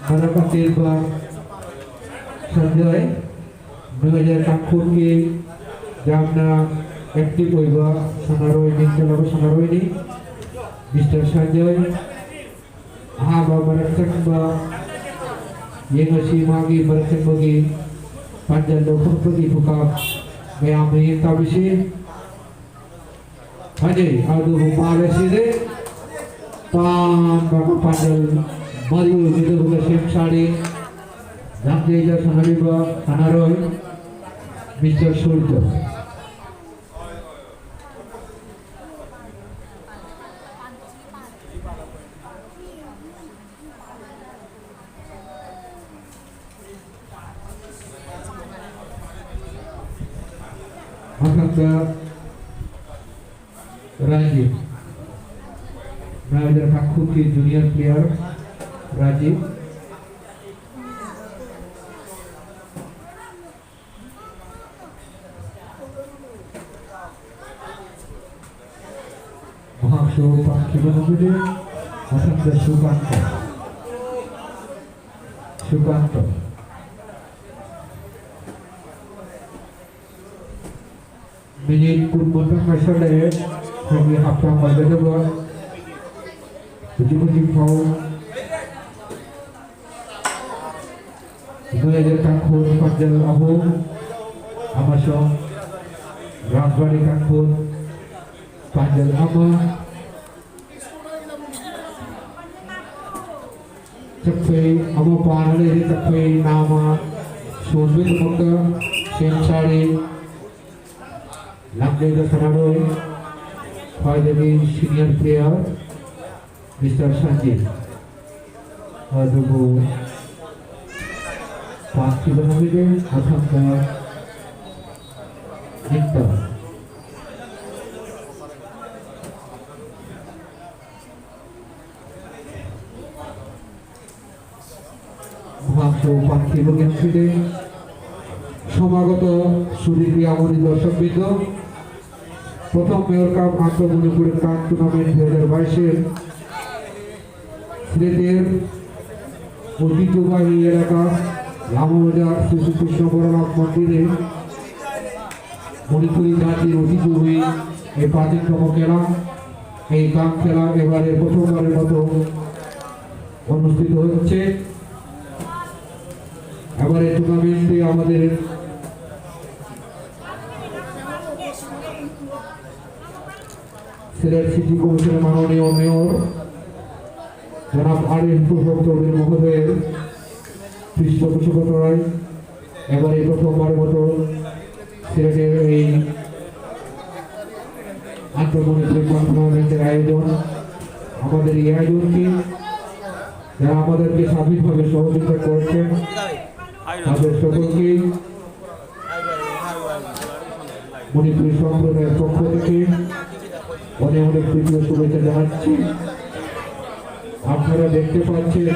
ꯃꯔꯛ ꯑꯇꯦꯟꯕ ꯁꯟꯖꯣꯏ, ꯅꯣꯏꯗ ꯇꯥꯡꯈꯨꯜꯒꯤ ꯌꯥꯝꯅ active ꯑꯣꯏꯕ ꯁꯥꯟꯅꯔꯣꯏ, ꯃꯤꯡ ꯆꯜꯂꯕ ꯁꯥꯟꯅꯔꯣꯏꯅꯤ꯫ ꯃꯤꯁꯇꯔ ꯁꯟꯖꯣꯏ ꯑꯍꯥꯟꯕ ꯃꯔꯛ ꯆꯪꯕ ꯌꯦꯡꯉꯁꯤ, ꯃꯥꯒꯤ ꯃꯔꯛ ꯆꯪꯕꯒꯤ ꯄꯥꯟꯖꯜ ꯂꯧꯊꯣꯛꯄꯒꯤ ꯈꯨꯀꯥꯞ ꯃꯌꯥꯝꯅ ꯌꯦꯡ ꯇꯥꯕꯤꯁꯤ꯫ ꯐꯖꯩ, ꯑꯗꯨꯕꯨ ꯄꯥꯜ ꯑꯁꯤꯗꯤ ꯄꯥꯟꯕ ꯄꯥꯟꯖꯜ ꯃꯔꯤ ꯑꯣꯏꯒꯗꯧꯕꯒ ꯁꯦꯝ ꯁꯥꯔꯤ꯫ ꯂꯝꯖꯦꯜꯗ ꯁꯥꯟꯅꯔꯤꯕ ꯁꯥꯟꯅꯔꯣꯏ ꯃꯤꯁꯇꯔ ꯁꯨꯔꯖ꯫ ꯃꯊꯪꯗ ꯔꯥꯖꯤꯕ, ꯅꯥꯏꯗꯔ ꯀꯥꯡꯈꯨꯠꯀꯤ junior player ꯔꯥꯖꯤꯕ꯫ ꯃꯍꯥꯛꯁꯨ ꯄꯥꯟꯈꯤꯕ ꯉꯝꯂꯤꯕ ꯃꯊꯪꯗ ꯁꯨꯀꯥꯟꯇ꯫ ꯁꯨꯀꯥꯟꯇ꯫ ꯃꯤꯅꯤꯠ ꯀꯨꯟꯃꯨꯛꯇꯪ ꯉꯥꯏꯁꯜꯂꯛꯑꯦ꯫ ꯑꯩꯈꯣꯏꯒꯤ half time ꯑꯣꯏꯒꯗꯕ꯫ ꯍꯧꯖꯤꯛ ꯍꯧꯖꯤꯛ ꯐꯥꯎ ꯏꯃꯥꯅꯨꯑꯦꯜ ꯇꯥꯡꯈꯨꯜ ꯄꯥꯟꯖꯜ ꯑꯍꯨꯝ ꯑꯃꯁꯨꯡ ꯔꯥꯖꯕꯥꯔꯤ ꯇꯥꯡꯈꯨꯜ ꯄꯥꯟꯖꯜ ꯑꯃ꯫ ꯑꯩꯈꯣꯏ ꯑꯃ ꯄꯥꯔ ꯂꯩꯔꯦ꯫ ꯑꯩꯈꯣꯏ ꯅꯥꯃ ꯁꯣꯟꯕꯒꯤꯗꯃꯛꯇ ꯁꯦꯝ ꯁꯥꯔꯤ꯫ ꯂꯝꯖꯦꯜꯗ ꯁꯥꯟꯅꯔꯣꯏ ꯈ꯭ꯋꯥꯏꯗꯒꯤ senior player ꯃꯤꯁꯇꯔ ꯁꯟꯖꯤꯠ꯫ ꯑꯗꯨꯕꯨ ꯄꯥꯟꯈꯤꯕ ꯅꯨꯃꯤꯠꯇ ꯃꯊꯪꯗ ꯅꯤꯡꯇꯝ꯫ মহাংস পার্থিব জ্ঞানপীঠে সমাগত সুধী ক্রীড়ামোদী দর্শকবৃন্দ, প্রথম মেয়র কাপ আন্তঃ মণিপুরি কাপ টুর্নামেন্ট দুই হাজার বাইশের সিলেটের ঐতিহ্যবাহী এলাকা লামাবাজার শ্রী শ্রীকৃষ্ণ বড়লাট মন্দিরে মণিপুরী জাতির ঐতিহ্যবাহী এই প্রাচীনতম খেলা, এই কাপ খেলা এবারে প্রথমবারের মতো অনুষ্ঠিত হচ্ছে। এবারে টুর্নামেন্টে আমাদের সিলেট সিটি কমিশনের মাননীয় মেয়র জনাব আরিফ হোসেন চৌধুরী মহোদয়ের পৃষ্ঠপোষকতায় এবারে প্রথমবারের মতো সিলেটের এই আন্তঃ মণিপুরি কাপ টুর্নামেন্টের আয়োজন। আমাদের এই আয়োজনকে যারা আমাদেরকে সার্বিকভাবে সহযোগিতা করেছেন, তাদের সকলকে মণিপুরী সম্প্রদায়ের পক্ষ থেকে অনেক অনেক প্রীতি ও শুভেচ্ছা জানাচ্ছি। আপনারা দেখতে পাচ্ছেন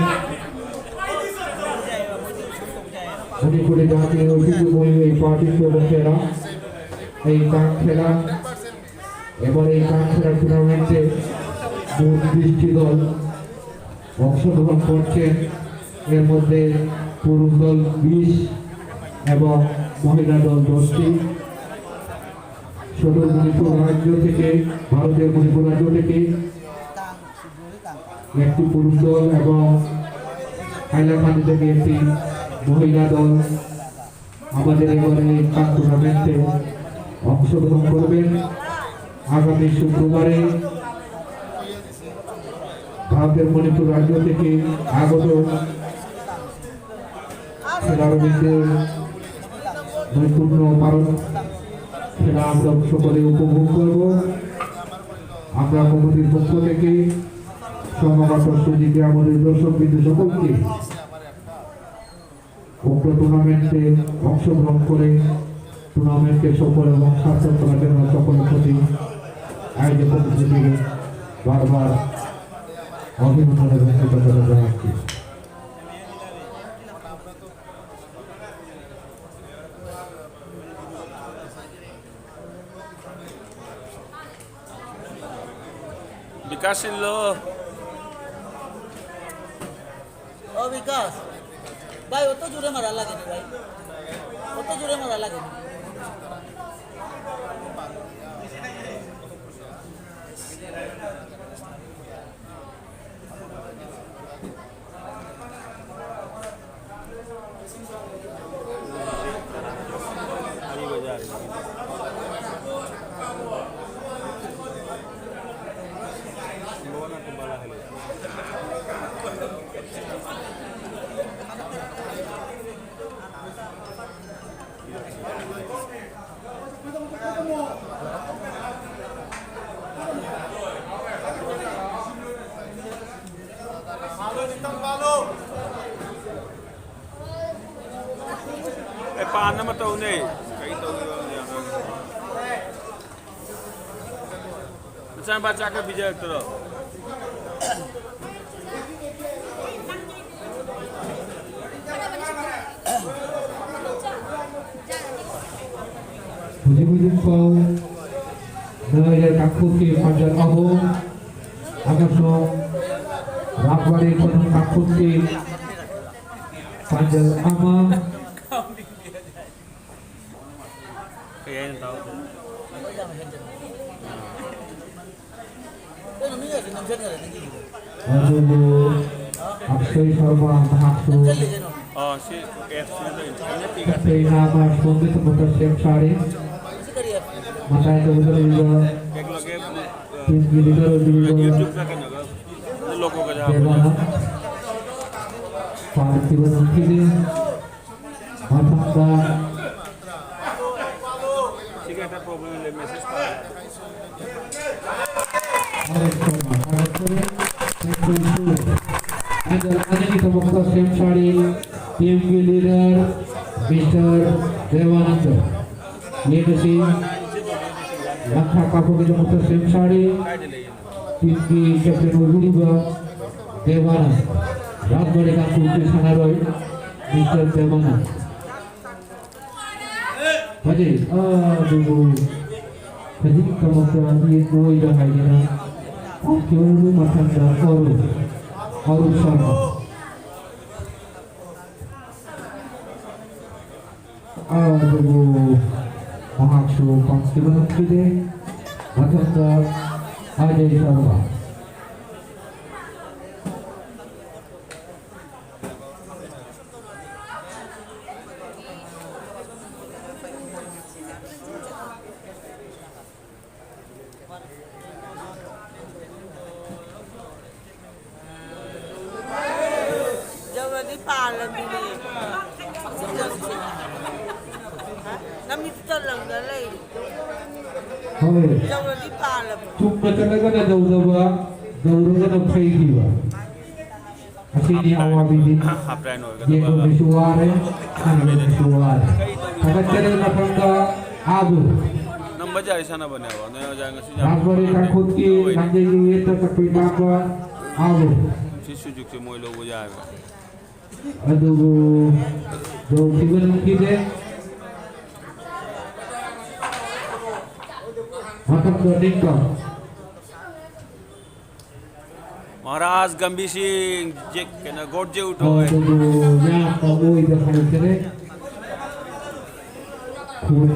মণিপুরী জাতীয় ঐতিহ্যবাহী এই পার্টিত্ব বসেরা এই কাপ খেলা। এবার এই কাপ খেলা টুর্নামেন্টে মোট বিশটি দল অংশগ্রহণ করছেন। এর মধ্যে পুরুষ দল বিশ এবং মহিলা দল দশটি। সুদূর মণিপুর রাজ্য থেকে, ভারতের মণিপুর রাজ্য থেকে একটি পুরুষ দল এবং হাইলাকান্দি থেকে একটি মহিলা দল আমাদের এবারে এই কাপ টুর্নামেন্টে অংশগ্রহণ করবেন। আগামী শুক্রবারে ভারতের মণিপুর রাজ্য থেকে আগত খেলাড়বৃন্দের নৈপুণ্য পারদ খেলা আমরা সকলে উপভোগ করব। আমরা কমিটির পক্ষ থেকে সমাগত সুধী আমাদের দর্শক বিন্দু সকলকে উক্ত টুর্নামেন্টে অংশগ্রহণ করে টুর্নামেন্টকে সফল এবং সার্থক করার জন্য সকলের প্রতি আয়োজক কমিটিকে বারবার অভিনন্দন এবং কৃতজ্ঞতা জানাচ্ছি। বিকাশ ইল্ল। ও বিকাশ, ভাই, অত জোরে মারা লাগেনি ভাই, অত জোরে মারা লাগেনি। ꯑꯦ, ꯄꯥꯟ ꯑꯃ ꯇꯧꯅꯦ꯫ ꯀꯩ ꯇꯧꯔꯤꯕ ꯍꯧꯖꯤꯛ ꯑꯉꯥꯡꯁꯦ? ꯃꯆꯥꯅꯨꯄꯥ ꯆꯥꯛ ꯈꯔ ꯄꯤꯖꯔꯛꯇ꯭ꯔꯣ? ꯍꯧꯖꯤꯛ ꯍꯧꯖꯤꯛ ꯐꯥꯎ ꯅꯣꯏꯗ ꯀꯥꯡꯄꯣꯛꯄꯤ ꯄꯥꯡꯒꯜ ꯑꯍꯨꯝ ꯑꯃꯁꯨꯡ ꯔꯥꯝꯕꯥꯔꯤ ꯈꯨꯅꯨꯡ ꯀꯥꯡꯄꯣꯛꯄꯤ ꯄꯥꯡꯒꯜ ꯑꯃ꯫ ꯀꯩ ꯍꯥꯏꯅꯣ ꯇꯥꯍꯧꯗ꯭ꯔꯦ꯫ ꯑꯗꯨꯕꯨ ꯑꯛꯁꯩ ꯁꯔꯃ ꯃꯍꯥꯛꯁꯨ ꯑꯣ, ꯁꯤ ꯑꯦꯞꯁꯤꯅ ꯇꯧꯔꯤꯅꯤ꯫ ꯅꯠꯇꯦ, ꯀꯩꯅꯣ꯫ ꯑꯛꯁꯩꯅ ꯑꯃ ꯁꯣꯝꯒꯤꯗꯃꯛꯇ ꯁꯦꯝ ꯁꯥꯔꯤ꯫ ꯃꯇꯥꯏ ꯇꯧꯕꯗ ꯂꯩꯔꯤꯕ ꯀꯦꯛ ꯂꯣꯀꯦꯜ, ꯑ, ꯇꯤꯝꯒꯤ ꯂꯤꯗꯔ ꯑꯣꯏꯕꯤꯔꯤꯕ YouTube ꯀꯩꯅꯣꯒ ꯗꯦꯕꯥꯅ ꯐꯥꯔꯛꯈꯤꯕ ꯅꯝꯈꯤꯗꯦ꯫ ꯃꯊꯪꯗ ꯁꯤꯒꯤ ꯍꯦꯛꯇ ꯄ꯭ꯔꯣꯕ꯭ꯂꯦꯝ ꯂꯩ, ꯃꯦꯁꯦꯖ ꯊꯥꯔꯛꯑꯦ꯫ ꯐꯥꯔꯛꯈꯤꯕ ꯅꯝꯈꯤꯗꯦ꯫ ꯑꯗꯨꯒꯤꯗꯃꯛꯇ ꯁꯦꯝ ꯁꯥꯔꯤ ꯇꯤꯝꯒꯤ ꯂꯤꯗꯔ ꯃꯤꯁꯇꯔ ꯗꯦꯕꯥꯅꯟꯗ꯫ ꯌꯦꯡꯉꯁꯤ, ꯂꯪꯊꯥ ꯀꯥꯞꯄꯒꯤꯗꯃꯛꯇ ꯁꯦꯝ ꯁꯥꯔꯤ꯫ ꯇꯤꯝꯒꯤ ꯀꯦꯞꯇꯦꯟ ꯑꯣꯏꯕꯤꯔꯤꯕ ꯗꯦꯕꯥꯅꯟ, ꯔꯥꯖꯕꯥꯔꯤ ꯀꯥꯡꯄꯣꯛꯄꯤ ꯁꯥꯟꯅꯔꯣꯏ ꯃꯤꯁꯇꯔ ꯗꯦꯕꯥꯅꯟ꯫ ꯐꯖꯩ, ꯑꯗꯨꯕꯨ ꯈꯖꯤꯛꯇꯃꯛꯇ ꯃꯤꯠ ꯑꯣꯏꯕ ꯍꯥꯏꯗꯅ ꯀꯣꯛꯈꯤꯕ ꯃꯊꯪꯗ ꯑꯔꯨ, ꯑꯔꯨ ꯁꯔꯃ꯫ ꯑꯗꯨꯕꯨ ꯃꯍꯥꯛꯁꯨ ꯄꯥꯝꯈꯤꯕ ꯉꯝꯈꯤꯗꯦ꯫ ꯃꯊꯪꯗ ꯑꯖꯌ ꯁꯔꯃ꯫ ꯌꯧꯔꯗꯤ ꯄꯥꯜꯂꯕꯤꯅꯦ꯫ ꯅꯃꯤꯠꯇ ꯂꯪꯗ ꯂꯩꯔꯤ꯫ ꯍꯣꯏ꯫ ꯌꯧꯔꯗꯤ ꯄꯥꯜꯂꯕꯤ꯫ ꯆꯨꯝꯅ ꯆꯠꯂꯒꯅ ꯌꯧꯗꯕ, ꯌꯧꯔꯒꯅ ꯐꯩꯈꯤꯕ꯫ ꯑꯁꯤꯅꯤ ꯑꯋꯥꯕꯤꯗꯤ꯫ ꯍꯥꯞ ꯂꯥꯏꯟ ꯑꯣꯏꯒꯗꯕ꯫ ꯌꯦꯡꯕ ꯃꯤꯁꯨ ꯋꯥꯔꯦ, ꯁꯥꯟꯅꯕ ꯃꯤꯁꯨ ꯋꯥꯔꯦ꯫ ꯊꯥꯒꯠꯆꯔꯤ ꯃꯐꯝꯗ ꯑꯥꯕꯨ꯫ ꯅꯝꯕ ꯌꯥꯏ ꯁꯥꯟꯅꯕꯅꯦꯕ꯫ ꯅꯣꯏ ꯑꯣꯖꯥ ꯉꯁꯤ ꯌꯥꯝ ꯔꯥꯖꯕꯥꯔꯤ ꯀꯥꯡꯈꯨꯠꯀꯤ ꯂꯥꯟꯖꯦꯜꯒꯤ ꯋꯦꯠꯇ ꯆꯠꯄ ꯏꯅꯥꯛꯄ ꯑꯥꯕꯨ꯫ ꯁꯤ ꯁꯨꯖꯨꯛꯁꯦ ꯃꯣꯏ ꯂꯧꯕ ꯌꯥꯏꯕ꯫ ꯑꯗꯨꯕꯨ ꯌꯧꯈꯤꯕ ꯉꯝꯈꯤꯗꯦ꯫ ꯃꯊꯪꯗ ꯅꯤꯡꯀꯝ꯫ ꯃꯍꯥꯔꯥꯖ ꯒꯝꯚꯤꯔ ꯁꯤꯡ ꯖꯦ-, ꯀꯩꯅꯣ, ꯒꯣꯗ ꯖꯦ ꯎꯊꯣꯏ꯫ ꯑꯗꯨꯕꯨ ꯌꯥꯝꯅ ꯑꯣꯏꯗ ꯍꯥꯏꯔꯛꯀꯅꯤ꯫ ꯈꯨꯠ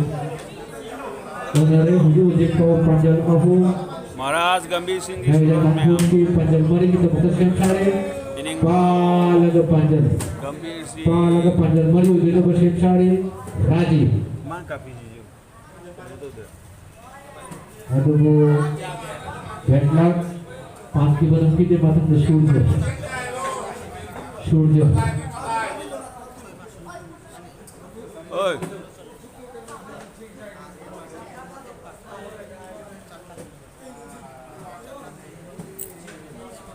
ꯑꯣꯟꯅꯔꯦ ꯍꯧꯖꯤꯛ ꯍꯧꯖꯤꯛ ꯐꯥꯎ ꯄꯥꯟꯖꯜ ꯑꯍꯨꯝ꯫ ꯃꯍꯥꯔꯥꯖ ꯒꯝꯚꯤꯔ ꯁꯤꯡꯒꯤ ꯂꯩꯔꯦ ꯁꯨꯔꯣꯟ ꯃꯌꯥꯝ꯫ ꯀꯥꯡꯄꯣꯛꯄꯤ ꯄꯥꯟꯖꯜ ꯃꯔꯤꯒꯤꯗꯃꯛꯇ ꯁꯦꯝ ꯁꯥꯔꯦ꯫ ꯏꯅꯤꯡ ꯄꯥꯜꯂꯒ ꯄꯥꯟꯖꯜ꯫ ꯒꯝꯚꯤꯔ ꯁꯤꯡ꯫ ꯄꯥꯜꯂꯒ ꯄꯥꯟꯖꯜ ꯃꯔꯤ ꯑꯣꯏꯗꯣꯏꯅꯕ ꯁꯦꯝ ꯁꯥꯔꯦ꯫ ꯔꯥꯖꯤ꯫ ꯃꯥꯅ ꯀꯥꯞꯄꯤꯁꯤꯁꯨ꯫ ꯑꯗꯨꯕꯨ ꯕꯦꯠꯂꯛ ꯄꯥꯟꯈꯤꯕ ꯂꯝꯕꯤꯗ ꯃꯊꯪꯗ ꯁꯨꯔꯖ꯫ ꯁꯨꯔꯖ꯫ ꯑꯣꯏ꯫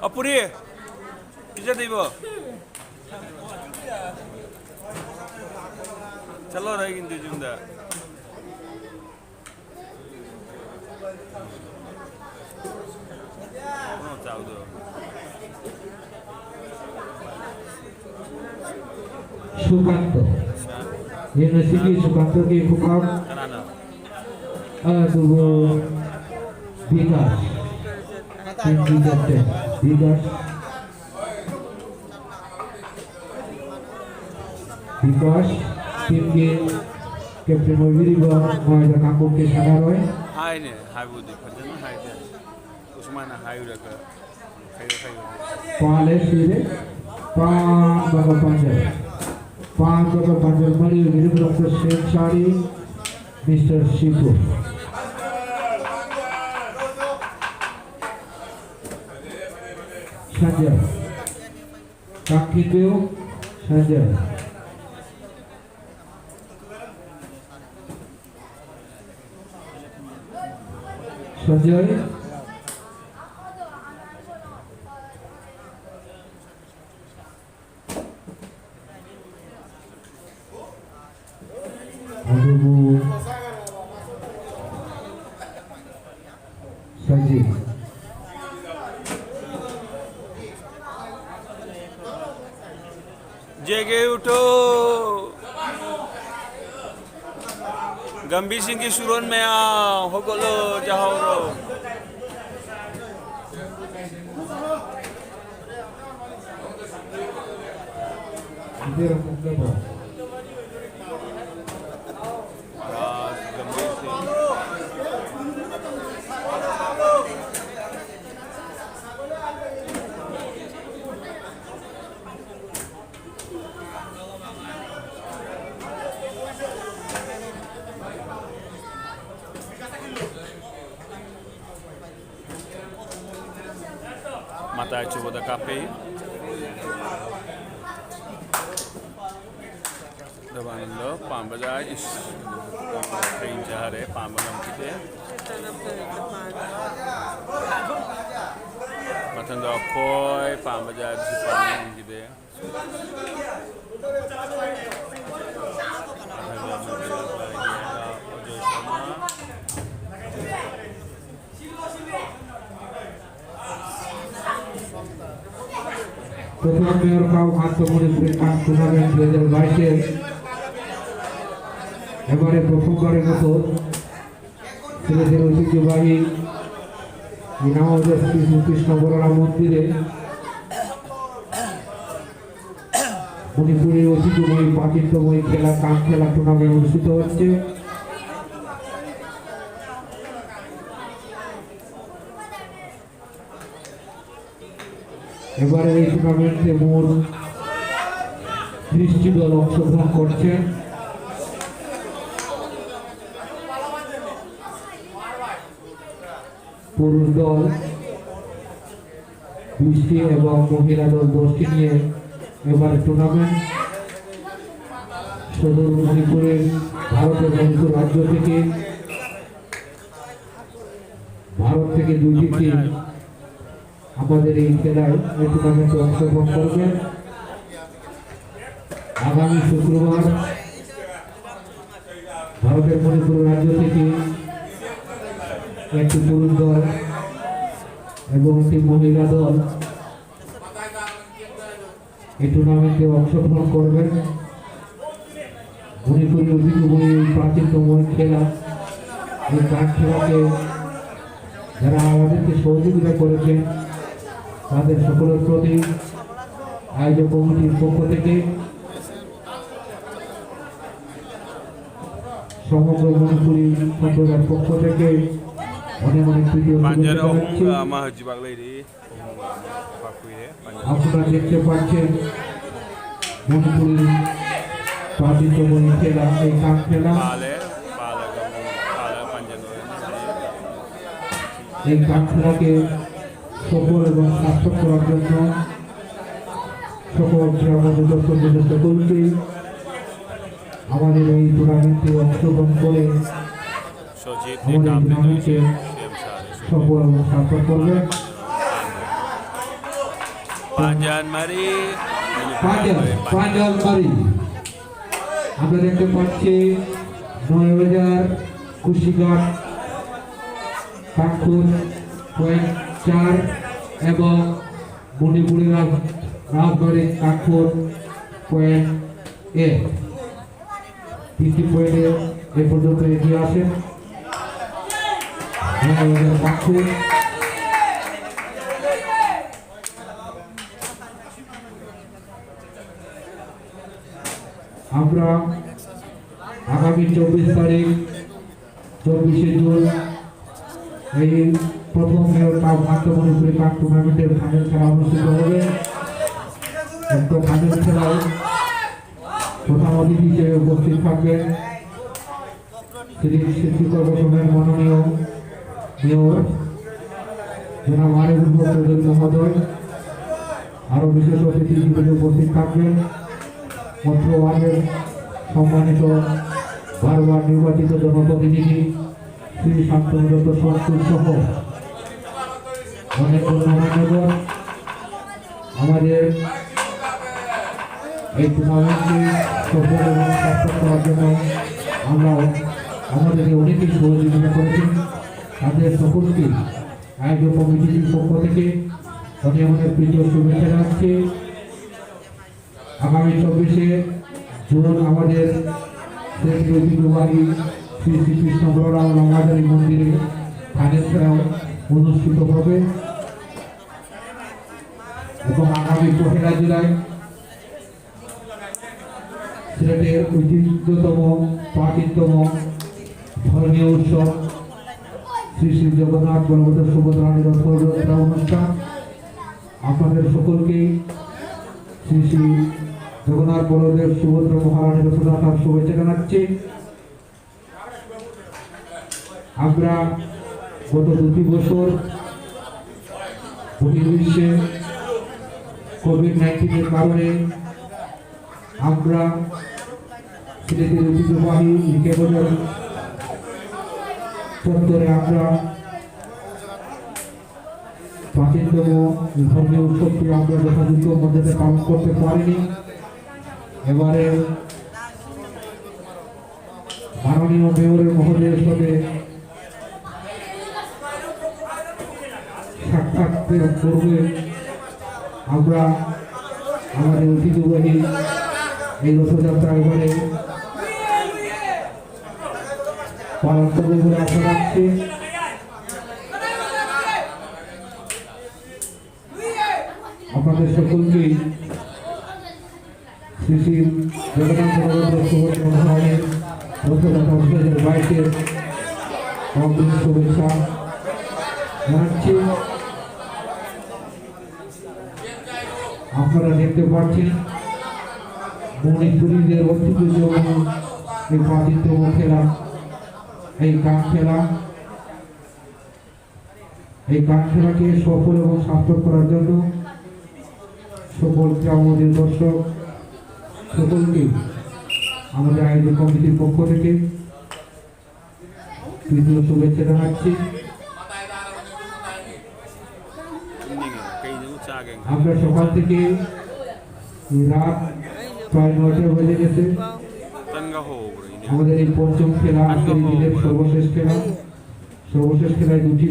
ꯑꯄꯨꯔꯤ꯫ ꯄꯤꯖꯗꯣꯏꯕꯣ? ꯆꯠꯂꯣ ꯅꯪꯒꯤ ꯌꯨꯝꯗ꯫ ꯀꯩꯅꯣ ꯆꯥꯕꯗꯣ꯫ ꯁꯨꯀꯥꯟꯇ꯫ ꯌꯦꯡ ꯑꯁꯤꯒꯤ ꯁꯨꯀꯥꯟꯇꯒꯤ ꯈꯨꯄꯥꯛ꯫ ꯀꯅꯥꯅꯣ? ꯑꯗꯨꯕꯨ ꯕꯤꯀꯥꯁ꯫ ꯇꯤꯝꯒꯤ ꯀꯦꯞꯇꯦꯟ ꯕꯤꯀꯥꯁ꯫ ꯕꯤꯀꯥꯁ ꯇꯤꯝꯒꯤ ꯀꯦꯞꯇꯦꯟ ꯑꯣꯏꯕꯤꯔꯤꯕ ꯃꯥꯏꯗ ꯀꯥꯡꯄꯣꯛꯄꯤ ꯁꯥꯟꯅꯔꯣꯏ꯫ ꯍꯥꯏꯅꯦ, ꯍꯥꯏꯕꯨꯗꯤ ꯐꯖꯅ ꯍꯥꯏꯗꯦ꯫ ꯎꯁꯃꯥꯟꯅ ꯍꯥꯏꯔꯨꯔꯒ ꯈꯩꯔꯣ ꯈꯩꯔꯣ꯫ ꯄꯥꯜꯂꯦ ꯁꯤꯔꯦ꯫ ꯄꯥꯟꯕꯒ ꯄꯥꯟꯖꯜ꯫ ꯄꯥꯟꯕꯒ ꯄꯥꯟꯖꯜ ꯃꯔꯤ ꯑꯣꯏꯕꯤꯔꯤꯕ ꯗꯣꯛꯇꯔ ꯁꯦꯝꯁꯥꯔꯤ, ꯃꯤꯁꯇꯔ ꯁꯤꯄꯨ꯫ ꯁꯟꯖꯌ꯫ ꯀꯥꯡꯈꯤꯕꯤꯌꯨ, ꯁꯟꯖꯌ꯫ ꯁꯟꯖꯌ꯫ ꯑꯗꯨꯕꯨ ꯁꯖꯤꯠ꯫ ꯖꯦꯒꯦ ꯎꯊꯣ꯫ ꯒꯝꯚꯤꯔ ꯁꯤꯡꯒꯤ ꯁꯨꯔꯣꯟ ꯃꯌꯥꯝ ꯍꯧꯒꯠꯂꯣ, ꯖꯥꯍꯧꯔꯣ꯫ Dai chubo da kape. Dabanando pamba jai is. Train jahare pamba nam kite. Matando koi pamba jai is pamba nam kite. প্রথম মেয়র কাপ আন্তঃমণিপুরী কাপ টুর্নামেন্ট দুই হাজার বাইশের এবারে প্রথমবারের মতো সিলেটের ঐতিহ্যবাহী ইনামদের শ্রী শ্রীকৃষ্ণ বলরাম মন্দিরে মণিপুরের ঐতিহ্যময়ী প্রাচীনতম এই খেলা কাপ খেলা টুর্নামেন্ট অনুষ্ঠিত হচ্ছে। এবারে এই টুর্নামেন্টে মোট ত্রিশটি দল অংশগ্রহণ করছে। পুরুষ দল বিশটি এবং মহিলা দল দশটি নিয়ে এবারে টুর্নামেন্ট সদর মণিপুরের ভারতের মণিপুর রাজ্য থেকে ভারত থেকে দুইটি টিম আমাদের এই খেলায় এই টুর্নামেন্টে অংশগ্রহণ করবে। আগামী শুক্রবার ভারতের মণিপুর রাজ্য থেকে একটি পুরুষ দল এবং একটি মহিলা দল এই টুর্নামেন্টে অংশগ্রহণ করবেন। মণিপুরী ঐতিহ্যবাহী প্রাচীনতম খেলা এই কাঠ খেলাকে যারা আমাদেরকে সহযোগিতা করেছেন তাদের সকলের প্রতি আয়োজক কমিটির পক্ষ থেকে সমগ্র মণিপুরী সম্প্রদায়ের পক্ষ থেকে অনেক অনেক প্রীতি ও শুভেচ্ছা জানাচ্ছি। Ama hajibak lady. আপনারা দেখতে পাচ্ছেন মণিপুরী প্রাচীনতম এই খেলা, এই কাঠ খেলা। এই কাঠ খেলাকে সফল এবং সার্থক করার জন্য সকল ক্রীড়া মণ্ডপের সকলকে আমাদের এই টুর্নামেন্টে অংশগ্রহণ করে সজীব আমাদের টুর্নামেন্টে সফল এবং সার্থক করবে। পাঁচজন মারি। পাঁচজন, পাঁচজন মারি। আমরা দেখতে পাচ্ছি নয় হাজার কুশিঘাট কাক্ষুর পয়েন্ট চার এবং মণিপুরের রাজ-, রাজবাড়ির কাক্ষুর পয়েন্ট এ। তিনটি পয়েন্টে এ পর্যন্ত এগিয়ে আছেন নয় হাজার কাক্ষুর। আমরা আগামী চব্বিশ তারিখ, চব্বিশে জুন, এই প্রথম মেয়র কাপ আন্তঃমণিপুরী কাপ টুর্নামেন্টের ফাইনাল খেলা অনুষ্ঠিত হবে। উক্ত ফাইনাল খেলায় প্রধান অতিথি হিসেবে উপস্থিত থাকবেন সিলেট সিটি কর্পোরেশনের মাননীয় মেয়র জনাব আরিফুল হক চৌধুরী মহোদয়। আরো বিশেষ অতিথি হিসেবে উপস্থিত থাকবেন অত্র ওয়ার্ডের সম্মানিত বারবার নির্বাচিত জনপ্রতিনিধি শ্রী শান্তনু দত্ত সন্তুর সহ অনেক গণ্যমান্যগণ। আমাদের এই টুর্নামেন্টকে সফল এবং সার্থক করার জন্য আমরা আমাদেরকে অনেকেই সহযোগিতা করেছেন, তাদের সকলকে আয়োজক কমিটির পক্ষ থেকে অনেক অনেক প্রীতি ও শুভেচ্ছা জানাচ্ছি। আগামী চব্বিশে জুন আমাদের শ্রী ঐতিহ্যবাহী শ্রী শ্রীকৃষ্ণ বলরাম লামাজারি মন্দিরে ফাইনাল খেলা অনুষ্ঠিত হবে এবং আগামী পহেলা জুলাই সিলেটের ঐতিহ্যতম, প্রাচীনতম ধর্মীয় উৎসব শ্রী শ্রী জগন্নাথ বলভদ্র সুভদ্রার রথযাত্রা অনুষ্ঠান। আপনাদের সকলকে শ্রী শ্রী জগন্নাথ বলদেব সুভদ্রা মহারানীর রথযাত্রার শুভেচ্ছা জানাচ্ছি। আমরা গত দুটি বছর বহির্বিশ্বে কোভিড নাইন্টিনের কারণে আমরা সিলেটের ঐতিহ্যবাহী ইকে বাজার চত্বরে আমরা প্রাচীনতম ধর্মীয় উৎসবটি আমরা যথাযোগ্য মর্যাদায় পালন করতে পারিনি। এবারে মাননীয় মেয়রের মহোদয়ের সাথে সাক্ষাৎ করবে। আমরা আমাদের ঐতিহ্যবাহী এই রথযাত্রা এবারে পালন করবে বলে আশা রাখছি। আপনাদের সকলকেই শ্রী শ্রী জগন্নাথ বলরাম রথ মহারাজের রথযাত্রা দু হাজার বাইশের অগ্রিম শুভেচ্ছা জানাচ্ছি। আপনারা দেখতে পাচ্ছেন মণিপুরীদের অত্যন্ত জনপ্রিয় এই প্রাচীনতম খেলা, এই কাঠ খেলা। এই কাঠ খেলাকে সফল এবং সার্থক করার জন্য সকল গ্রামীণ দর্শক সকলকে আমাদের আয়োজক কমিটির পক্ষ থেকে প্রীতীয় শুভেচ্ছা জানাচ্ছি। আমরা সকাল থেকে রাত প্রায় নয়টা বেজে গেছে। আমাদের এই পঞ্চম খেলা আজকের এই দিনের সর্বশেষ খেলা। সর্বশেষ খেলায় দুটি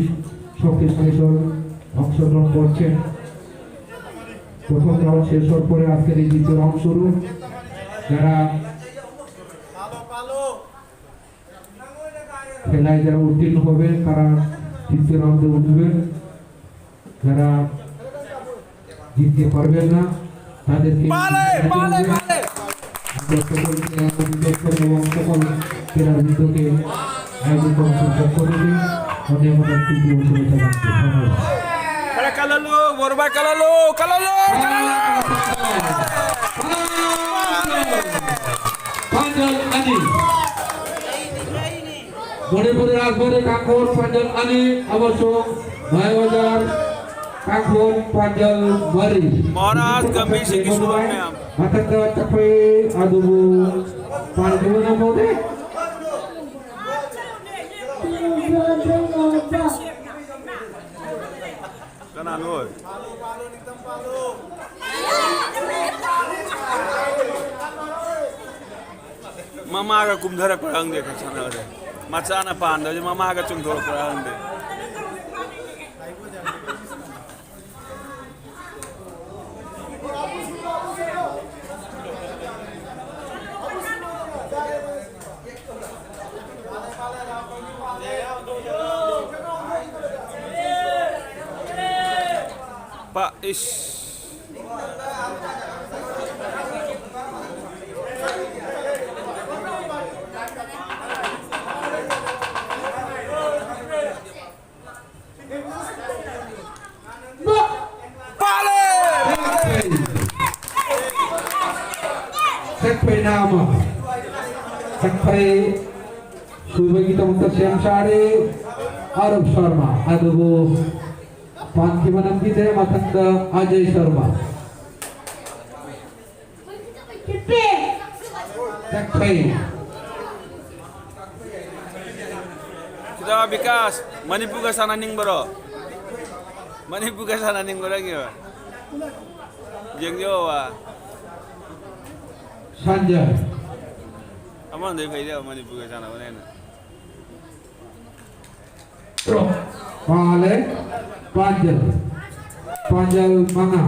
শক্তিশালী দল অংশগ্রহণ করছেন। প্রথম রাউন্ড শেষ হওয়ার পরে আজকের এই দ্বিতীয় রাউন্ড শুরু। যারা খেলায় যারা উত্তীর্ণ হবেন, তারা তৃতীয় রাউন্ডে উঠবেন। যারা জিততে পারবেন না, তাদেরকে পালে, পালে, পালে। আমরা সকলকে একত্রিত এবং সকল ক্রীড়াবিদকে আয়োজক কমিটির পক্ষ থেকে অনেক অনেক প্রীতি ও শুভেচ্ছা জানাচ্ছি। ধন্যবাদ। Kalalu, Borba Kalalu, Kalalu, Kalalu. Panjal Ani. মণিপুরের রাজবাড়ি ঠাকুর পাঞ্জাল আলী অবশ্য নয় হাজার ꯀꯥꯡꯈꯣꯟ ꯄꯥꯟꯖꯜ ꯃꯔꯤ꯫ ꯃꯍꯥꯔꯥꯖ ꯒꯝꯚꯤꯔ ꯁꯤꯡꯒꯤ ꯁꯨꯚꯝ ꯃꯌꯥꯝ꯫ ꯃꯊꯛꯇ ꯆꯠꯈ꯭ꯔꯦ, ꯑꯗꯨꯕꯨ ꯄꯥꯟꯈꯤꯕ ꯉꯝꯍꯧꯗꯦ꯫ ꯀꯅꯥꯅꯣ? ꯃꯃꯥꯒ ꯀꯨꯝꯊꯔꯛꯄ꯭ꯔꯥ ꯈꯪꯗꯦ, ꯈꯔ ꯁꯥꯟꯅꯕꯗ꯫ ꯃꯆꯥꯅ ꯄꯥꯟꯗꯕꯁꯦ ꯃꯃꯥꯒ ꯆꯨꯝꯊꯣꯔꯛꯄ꯭ꯔꯥ ꯈꯪꯗꯦ꯫ ꯄꯥ ꯏꯁ꯫ ꯄꯥꯂꯦ! ꯁꯛꯄꯩ ꯅꯥꯃ꯫ ꯁꯛꯄꯩ ꯁꯨꯕꯒꯤꯗꯃꯛꯇ ꯁꯦꯝ ꯁꯥꯔꯦ ꯑꯔꯨꯞ ꯁꯔꯃ꯫ ꯑꯗꯨꯕꯨ ꯄꯥꯟꯈꯤꯕ ꯅꯝꯈꯤꯗꯦ꯫ ꯃꯊꯪꯗ ꯑꯖꯌ ꯁꯔꯃ꯫ ꯆꯠꯈ꯭ꯔꯦ꯫ ꯁꯤꯗ ꯕꯤꯀꯥꯁ, ꯃꯅꯤꯄꯨꯔꯒ ꯁꯥꯟꯅꯅꯤꯡꯕꯔꯣ? ꯃꯅꯤꯄꯨꯔꯒ ꯁꯥꯟꯅꯅꯤꯡꯕ꯭ꯔꯣ ꯅꯪꯒꯤꯕ? ꯌꯦꯡꯖꯧꯕ꯫ ꯁꯟꯖꯌ꯫ ꯑꯃꯔꯣꯝꯗꯗꯤ ꯐꯩꯗ, ꯃꯅꯤꯄꯨꯔꯒ ꯁꯥꯟꯅꯕꯅ ꯍꯦꯟꯅ꯫ ꯄꯥꯜꯂꯦ꯫ ꯄꯥꯟꯖꯜ꯫ ꯄꯥꯟꯖꯜ ꯃꯉꯥ꯫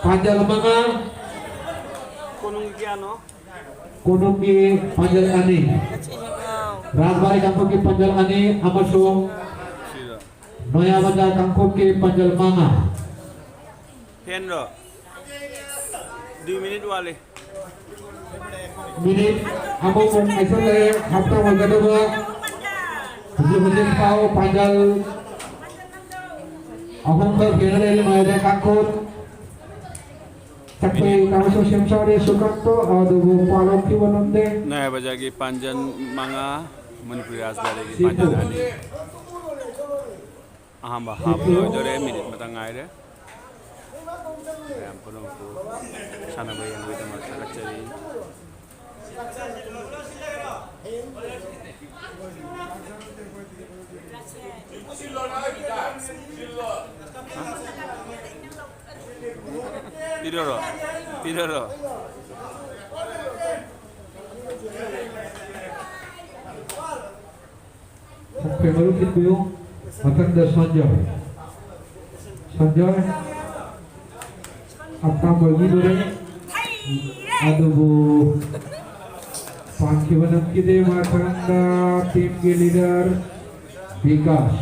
ꯄꯥꯟꯖꯜ ꯃꯉꯥ꯫ ꯀꯣꯅꯨꯡꯒꯤ ꯀꯌꯥꯅꯣ? ꯀꯣꯅꯨꯡꯒꯤ ꯄꯥꯟꯖꯜ ꯑꯅꯤ꯫ ꯔꯥꯖꯕꯥꯔꯤ ꯀꯥꯡꯄꯣꯛꯀꯤ ꯄꯥꯟꯖꯜ ꯑꯅꯤ ꯑꯃꯁꯨꯡ ꯁꯤꯗ꯫ ꯅꯣꯌꯥꯕꯖꯥꯔ ꯀꯥꯡꯄꯣꯛꯀꯤ ꯄꯥꯟꯖꯜ ꯃꯉꯥ꯫ ꯍꯦꯟꯔꯣ? ꯗꯨꯏ ꯃꯤꯅꯤꯠ ꯋꯥꯠꯂꯤ꯫ ꯃꯤꯅꯤꯠ ꯑꯃꯃꯨꯛ ꯉꯥꯏꯁꯜꯂꯛꯑꯦ꯫ ꯍꯥꯞꯇ ꯑꯣꯏꯒꯗꯕ꯫ ꯍꯧꯖꯤꯛ ꯍꯧꯖꯤꯛ ꯐꯥꯎ ꯄꯥꯟꯖꯜ ꯑꯍꯨꯝꯈꯛ ꯍꯦꯟꯅ ꯂꯩꯔꯤ ꯃꯥꯏꯗ ꯀꯥꯡꯈꯨꯜ꯫ ꯆꯠꯄꯩ ꯇꯥꯃꯁꯨ ꯁꯦꯝ ꯁꯥꯔꯦ ꯁꯨꯀꯠꯇꯣ ꯑꯗꯨꯕꯨ ꯄꯥꯜꯂꯛꯈꯤꯕ ꯉꯝꯗꯦ꯫ ꯅꯌꯥꯕꯖꯥꯒꯤ ꯄꯥꯟꯖꯟ ꯃꯉꯥ, ꯃꯅꯤꯄꯨꯔꯤ ꯔꯥꯖꯕꯥꯔꯤꯒꯤ ꯄꯥꯟꯖꯟ ꯑꯅꯤ꯫ ꯑꯍꯥꯟꯕ ꯍꯥꯞ ꯂꯣꯏꯗꯣꯔꯦ, ꯃꯤꯅꯤꯠ ꯑꯃꯇ ꯉꯥꯏꯔꯦ꯫ ꯃꯌꯥꯝ ꯄꯨꯝꯅꯃꯛꯄꯨ ꯁꯥꯟꯅꯕ ꯌꯦꯡꯕꯒꯤꯗꯃꯛ ꯊꯥꯒꯠꯆꯔꯤ꯫ ꯄꯤꯔꯔꯣ, ꯄꯤꯔꯔꯣ꯫ ꯁꯛꯄ ꯃꯔꯨꯞ ꯊꯤꯟꯕꯤꯌꯨ꯫ ꯃꯊꯪꯗ ꯁꯟꯖꯣꯏ꯫ ꯁꯟꯖꯣꯏ꯫ ꯑꯄꯥꯝꯕꯒꯤ ꯂꯣꯔꯦ꯫ ꯑꯗꯨꯕꯨ ꯄꯥꯟꯈꯤꯕ ꯅꯝꯈꯤꯗꯦ꯫ ꯃꯊꯪꯗ ꯇꯤꯝꯒꯤ ꯂꯤꯗꯔ ꯕꯤꯀꯥꯁ꯫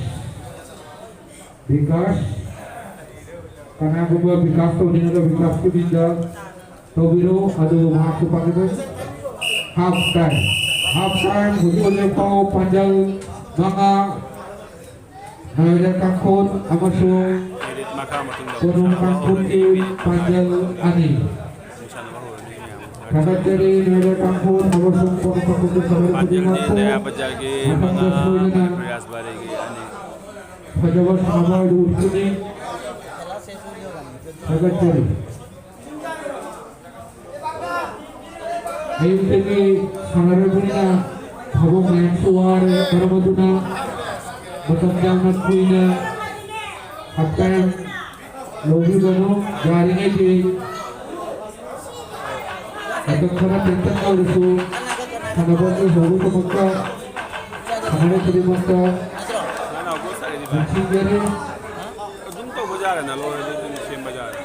ꯕꯤꯀꯥꯁ꯫ ꯀꯅꯥꯒꯨꯝꯕ ꯕꯤꯀꯥꯁ ꯇꯧꯅꯤꯡꯉꯒ ꯕꯤꯀꯥꯁꯀꯤ ꯃꯤꯡꯗ ꯇꯧꯕꯤꯔꯣ꯫ ꯑꯗꯨꯕꯨ ꯃꯍꯥꯛꯁꯨ ꯄꯥꯟꯈꯤꯗꯦ꯫ Half time. ꯍꯥꯐ ꯇꯥꯏꯝ ꯍꯧꯖꯤꯛ ꯍꯧꯖꯤꯛ ꯐꯥꯎ ꯄꯥꯟꯖꯜ ꯃꯉꯥ, ꯅꯣꯏꯗ ꯀꯥꯡꯈꯣꯟ ꯑꯃꯁꯨꯡ ꯃꯤꯅꯤꯠ ꯃꯈꯥ ꯃꯇꯨꯡꯗ ꯀꯣꯅꯨꯡ ꯀꯥꯡꯈꯣꯟꯒꯤ ꯄꯥꯟꯖꯜ ꯑꯅꯤ꯫ ꯊꯥꯒꯠꯆꯔꯤ ꯅꯣꯏꯗ ꯀꯥꯡꯈꯣꯟ ꯑꯃꯁꯨꯡ ꯀꯣꯅꯨꯡ ꯀꯥꯡꯈꯣꯟꯒꯤ ꯁꯍꯔ ꯄꯥꯟꯖꯜꯗꯤ ꯈꯨꯗꯤꯡꯃꯛꯄꯨ꯫ ꯗꯌꯥ ꯕꯖꯥꯔꯒꯤ ꯃꯊꯪꯗ ꯃꯉꯥ, ꯁꯣꯏꯗꯅ ꯃꯅꯤꯄꯨꯔꯤ ꯔꯥꯖꯕꯥꯔꯤꯒꯤ ꯑꯅꯤ꯫ ꯐꯖꯕ ꯁꯥꯕ ꯍꯥꯏꯗꯨ ꯎꯠꯄꯅꯤ꯫ ꯊꯥꯒꯠꯆꯔꯤ꯫ ꯑꯌꯨꯛꯇꯒꯤ ꯁꯥꯟꯅꯔꯕꯅꯤꯅ ꯊꯕꯛ ꯃꯌꯥꯝꯁꯨ ꯋꯥꯔꯦ꯫ ꯃꯔꯝ ꯑꯗꯨꯅ ꯃꯇꯝ ꯌꯥꯝꯅ ꯀꯨꯏꯅ ꯍꯛꯆꯥꯡ ꯂꯧꯕꯤꯒꯅꯨ꯫ ꯌꯥꯔꯤꯉꯩꯗꯤ ꯃꯇꯝ ꯈꯔ ꯇꯦꯟꯇꯛꯅ ꯑꯣꯏꯔꯁꯨ ꯁꯥꯟꯅꯕ ꯑꯁꯤ ꯍꯧꯕꯒꯤꯗꯃꯛꯇ ꯁꯥꯟꯅꯔꯣꯏ ꯈꯨꯗꯤꯡꯃꯛꯇ ꯅꯪꯅ ꯍꯧꯖꯤꯛ ꯁꯥꯔꯤꯗꯤ ꯚꯥꯏ꯫ ꯅꯤꯡꯁꯤꯡꯖꯔꯤ꯫ ꯑꯗꯨꯝ ꯇꯧꯕ ꯌꯥꯔꯦꯅ, ꯂꯣꯏꯔꯗꯤ ꯑꯗꯨꯝ ꯁꯦꯝꯕ ꯌꯥꯔꯦ꯫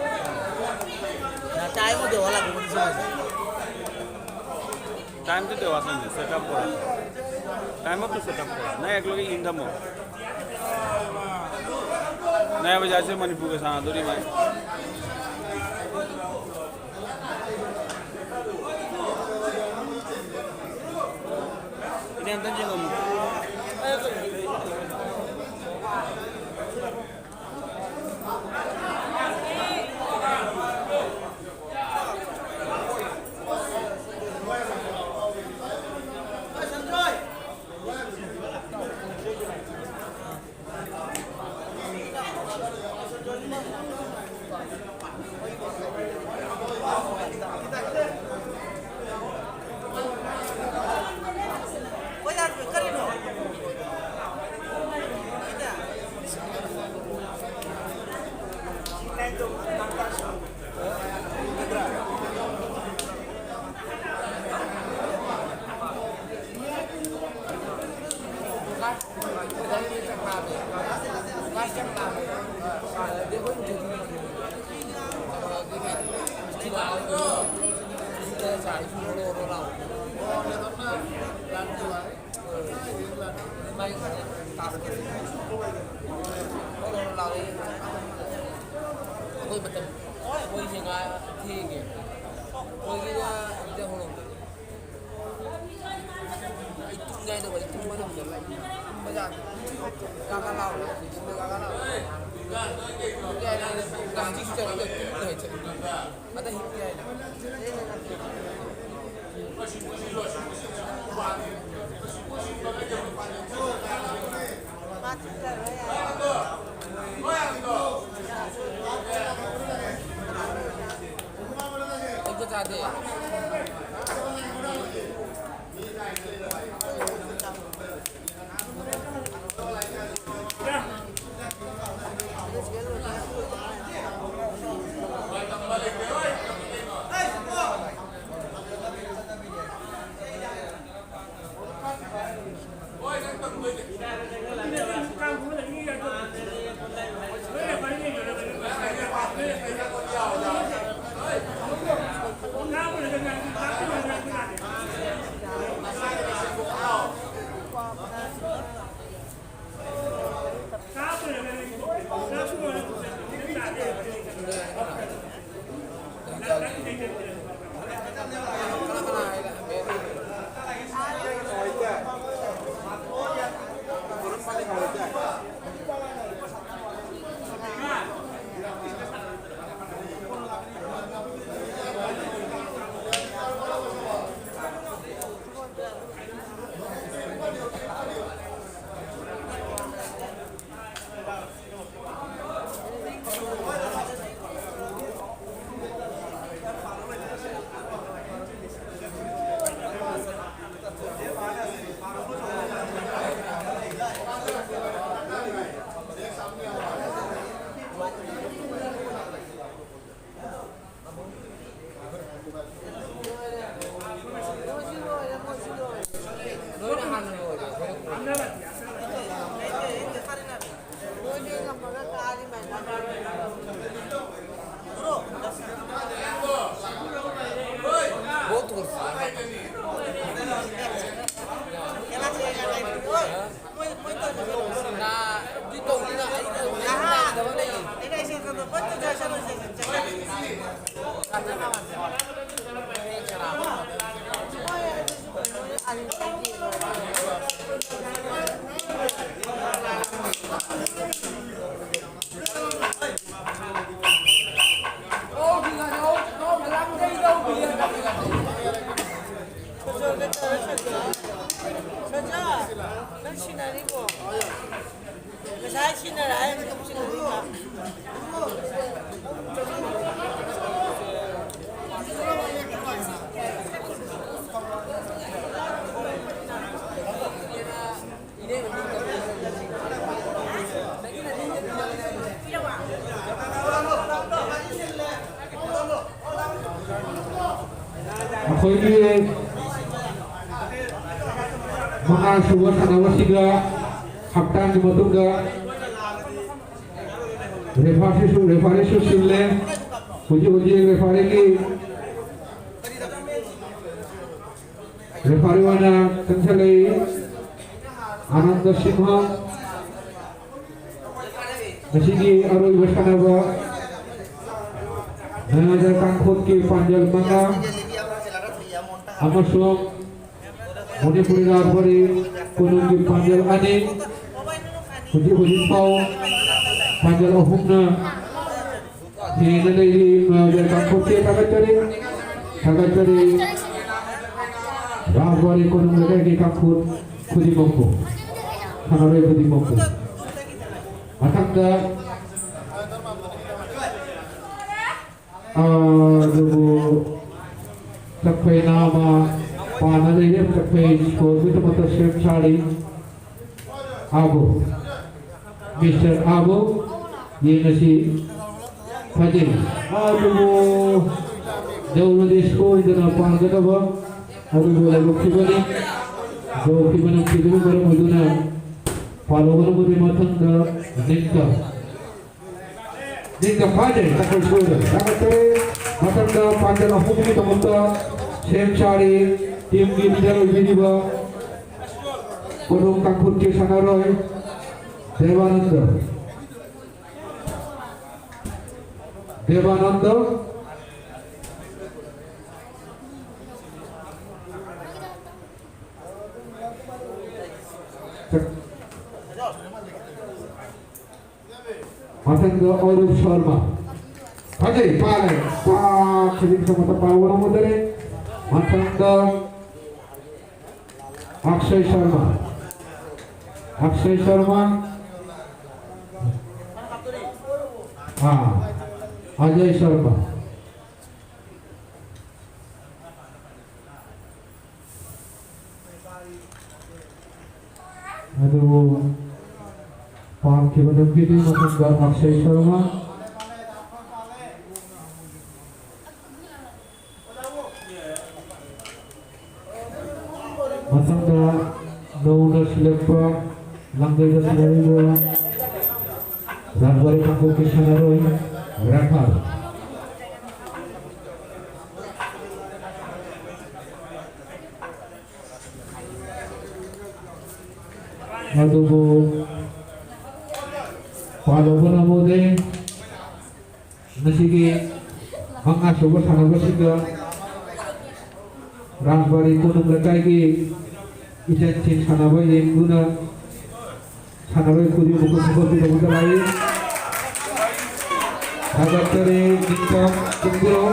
ꯇꯥꯏꯝꯗꯨꯗꯤ ꯋꯥꯁꯟꯁꯦ, ꯁꯦꯠ ꯑꯞ ꯇꯧꯔ꯫ ꯇꯥꯏꯝ ꯑꯞꯇꯨ ꯁꯦꯠ ꯑꯞ ꯇꯧꯔ꯫ ꯅꯪ ꯍꯦꯛ ꯂꯣꯏꯒ ꯏꯟ ꯊꯝꯃꯣ꯫ ꯅꯌꯥ ꯕꯖꯥꯔꯁꯦ ꯃꯅꯤꯄꯨꯔꯒ ꯁꯥꯟꯅꯗꯣꯔꯤ ꯃꯥꯏ꯫ ꯏꯅꯦ ꯑꯝꯇꯪ ꯌꯦꯡꯉꯝꯃꯨ꯫ ꯑꯩꯈꯣꯏ ꯃꯇꯝ, ꯑꯩꯈꯣꯏꯁꯦ ꯉꯥ ꯊꯦꯡꯉꯦ꯫ ꯑꯩꯈꯣꯏꯒꯤꯅ ꯁꯤꯗ ꯍꯧꯔꯛꯄ꯫ ꯑꯩ ꯇꯨꯝꯒꯦ ꯍꯥꯏꯗꯧꯕ, ꯑꯩ ꯇꯨꯝꯕ ꯉꯝꯗꯕ꯫ ꯕꯖꯥꯔ ꯀꯥ ꯀꯥ ꯂꯥꯎꯔꯦ, ꯁꯤꯗ ꯀꯥ ꯀꯥ ꯂꯥꯎꯔꯦ꯫ ꯇꯨꯝꯒꯦ ꯍꯥꯏꯗꯤ ꯄ꯭ꯂꯥꯁꯇꯤꯛꯁꯨ ꯆꯠꯂꯒ ꯇꯨꯝꯒꯦ ꯍꯥꯏ ꯆꯠꯂꯤ꯫ ꯑꯗ ꯍꯤꯞꯀꯦ ꯍꯥꯏꯗꯤ꯫ ꯑꯩꯁꯨ ꯆꯥꯗꯦ꯫ ꯑꯩꯈꯣꯏꯒꯤ ꯃꯉꯥꯁꯨꯕ ꯁꯥꯟꯅꯕꯁꯤꯗ ꯍꯞꯇꯥꯒꯤ ꯃꯇꯨꯡꯗ ꯔꯦꯐꯥꯔꯤꯁꯨ, ꯔꯦꯐꯥꯔꯤꯁꯨ ꯁꯤꯜꯂꯦ꯫ ꯍꯧꯖꯤꯛ ꯍꯧꯖꯤꯛ ꯔꯦꯐꯥꯔꯤꯒꯤ ꯔꯦꯐꯥꯔꯤ ꯑꯣꯏꯅ ꯆꯪꯁꯤꯜꯂꯛꯏ ꯑꯅꯟꯗ ꯁꯤꯡꯍ꯫ ꯉꯁꯤꯒꯤ ꯑꯔꯣꯏꯕ ꯁꯥꯟꯅꯕ ꯃꯌꯥꯝꯗ ꯀꯥꯡꯈꯣꯠꯀꯤ ꯄꯥꯟꯖꯜ ꯃꯉꯥ ꯑꯃꯁꯨꯡ ꯃꯅꯤꯄꯨꯔꯤ ꯔꯥꯖꯕꯥꯔꯤ ꯀꯣꯅꯨꯡꯒꯤ ꯄꯥꯟꯖꯜ ꯑꯅꯤ꯫ ꯍꯧꯖꯤꯛ ꯍꯧꯖꯤꯛ ꯐꯥꯎ ꯄꯥꯟꯖꯜ ꯑꯍꯨꯝꯅ ꯍꯦꯟꯅ ꯂꯩꯔꯤ꯫ ꯃꯌꯥꯝꯗ ꯀꯥꯡꯈꯣꯠꯀꯤ ꯊꯥꯒꯠꯆꯔꯤ, ꯊꯥꯒꯠꯆꯔꯤ꯫ ꯔꯥꯖꯕꯥꯔꯤ ꯀꯣꯅꯨꯡ ꯂꯩꯀꯥꯏꯒꯤ ꯀꯥꯡꯈꯣꯠ ꯈꯨꯗꯤꯡꯃꯛꯄꯨ, ꯁꯥꯟꯅꯔꯣꯏ ꯈꯨꯗꯤꯡꯃꯛꯄꯨ꯫ ꯃꯊꯪꯗ ꯑꯗꯨꯕꯨ ꯆꯠꯈ꯭ꯔꯦ ꯅꯥꯕ ꯄꯥꯅ ꯂꯩꯔꯦ꯫ ꯆꯠꯈ꯭ꯔꯦ ꯁ꯭ꯀꯣꯔꯒꯤꯗꯃꯛꯇ ꯁꯦꯝ ꯁꯥꯔꯤ꯫ ꯑꯥꯕꯨ, ꯃꯤꯁꯇꯔ ꯑꯥꯕꯨ, ꯌꯦꯡꯉꯁꯤ꯫ ꯐꯖꯩ꯫ ꯑꯗꯨꯕꯨ ꯌꯧꯔꯗꯤ ꯁꯣꯏꯗꯅ ꯄꯥꯟꯒꯗꯕ ꯑꯗꯨꯕꯨ ꯂꯥꯏꯕꯛ ꯊꯤꯕꯅꯤ꯫ ꯒꯣꯜ ꯊꯤꯕꯅ ꯊꯤꯕꯒꯤ ꯃꯔꯝ ꯑꯣꯏꯗꯨꯅ ꯄꯥꯜꯍꯧꯒꯗꯕꯗꯤ ꯃꯊꯪꯗ ꯅꯤꯡꯊꯧ꯫ ꯅꯤꯡꯊꯧ ꯐꯥꯖꯩ꯫ ꯆꯠꯈ꯭ꯔꯦ ꯁꯣꯏꯗꯅ꯫ ꯊꯥꯒꯠꯆꯔꯤ꯫ ꯃꯊꯪꯗ ꯄꯥꯟꯖꯜ ꯑꯍꯨꯝꯒꯤꯗꯃꯛꯇ ꯁꯦꯝ ꯁꯥꯔꯤ꯫ ꯇꯤꯝꯒꯤ ꯂꯤꯗꯔ ꯑꯣꯏꯕꯤꯔꯤꯕ ꯀꯣꯅꯨꯡ ꯀꯥꯡꯈꯨꯜꯒꯤ ꯁꯥꯟꯅꯔꯣꯏ ꯗꯦꯕꯥꯅꯟꯗ꯫ ꯗꯦꯕꯥꯅꯟꯗ꯫ ꯃꯊꯪꯗ ꯑꯔꯨꯞ ꯁꯔꯃ꯫ ꯐꯖꯩ, ꯄꯥꯜꯂꯦ꯫ ꯄꯥ-, ꯈꯖꯤꯛ ꯈꯛꯇ ꯄꯥꯎ ꯉꯝꯒꯗꯔꯦ꯫ ꯃꯊꯪꯗ ꯑꯛꯁꯌ ꯁꯔꯃ꯫ ꯑꯛꯁꯌ ꯁꯔꯃ꯫ ꯑꯥ, ꯑꯖꯌ ꯁꯔꯃ꯫ ꯑꯗꯨꯕꯨ ꯄꯥꯝꯈꯤꯕ ꯅꯨꯄꯤꯗꯨꯒꯤ ꯃꯊꯪꯗ ꯑꯛꯁꯌ ꯁꯔꯃ꯫ ꯃꯊꯪꯗ ꯅꯧꯅ ꯁꯤꯜꯂꯛꯄ ꯂꯥꯡꯕꯩꯗ ꯁꯥꯟꯅꯔꯤꯕ ꯔꯥꯖꯕꯥꯔꯤ ꯀꯥꯡꯄꯣꯛꯄꯤ ꯁꯥꯟꯅꯔꯣꯏ ꯔꯥꯐꯥꯜ꯫ ꯑꯗꯨꯕꯨ ꯄꯥꯜꯂꯧꯕ ꯅꯝꯍꯧꯗꯦ꯫ ꯉꯁꯤꯒꯤ ꯃꯉꯥꯁꯨꯕ ꯁꯥꯟꯅꯕꯁꯤꯗ ꯔꯥꯖꯕꯥꯔꯤ ꯀꯣꯅꯨꯡ ꯂꯩꯀꯥꯏꯒꯤ ꯏꯆꯟꯁꯤꯡ ꯁꯥꯟꯅꯕ ꯌꯦꯡꯗꯨꯅ ꯁꯥꯟꯅꯔꯣꯏ ꯈꯨꯗꯤꯡꯃꯛꯄꯨ ꯁꯄꯣꯔꯠ ꯇꯧꯕꯤꯔꯛꯄꯗ ꯂꯥꯛꯏ꯫ ꯊꯥꯒꯠꯆꯔꯤ, ꯅꯤꯡꯇꯝ ꯇꯨꯝꯕꯤꯔꯣ꯫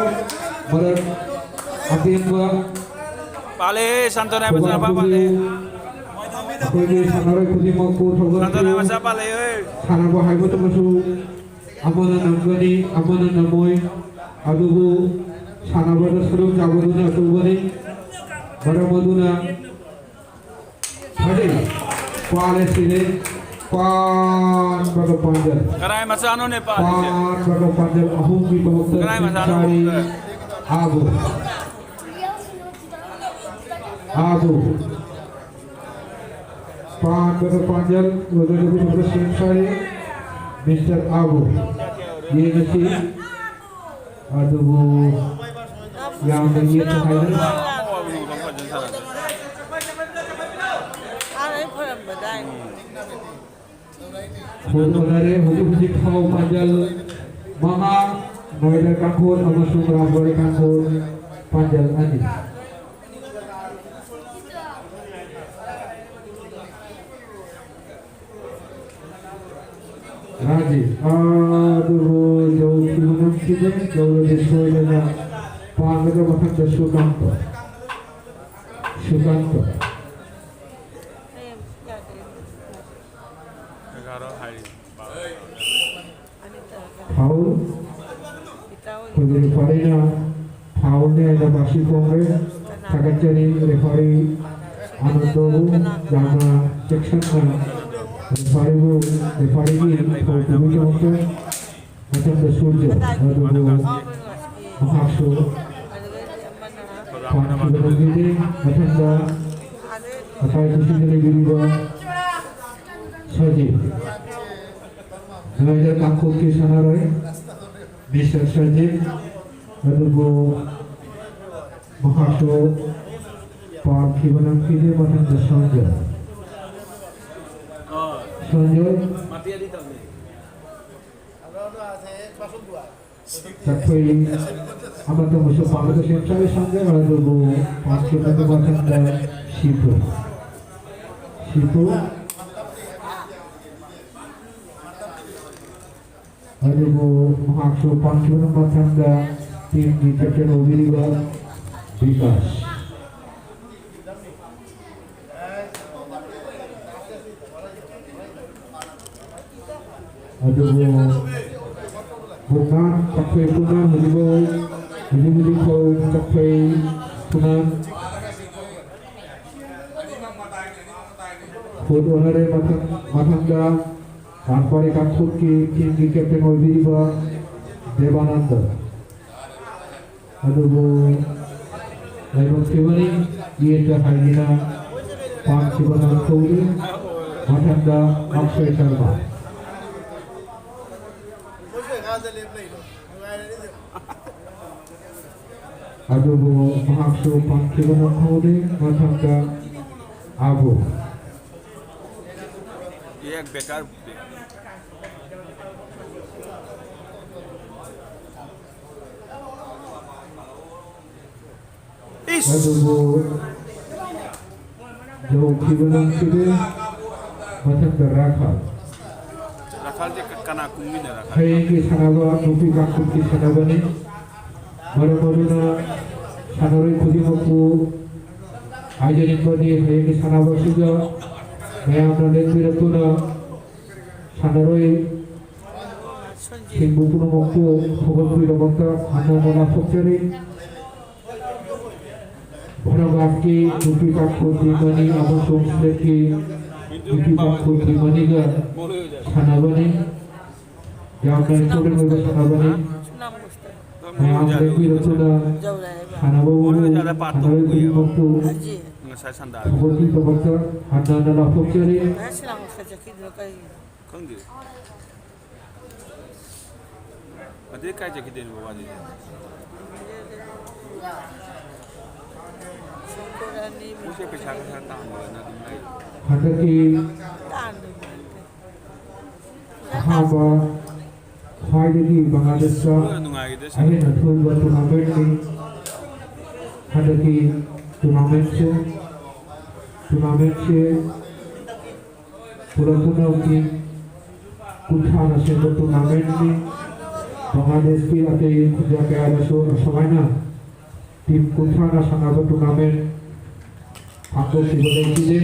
ꯃꯔꯛ ꯑꯇꯦꯟꯕ ꯄꯥꯜꯂꯦ, ꯁꯥꯟꯇꯣꯅꯥ ꯃꯆꯥꯅꯨꯄꯥ ꯄꯥꯜꯂꯦ꯫ ꯑꯩꯈꯣꯏꯒꯤ ꯁꯥꯟꯅꯔꯣꯏ ꯈꯨꯗꯤꯡꯃꯛꯄꯨ ꯊꯧꯒꯠꯄꯤꯌꯨ꯫ ꯁꯥꯟꯇꯣꯅꯥ ꯃꯆꯥ ꯄꯥꯜꯂꯦ, ꯍꯣꯏ꯫ ꯁꯥꯟꯅꯕ ꯍꯥꯏꯕꯗꯨꯃꯁꯨ ꯑꯃꯅ ꯅꯝꯒꯅꯤ, ꯑꯃꯅ ꯅꯝꯃꯣꯏ꯫ ꯑꯗꯨꯕꯨ ꯁꯥꯟꯅꯕꯗ ꯁꯔꯨꯛ ꯌꯥꯕꯗꯨꯅ ꯑꯆꯧꯕꯅꯤ꯫ ꯃꯔꯝ ꯑꯗꯨꯅ ꯐꯖꯩ꯫ ꯄꯥꯜꯂꯦ ꯁꯤꯔꯦ꯫ ꯄꯥꯟꯕꯒ ꯄꯥꯟꯖꯜ꯫ ꯀꯅꯥꯏ ꯃꯆꯥꯅꯣꯅꯦ ꯄꯥꯜꯂꯤꯁꯦ? ꯄꯥꯟꯕꯒ ꯄꯥꯟꯖꯜ ꯑꯍꯨꯝꯒꯤ ꯃꯍꯨꯠꯇ ꯀꯅꯥꯏ ꯃꯆꯥꯅꯣ ꯁꯤꯡꯁꯥꯔꯤ ꯄꯥꯜꯂꯤꯁꯦ? ꯑꯥꯕꯨ꯫ ꯑꯥꯕꯨ꯫ ꯄꯥꯟꯕꯒ ꯄꯥꯟꯖꯜ ꯑꯣꯏꯒꯗꯕꯗꯨ ꯁꯦꯝ ꯁꯥꯔꯤ꯫ ꯃꯤꯁꯇꯔ ꯑꯥꯕꯨ꯫ ꯌꯦꯡꯉꯁꯤ꯫ ꯑꯗꯨꯕꯨ ꯌꯥꯝꯅ ꯌꯦꯠꯄ ꯍꯥꯏꯗꯅ꯫ ꯍꯥꯟꯅ ꯑꯩ ꯐꯔꯝꯕꯗꯥꯏ꯫ ꯍꯣꯠꯅꯔꯦ꯫ ꯍꯧꯖꯤꯛ ꯍꯧꯖꯤꯛ ꯐꯥꯎ ꯄꯥꯟꯖꯜ ꯃꯉꯥ, ꯅꯣꯏꯗ ꯀꯥꯡꯈꯣꯜ ꯑꯃꯁꯨꯡ ꯔꯥꯖꯋꯥꯔꯤ ꯀꯥꯡꯈꯣꯜ ꯄꯥꯟꯖꯜ ꯑꯅꯤ꯫ ꯔꯥꯖꯤ, ꯑꯗꯨꯕꯨ ꯌꯧꯈꯤꯕ ꯉꯝꯈꯤꯗꯦ꯫ ꯌꯧꯔꯗꯤ ꯁꯣꯏꯗꯅ ꯄꯥꯟꯒꯗꯕ ꯃꯊꯪꯗ ꯁꯨꯀꯥꯟꯇ꯫ ꯁꯨꯀꯥꯟꯇ꯫ ꯐꯥꯎꯜ꯫ ꯑꯩꯈꯣꯏꯒꯤ ꯔꯦꯐꯥꯔꯤꯅ ꯐꯥꯎꯜꯅꯤ ꯍꯥꯏꯅ ꯃꯁꯤ ꯈꯣꯡꯈ꯭ꯔꯦ꯫ ꯊꯥꯒꯠꯆꯔꯤ ꯔꯦꯐꯥꯔꯤ ꯑꯅꯟꯗꯕꯨ, ꯌꯥꯝꯅ ꯆꯦꯛꯁꯤꯟꯅ ꯔꯦꯐꯥꯔꯤꯕꯨ, ꯔꯦꯐꯥꯔꯤꯒꯤ ꯐꯧ ꯄꯤꯕꯒꯤꯗꯃꯛꯇ꯫ ꯃꯊꯪꯗ ꯁꯨꯔꯖ, ꯑꯗꯨꯕꯨ ꯃꯍꯥꯛꯁꯨ ꯄꯥꯟꯈꯤꯕ ꯉꯝꯈꯤꯗꯦ꯫ ꯃꯊꯪꯗ ꯉꯁꯥꯏ ꯀꯨꯁꯤꯗ ꯂꯩꯕꯤꯔꯤꯕ ꯁꯖꯤꯠ, ꯅꯣꯏꯗ ꯀꯥꯡꯄꯣꯛꯄꯤ ꯁꯥꯟꯅꯔꯣꯏ ꯃꯤꯁꯇꯔ ꯁꯖꯤꯠ, ꯑꯗꯨꯕꯨ ꯃꯍꯥꯛꯁꯨ ꯄꯥꯟꯈꯤꯕ ꯉꯝꯈꯤꯗꯦ꯫ ꯃꯊꯪꯗ ꯁꯟꯖꯣꯏ, ꯁꯟꯖꯣꯏ꯫ ꯆꯠꯊꯣꯏ ꯑꯃꯇꯪꯕꯨꯁꯨ ꯄꯥꯟꯕꯗ ꯁꯦꯝ ꯁꯥꯔꯤ ꯁꯟꯖꯣꯏ, ꯑꯗꯨꯕꯨ ꯄꯥꯟꯈꯤꯕ ꯃꯊꯪꯗ ꯁꯤꯄꯨ, ꯁꯤꯄꯨ꯫ ꯑꯗꯨꯕꯨ ꯃꯍꯥꯛꯁꯨ ꯄꯥꯟꯈꯤꯕ ꯃꯊꯪꯗ ꯇꯤꯝꯒꯤ ꯀꯦꯞꯇꯦꯟ ꯑꯣꯏꯕꯤꯔꯤꯕ ꯕꯤꯀꯥꯁ꯫ ꯑꯗꯨꯕꯨ ꯕꯨꯡꯉꯥ ꯆꯛꯐꯩ ꯄꯨꯅꯥ ꯍꯧꯖꯤꯛꯐꯥꯎ ꯍꯧꯖꯤꯛ ꯍꯧꯖꯤꯛꯐꯥꯎ ꯆꯛꯐꯩ ꯄꯨꯅꯥ ꯈꯨꯠ ꯑꯣꯟꯅꯔꯦ꯫ ꯃꯊꯪ ꯃꯊꯪꯗ ꯂꯥꯟꯄꯥꯔꯤ ꯀꯥꯡꯄꯣꯛꯀꯤ ꯇꯤꯝꯒꯤ ꯀꯦꯞꯇꯦꯟ ꯑꯣꯏꯕꯤꯔꯤꯕ ꯗꯦꯕꯥꯅꯟꯗ꯫ ꯑꯗꯨꯕꯨ ꯂꯥꯏꯕꯛ ꯊꯤꯕꯅꯤ, ꯌꯦꯠꯇ ꯍꯥꯏꯗꯨꯅ ꯄꯥꯟꯈꯤꯕ ꯉꯝꯍꯧꯔꯤ꯫ ꯃꯊꯪꯗ ꯑꯛꯁꯌ ꯁꯔꯃ꯫ ꯑꯗꯨꯕꯨ ꯃꯍꯥꯛꯁꯨ ꯄꯥꯟꯈꯤꯕ ꯉꯝꯍꯧꯔꯤ꯫ ꯃꯊꯪꯗ ꯑꯥꯕꯨ꯫ ये एक बेकार। ꯏꯁ! ꯑꯗꯨꯕꯨ ꯌꯧꯈꯤꯕ ꯉꯝꯈꯤꯗꯦ꯫ ꯃꯊꯪꯗ ꯔꯥꯈꯥꯜ꯫ ꯔꯥꯈꯥꯜꯁꯦ ꯀ-, ꯀꯅꯥ ꯀꯨꯝꯃꯤꯅꯣ ꯔꯥꯈꯥꯜ? ꯍꯌꯦꯡꯒꯤ ꯁꯥꯟꯅꯕ ꯅꯨꯄꯤ ꯀꯥꯡꯂꯨꯞꯀꯤ ꯁꯥꯟꯅꯕꯅꯤ꯫ ꯃꯔꯝ ꯑꯗꯨꯅ ꯁꯥꯟꯅꯔꯣꯏ ꯈꯨꯗꯤꯡꯃꯛꯄꯨ ꯍꯥꯏꯖꯅꯤꯡꯕꯗꯤ ꯍꯌꯦꯡꯒꯤ ꯁꯥꯟꯅꯕ ꯑꯁꯤꯗ ꯃꯌꯥꯝꯅ ꯂꯦꯡꯕꯤꯔꯛꯇꯨꯅ ꯁꯥꯟꯅꯔꯣꯏ ꯁꯤꯡꯕꯨ ꯄꯨꯝꯅꯃꯛꯄꯨ ꯐꯒꯠꯄꯒꯤꯗꯃꯛꯇ ꯍꯟꯅ ꯍꯟꯅ ꯂꯥꯎꯊꯣꯛꯆꯔꯤ꯫ ꯚꯥꯔꯠꯀꯤ ꯅꯨꯄꯤ ꯇꯥꯡꯈꯨꯜ ꯇꯤꯝ ꯑꯅꯤ ꯑꯃꯁꯨꯡ ꯁ꯭ꯇꯦꯠꯀꯤ ꯅꯨꯄꯤ ꯇꯥꯡꯈꯨꯜ ꯇꯤꯝ ꯑꯅꯤꯒ ꯁꯥꯟꯅꯕꯅꯤ꯫ ꯌꯥꯝꯅ ꯏꯝꯄꯣꯔꯇꯦꯟ ꯑꯣꯏꯕ ꯁꯥꯟꯅꯕꯅꯤ꯫ ꯃꯌꯥꯝ ꯂꯦꯡꯕꯤꯔꯛꯇꯨꯅ ꯁꯥꯟꯅꯕꯕꯨ, ꯁꯥꯟꯅꯔꯣꯏ ꯈꯨꯗꯤꯡꯃꯛꯄꯨ ꯉꯁꯥꯏ ꯁꯟꯗꯥ ꯐꯒꯠꯄꯒꯤꯗꯃꯛꯇ ꯍꯟꯅ ꯍꯟꯅ ꯂꯥꯎꯊꯣꯛꯆꯔꯤ꯫ ꯈꯪꯗꯦ꯫ ꯑꯗꯩ ꯀꯥꯏ ꯆꯠꯈꯤꯗꯣꯏꯅꯣ ꯕꯕꯥꯗꯤ? ꯃꯣꯏꯁꯦ ꯄꯩꯁꯥ ꯈꯔ ꯈꯔ ꯇꯥꯟꯕꯅ ꯑꯗꯨꯝ ꯂꯩ꯫ ꯍꯟꯗꯛꯀꯤ ꯑꯍꯥꯟꯕ ꯈ꯭ꯋꯥꯏꯗꯒꯤ ꯕꯪꯒ꯭ꯂꯥꯗꯦꯁꯇ ꯃꯣꯏꯅ ꯅꯨꯡꯉꯥꯏꯈꯤꯗꯣꯏꯁꯦ꯫ ꯑꯍꯦꯟꯕ ꯊꯣꯛꯏꯕ ꯇꯣꯔꯅꯥꯃꯦꯟꯠꯅꯤ꯫ ꯍꯟꯗꯛꯀꯤ ꯇꯣꯔꯅꯥꯃꯦꯟꯠꯁꯦ, ꯇꯣꯔꯅꯥꯃꯦꯟꯠꯁꯦ ꯄꯨꯂꯞ ꯄꯨꯟꯅ ꯇꯤꯝ ꯀꯨꯟꯊ꯭ꯔꯥꯅ ꯁꯦꯝꯕ ꯇꯣꯔꯅꯥꯃꯦꯟꯠꯅꯤ꯫ ꯕꯪꯒ꯭ꯂꯥꯗꯦꯁꯀꯤ ꯑꯇꯩ ꯈꯨꯟꯖꯥ ꯀꯌꯥꯗꯁꯨ ꯑꯁꯨꯃꯥꯏꯅ ꯇꯤꯝ ꯀꯨꯟꯊ꯭ꯔꯥꯅ ꯁꯥꯟꯅꯕ ꯇꯣꯔꯅꯥꯃꯦꯟꯠ ꯄꯥꯡꯊꯣꯛꯈꯤꯕ ꯂꯩꯈꯤꯗꯦ꯫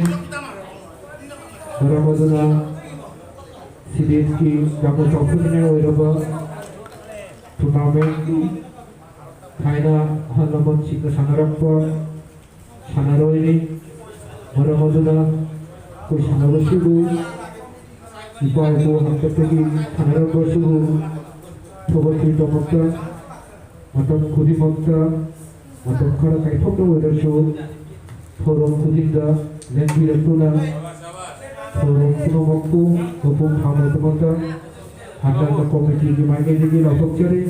ꯃꯔꯝ ꯑꯗꯨꯅ ꯁꯤꯗꯦꯠꯀꯤ ꯌꯥꯝꯅ ꯆꯥꯎꯊꯣꯛꯅꯤꯡꯉꯥꯏ ꯑꯣꯏꯔꯕ ꯇꯣꯔꯅꯥꯃꯦꯟꯒꯤ ꯊꯥꯏꯅ ꯑꯍꯜ ꯂꯃꯟꯁꯤꯡꯅ ꯁꯥꯟꯅꯔꯛꯄ ꯁꯥꯟꯅꯔꯣꯏꯅꯤ꯫ ꯃꯔꯝ ꯑꯗꯨꯅ ꯑꯩꯈꯣꯏ ꯁꯥꯟꯅꯕꯁꯤꯕꯨ ꯏꯄꯥ ꯏꯄꯨ ꯍꯥꯛꯇꯛꯇꯒꯤ ꯁꯥꯟꯅꯔꯛꯄꯁꯤꯕꯨ ꯊꯧꯒꯠꯄꯒꯤꯗꯃꯛꯇ ꯃꯇꯝ ꯈꯨꯗꯤꯡꯃꯛꯇ ꯃꯇꯝ ꯈꯔ ꯀꯥꯏꯊꯣꯛꯅ ꯑꯣꯏꯔꯁꯨ ꯊꯧꯔꯝ ꯈꯨꯗꯤꯡꯗ ꯂꯦꯡꯕꯤꯔꯛꯇꯨꯅ ꯊꯧꯔꯝ ꯄꯨꯝꯅꯃꯛꯄꯨ ꯃꯄꯨꯡ ꯐꯥꯕꯒꯤꯗꯃꯛꯇ ꯍꯟꯗꯛꯅ ꯀꯣꯃꯤꯇꯤꯒꯤ ꯃꯥꯏꯀꯩꯗꯒꯤ ꯂꯥꯎꯊꯣꯛꯆꯔꯤ꯫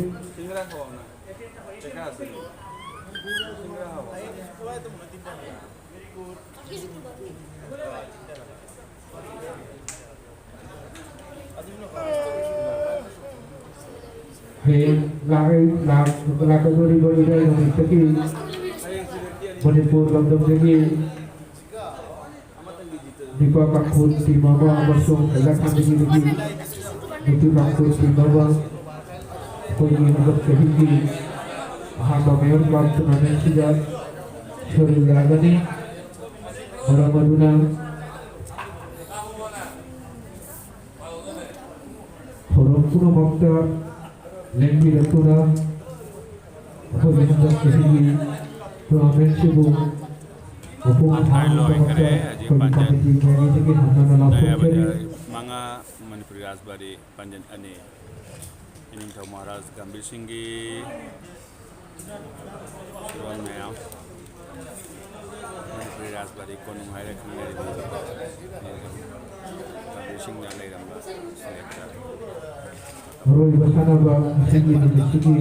ꯍꯌꯦꯡ ꯂꯥꯛꯂꯤ-, ꯂꯥꯛ-, ꯂꯥꯛꯀꯗꯧꯔꯤꯕ ꯏꯔꯥꯏ ꯅꯨꯃꯤꯠꯇꯒꯤ ꯃꯅꯤꯄꯨꯔ ꯂꯝꯗꯝꯗꯒꯤ ꯅꯨꯄꯥ ꯀꯥꯡꯈꯨꯜ ꯇꯤꯝ ꯑꯃ ꯑꯃꯁꯨꯡ ꯍꯩꯔꯥꯛꯈꯥꯟꯗꯒꯤ ꯅꯨꯄꯤ, ꯅꯨꯄꯤ ꯀꯥꯡꯈꯨꯜ ꯇꯤꯝ ꯑꯃ ꯑꯩꯈꯣꯏꯒꯤ ꯍꯟꯗꯛ ꯆꯍꯤꯒꯤ ꯑꯍꯥꯟꯕ ꯃꯦꯌꯔ ꯀꯞ ꯇꯣꯔꯅꯥꯃꯦꯟꯁꯤꯗ ꯁꯔꯨꯛ ꯌꯥꯒꯅꯤ꯫ ꯃꯔꯝ ꯑꯗꯨꯅ ꯊꯧꯔꯝ ꯄꯨꯝꯅꯃꯛꯇ ꯂꯦꯡꯕꯤꯔꯛꯇꯨꯅ ꯑꯩꯈꯣꯏꯒꯤ ꯍꯟꯗꯛ ꯆꯍꯤꯒꯤ ꯇꯣꯔꯅꯥꯃꯦꯟꯁꯤꯕꯨ ꯃꯄꯨꯡ ꯐꯥꯍꯟꯅꯕꯒꯤꯗꯃꯛꯇ ꯑꯩꯈꯣꯏꯒꯤ ꯀꯃꯤꯇꯤ ꯃꯥꯏꯀꯩꯗꯒꯤ ꯍꯟꯊꯅ ꯂꯥꯎꯊꯣꯛꯆꯔꯤ꯫ ꯃꯉꯥ, ꯃꯅꯤꯄꯨꯔꯤ ꯔꯥꯖꯕꯥꯔꯤ ꯄꯥꯟꯖꯟ ꯑꯅꯤ꯫ ꯏꯅꯤꯡꯊꯧ ꯃꯍꯥꯔꯥꯖ ꯒꯝꯚꯤꯔ ꯁꯤꯡꯒꯤ ꯐꯤꯔꯣꯜ ꯃꯌꯥꯝ, ꯃꯅꯤꯄꯨꯔꯤ ꯔꯥꯖꯕꯥꯔꯤ ꯀꯣꯅꯨꯡ ꯍꯥꯏꯔ ꯈꯪꯅꯔꯤꯕ ꯒꯝꯚꯤꯔ ꯁꯤꯡꯅ ꯂꯩꯔꯝꯕ ꯁꯦꯂꯦꯛꯇꯔ꯫ ꯑꯔꯣꯏꯕ ꯁꯥꯟꯅꯕ ꯑꯁꯤꯒꯤ ꯅꯨꯃꯤꯠꯁꯤꯒꯤ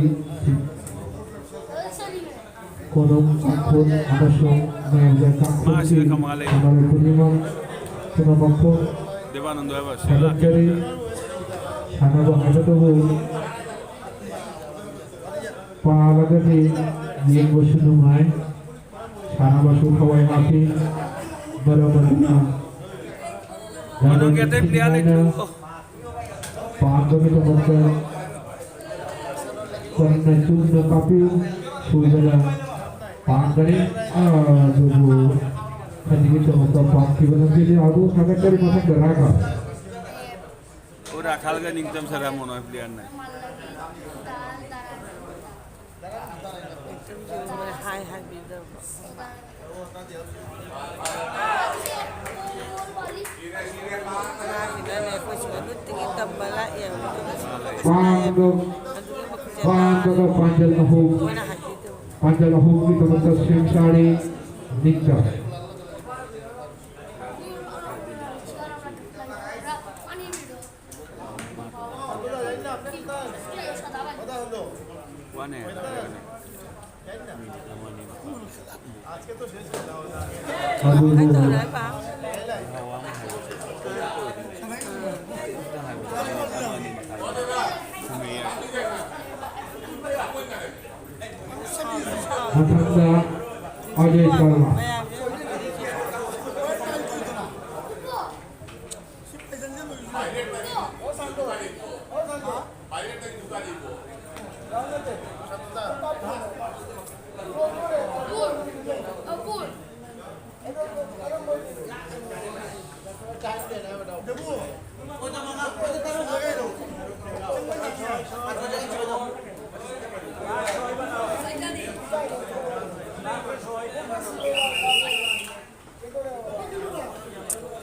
ꯀꯣꯅꯨꯡ ꯀꯥꯡꯈꯨꯜ ꯑꯃꯁꯨꯡ ꯃꯌꯥꯝꯗ ꯀꯥꯡꯈꯨꯜꯒꯤ ꯁꯥꯟꯅꯔꯣꯏ ꯈꯨꯗꯤꯡꯃꯛ ꯄꯨꯝꯅꯃꯛꯄꯨ ꯗꯦꯕꯥꯅꯟꯗ ꯍꯥꯏꯕ ꯁꯤ ꯊꯥꯒꯠꯆꯔꯤ꯫ ꯂꯥꯛꯈꯤꯕꯗ ꯁꯥꯟꯅꯕ ꯍꯥꯏꯕꯗꯨꯕꯨ ꯄꯥꯜꯂꯒꯗꯤ ꯌꯦꯡꯕꯁꯨ ꯅꯨꯡꯉꯥꯏ, ꯁꯥꯟꯅꯕꯁꯨ ꯊꯋꯥꯏ ꯍꯥꯞꯄꯤ꯫ ꯃꯔꯝ ꯑꯗꯨꯅ ꯃꯅꯨꯡꯒꯤ ꯑꯇꯩ ꯄ꯭ꯂꯦꯌꯥꯔ ꯂꯩꯇ꯭ꯔꯤꯕꯣ? ꯄꯥꯟꯕꯒꯤꯗꯃꯛꯇ ꯀꯟꯅ ꯆꯨꯝꯅ ꯀꯥꯞꯄꯤꯌꯨ, ꯁꯣꯏꯗꯅ ꯄꯥꯟꯒꯅꯤ꯫ ꯑꯗꯨꯕꯨ ꯈꯖꯤꯛꯀꯤꯗꯃꯛꯇ ꯄꯥꯟꯈꯤꯕ ꯂꯝꯕꯤꯗꯤ ꯑꯗꯨ ꯊꯥꯒꯠꯆꯔꯤ꯫ ꯃꯊꯪꯗ ꯔꯥꯒ꯫ ꯑꯣ, ꯔꯥꯈꯥꯜꯒ ꯅꯤꯡꯇꯝ ꯁꯔꯥꯃꯣꯟ ꯍꯣꯏ ꯄ꯭ꯂꯦꯌꯥꯔꯅꯦ꯫ ꯍꯥꯏ ꯍꯥꯏꯕꯤꯗꯕ꯫ ꯑꯉꯥꯡꯁꯤꯅꯅꯦ ꯑꯩꯈꯣꯏ ꯁꯤꯗ ꯅꯨꯡꯇꯤꯒꯤ ꯇꯝꯕ ꯂꯥꯛꯑꯦꯕ꯫ ꯑꯗꯨꯒ ꯁꯤꯗ ꯄꯥꯟꯕꯗꯣ, ꯑꯗꯨꯒꯤ ꯃꯈꯨꯠꯁꯦ ꯄꯥꯟꯕꯗꯣ ꯄꯥꯟꯖꯜ ꯑꯍꯨꯝ, ꯃꯣꯏꯅ ꯍꯥꯏꯕꯤꯗꯕ꯫ ꯄꯥꯟꯖꯜ ꯑꯍꯨꯝꯒꯤꯗꯃꯛꯇ ꯁꯦꯝ ꯁꯥꯔꯤ꯫ ꯅꯤꯡꯇꯝ꯫ ꯃꯊꯪꯗ ꯑꯖꯌ ꯁꯔꯃ꯫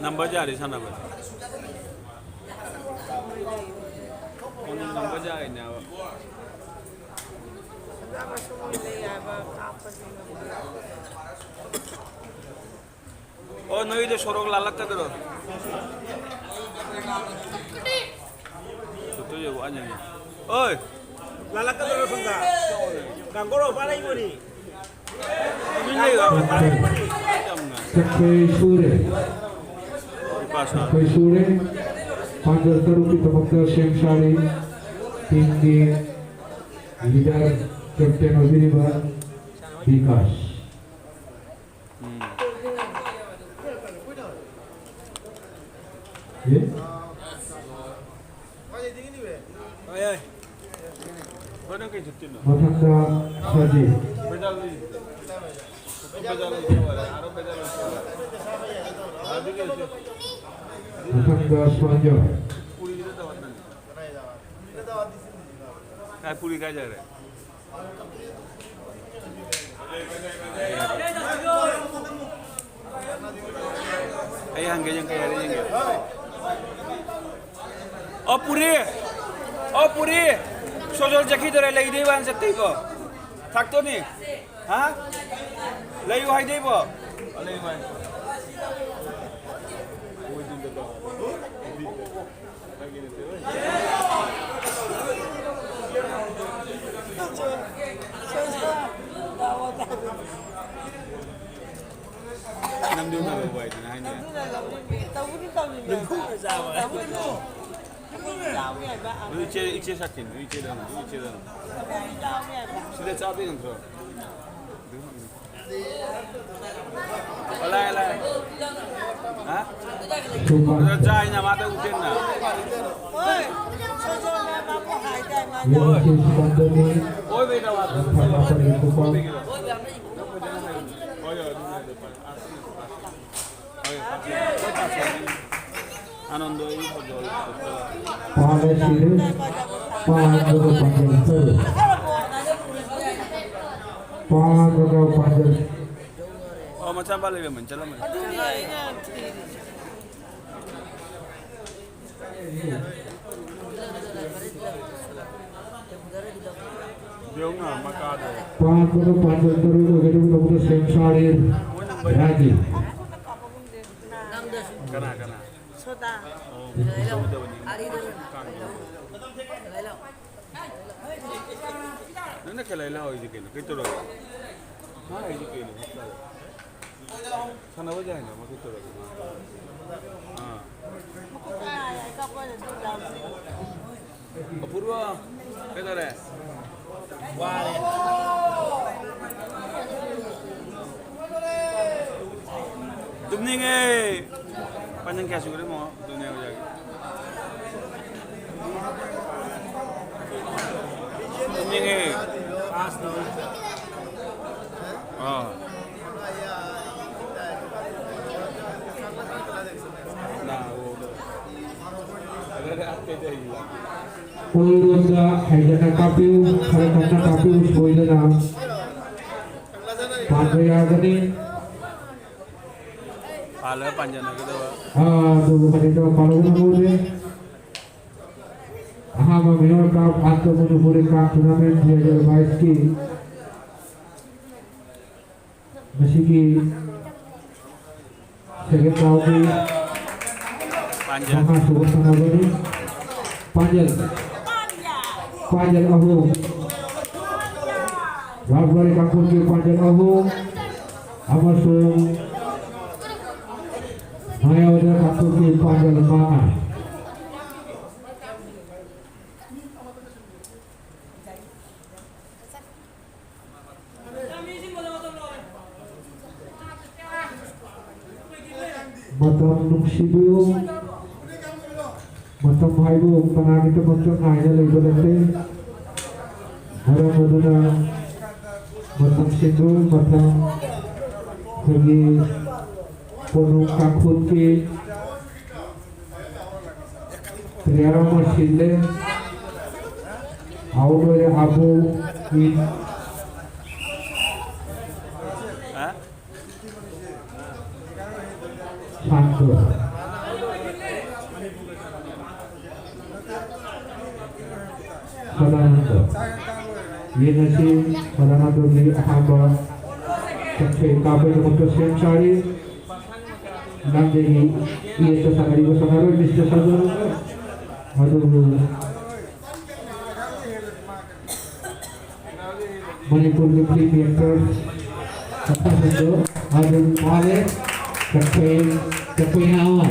ꯅꯝꯕꯔꯁꯦ ꯌꯥꯔꯦ ꯁꯥꯟꯅꯕ꯫ ꯐꯣꯟ ꯅꯝꯕꯔꯁꯦ ꯌꯥꯔꯤꯅꯦꯕ꯫ ꯑꯣ, ꯅꯣꯏꯗꯣ ꯁꯣꯔꯣꯛ ꯂꯥꯜꯂꯛꯀꯗ꯭ꯔꯣ? ꯁꯨꯠꯇꯣ ꯌꯦꯡꯉꯣ, ꯑꯅꯤꯅꯦ꯫ ꯑꯣꯏ! ꯂꯥꯜꯂꯛꯀꯗ꯭ꯔꯣ ꯁꯣꯝꯗ? ꯒꯥꯡꯒꯣꯔꯣ ꯄꯥꯔꯛꯏꯕꯅꯤ꯫ ꯆꯠꯈ꯭ꯔꯦ, ꯁꯨꯔꯦ꯫ ꯆꯠꯈ꯭ꯔꯦ, ꯁꯨꯔꯦ꯫ ꯄꯥꯟꯖꯜ ꯇꯔꯨꯛꯀꯤꯗꯃꯛꯇ ꯁꯦꯝ ꯁꯥꯔꯤ꯫ ꯇꯤꯝꯒꯤ ꯂꯤꯗꯔ, ꯀꯦꯞꯇꯦꯟ ꯑꯣꯏꯕꯤꯔꯤꯕ ꯕꯤꯀꯥꯁ꯫ ꯃꯊꯪꯗ ꯁꯖꯤꯠ꯫ ꯃꯊꯪꯗ ꯁ꯭ꯋꯥꯟꯖ꯫ ꯀꯥꯏ, ꯄꯨꯔꯤ ꯀꯥꯏ ꯆꯠꯈ꯭ꯔꯦ? ꯑꯩ ꯍꯪꯒꯦ, ꯌꯥꯡꯈꯩ ꯍꯥꯏꯔꯦ, ꯌꯦꯡꯒꯦ꯫ ꯑꯣ, ꯄꯨꯔꯤ! ꯑꯣ, ꯄꯨꯔꯤ! ꯁꯣꯖꯣꯜ ꯆꯠꯈꯤꯗꯣꯔꯦ, ꯂꯩꯗꯣꯏ ꯋꯥꯅ ꯆꯠꯇꯣꯏꯀꯣ? ꯊꯥꯛꯇꯣꯅꯤ? ꯍꯥ? ꯂꯩꯌꯨ ꯍꯥꯏꯗꯣꯏꯕꯣ? ꯂꯩꯌꯨ ꯍꯥꯏ꯫ ꯅꯪꯗꯤ ꯎꯅꯔꯨꯕ ꯍꯥꯏꯗꯨꯅ ꯍꯥꯏꯅꯦ꯫ ꯇꯧꯕꯨꯗꯤ ꯇꯧꯅꯤꯡꯉꯦ꯫ ꯇꯧꯕꯨꯗꯤ ꯌꯥꯎꯋꯦ ꯍꯥꯏꯕ꯫ ꯑꯗꯨ ꯏꯆꯦ, ꯏꯆꯦ ꯁꯥꯇꯤꯟꯗꯨ ꯏꯆꯦꯗ ꯍꯪꯉꯨ, ꯏꯆꯦꯗ ꯍꯪꯉꯨ꯫ ꯇꯧꯕꯨꯗꯤ ꯌꯥꯎꯋꯦ ꯍꯥꯏꯕ꯫ ꯁꯤꯗ ꯆꯥꯕ ꯌꯦꯡꯗ꯭ꯔꯣ? ꯑꯣ, ꯂꯥꯛꯑꯦ, ꯂꯥꯛꯑꯦ꯫ ꯍꯥ? ꯑꯗꯨꯗ ꯆꯥꯏꯅ ꯃꯥꯗ ꯎꯆꯦꯟꯅ꯫ ꯍꯣꯏ꯫ ꯁꯣꯖꯣꯅ ꯃꯥꯕꯨ ꯍꯥꯏꯗꯥꯏ ꯃꯥꯅ꯫ ꯍꯣꯏ, ꯕꯦꯗ ꯋꯥ꯫ ꯍꯣꯏ, ꯍꯣꯏ, ꯑꯗꯨꯝ ꯂꯩꯔꯦ꯫ ꯑꯅꯟꯗ ꯑꯩ ꯐꯣꯇꯣ ꯄꯥꯒ ꯁꯤꯔꯦ, ꯄꯥꯒ ꯄꯥꯖꯜ ꯇꯧꯔꯦ꯫ ꯄꯥꯒ ꯄꯥꯖꯜ꯫ ꯑꯣ, ꯃꯆꯥꯄꯥ ꯂꯩꯔꯝꯃꯅꯤ, ꯆꯠꯂꯝꯃꯅꯤ꯫ ꯑꯗꯨꯅꯦ ꯑꯩꯅ ꯊꯤꯔꯤꯁꯦ꯫ ꯌꯦꯡꯉꯨꯅ ꯃꯀꯥꯗꯣ꯫ ꯄꯥꯒ ꯄꯥꯖꯜ ꯇꯧꯔꯦ, ꯑꯣꯏꯒꯗꯕ ꯁꯦꯝ ꯁꯥꯔꯦ꯫ ꯔꯥꯖꯤ꯫ ꯀꯅꯥ, ꯀꯅꯥ? ꯁꯣꯗꯥ꯫ ꯑꯣ, ꯁꯣꯗꯥꯕꯨꯗꯤ꯫ ꯅꯪꯅ ꯈꯦꯂꯥꯏ ꯂꯥꯎ ꯍꯥꯏꯁꯦ ꯀꯩꯅꯣ? ꯀꯩ ꯇꯧꯔꯒꯦ? ꯃꯥ ꯍꯥꯏꯁꯦ ꯀꯩꯅꯣ? ꯁꯥꯟꯅꯕ ꯌꯥꯏꯅ, ꯃꯥ ꯀꯩ ꯇꯧꯔꯒꯦ? ꯑꯥ꯫ ꯑꯄꯨꯔꯕ, ꯀꯩꯗꯧꯔꯦ? ꯋꯥꯔꯦ꯫ ꯇꯨꯝꯅꯤꯡꯉꯦ꯫ ꯄꯥꯏꯅꯪ ꯀꯌꯥ ꯁꯨꯈ꯭ꯔꯦ, ꯃꯣ? ꯇꯨꯝꯅꯤꯡꯉꯦ ꯍꯧꯖꯤꯛ꯫ ꯇꯨꯝꯅꯤꯡꯉꯦ꯫ ꯑꯥ꯫ ꯅꯥ, ꯑꯣ꯫ ꯑꯗꯨꯗꯤ ꯑꯥ ꯀꯩꯗꯧꯔꯤꯕ? ꯑꯣꯏꯔꯣꯝꯗ ꯍꯥꯏꯒꯠꯅ ꯀꯥꯞꯄꯤꯌꯨ, ꯈꯔ ꯀꯟꯅ ꯀꯥꯞꯄꯤꯌꯨ, ꯁꯣꯏꯗꯅ ꯄꯥꯟꯕ ꯌꯥꯒꯅꯤ꯫ ꯄꯥꯜꯂꯒ ꯄꯥꯟꯖꯟꯅꯒꯗꯕ꯫ ꯑꯥ, ꯑꯗꯨꯕꯨ ꯀꯔꯤ ꯇꯧꯕ ꯄꯥꯜꯍꯧꯕ ꯅꯪꯍꯧꯗꯦ꯫ ꯑꯍꯥꯟꯕ ꯃꯤꯑꯣꯏ ꯀꯥꯞ ꯑꯥꯐꯇꯔ ꯃꯅꯤꯄꯨꯔꯤ ꯀꯥꯞ ꯇꯣꯔꯅꯥꯃꯦꯟ ꯗꯨ ꯍꯖꯥꯔ ꯕꯥꯏꯁꯀꯤ ꯃꯁꯤꯒꯤ ꯁꯦꯀꯦꯟ ꯔꯥꯎꯟꯒꯤ ꯄꯥꯟꯖꯜ꯫ ꯃꯉꯥꯁꯨꯕ ꯁꯥꯟꯅꯕꯅꯤ꯫ ꯄꯥꯟꯖꯜ꯫ ꯄꯥꯟꯖꯜ ꯑꯍꯨꯝ꯫ ꯔꯥꯖꯕꯥꯔꯤ ꯀꯥꯡꯈꯨꯜꯒꯤ ꯄꯥꯟꯖꯜ ꯑꯍꯨꯝ ꯑꯃꯁꯨꯡ ꯃꯌꯥꯏꯗ ꯀꯥꯡꯈꯨꯜꯒꯤ ꯄꯥꯟꯖꯜ ꯃꯉꯥ꯫ ꯃꯇꯝ ꯅꯨꯡꯁꯤꯕꯤꯌꯨ꯫ ꯃꯇꯝ ꯍꯥꯏꯕꯨ ꯀꯅꯥꯒꯤꯗꯃꯛꯇ ꯉꯥꯏꯅ ꯂꯩꯕ ꯅꯠꯇꯦ꯫ ꯃꯔꯝ ꯑꯗꯨꯅ ꯃꯇꯝꯁꯤꯡꯗꯨ ꯃꯇꯝ ꯑꯩꯈꯣꯏꯒꯤ ꯀꯣꯅꯨꯡ ꯀꯥꯡꯈꯨꯜꯒꯤ ꯄ꯭ꯂꯦꯌꯔ ꯑꯃ ꯁꯤꯜꯂꯦ꯫ ꯑꯥꯎꯠ ꯑꯣꯏꯔꯦ ꯑꯕꯨ ꯏꯟ ꯍꯥ? ꯁꯥꯟꯇꯣ꯫ ꯁꯗꯥꯅꯟꯗ꯫ ꯌꯦꯡꯉꯁꯤ ꯁꯗꯥꯅꯟꯗꯒꯤ ꯑꯍꯥꯟꯕ ꯆꯠꯈ꯭ꯔꯦ ꯀꯥꯞꯄꯒꯤꯗꯃꯛꯇ ꯁꯦꯝ ꯁꯥꯔꯤ꯫ ꯂꯝꯗꯒꯤ ꯌꯦꯠꯇ ꯁꯥꯟꯅꯔꯤꯕ ꯁꯥꯟꯅꯔꯣꯏ ꯃꯤꯁꯇꯔ ꯁꯗꯥꯅꯟꯗ꯫ ꯑꯗꯨꯕꯨ ꯃꯅꯤꯄꯨꯔꯒꯤ ꯐꯤꯜꯝ ꯑꯦꯛꯇꯔ ꯑꯐꯕꯗꯣ ꯑꯗꯨꯝ ꯐꯥꯔꯦ꯫ ꯀꯛꯆꯩ, ꯀꯛꯆꯩꯅ ꯑꯃ꯫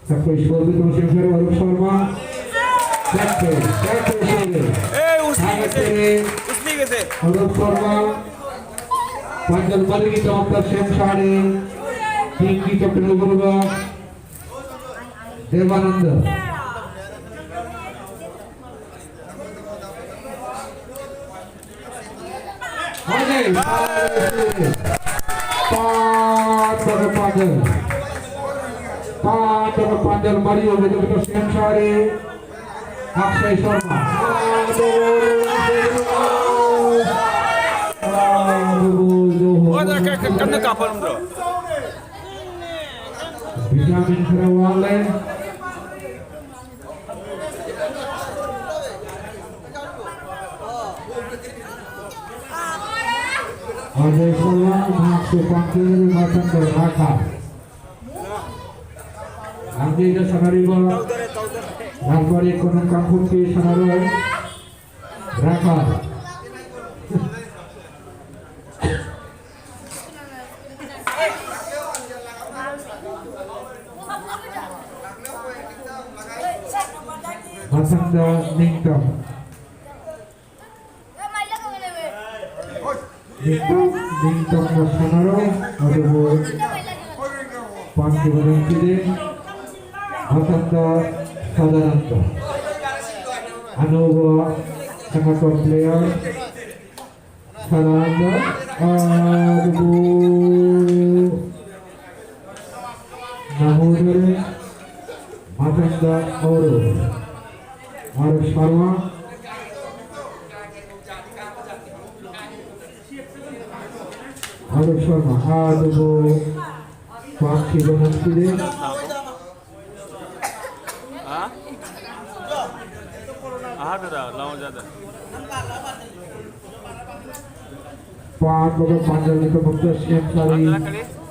ꯀꯛꯆꯩ ꯁꯣꯜꯗ ꯇꯧꯁꯦ ꯐꯦꯔ ꯑꯔꯨꯞ ꯁꯔꯃ꯫ ꯀꯛꯆꯩ, ꯀꯛꯆꯩ ꯁꯣꯜꯗ꯫ ए, उसने कैसे? ꯊꯥꯒꯠꯆꯔꯤ꯫ उसने कैसे? ꯑꯔꯨꯞ ꯁꯔꯃ꯫ ꯄꯥꯟꯖꯜ ꯃꯔꯤꯒꯤꯗꯃꯛꯇ ꯁꯦꯝ ꯁꯥꯔꯦ꯫ ꯇꯤꯝꯒꯤ ꯀꯦꯞꯇꯦꯟ ꯑꯣꯏꯕ ꯗꯦꯕꯥꯅꯟꯗ꯫ ꯍꯧꯖꯤꯛ ꯄꯥꯟꯕꯒ ꯄꯥꯟꯖꯜ꯫ ꯄꯥꯟꯗꯜ, ꯄꯥꯟꯗꯜ ꯃꯔꯤ ꯑꯣꯏꯕꯗꯨ ꯁꯦꯝ ꯁꯥꯔꯤ꯫ ꯑꯛꯁꯌ ꯁꯔꯃ꯫ ꯑꯣꯖꯥ, ꯀ-, ꯀ-, ꯀꯟꯅ ꯀꯥꯞꯄꯔꯝꯗ꯭ꯔꯣ? ꯚꯤꯇꯥꯃꯤꯟ ꯈꯔ ꯋꯥꯠꯂꯦ꯫ ꯑꯖꯌ ꯁꯔꯃ, ꯃꯍꯥꯛꯁꯨ ꯄꯥꯝꯖꯔꯤꯕ ꯃꯊꯪꯗ ꯔꯥꯈꯥ꯫ ꯂꯝꯖꯦꯜꯗ ꯁꯥꯟꯅꯔꯤꯕ ꯂꯥꯜꯄꯥꯔꯦ ꯀꯣꯅꯨꯡ ꯀꯥꯡꯄꯣꯛꯄꯤ ꯁꯥꯟꯅꯔꯣꯏ ꯔꯥꯈꯥ꯫ ꯃꯊꯪꯗ ꯅꯤꯡꯇꯝ꯫ ꯅꯤꯡꯇꯝ, ꯅꯤꯡꯇꯝꯅ ꯁꯥꯟꯅꯔꯣꯏ, ꯑꯗꯨꯕꯨ ꯄꯥꯟꯈꯤꯕ ꯂꯩꯈꯤꯗꯦ꯫ ꯃꯊꯪꯗ ꯁꯗꯥꯅꯟꯗ꯫ ꯑꯅꯧꯕ ꯆꯪꯉꯛꯄ player ꯁꯗꯥꯅꯟꯗ, ꯑꯗꯨꯕꯨ ꯅꯍꯧꯗꯔꯦ꯫ ꯃꯊꯪꯗ ꯑꯧꯔꯨ꯫ ꯑꯧꯔꯨ ꯁꯔꯃ꯫ ꯑꯧꯔꯨ ꯁꯔꯃ꯫ ꯑꯗꯨꯕꯨ ꯄꯥꯟꯈꯤꯕ ꯅꯠꯇꯦ꯫ ꯍꯥ? ꯑꯍꯥꯟꯕꯗ ꯂꯥꯎ ꯌꯥꯗ꯫ ꯄꯥꯟꯕꯒ ꯄꯥꯟꯖꯜꯒꯤꯗꯃꯛꯇ ꯁꯦꯝ ꯁꯥꯔꯤ꯫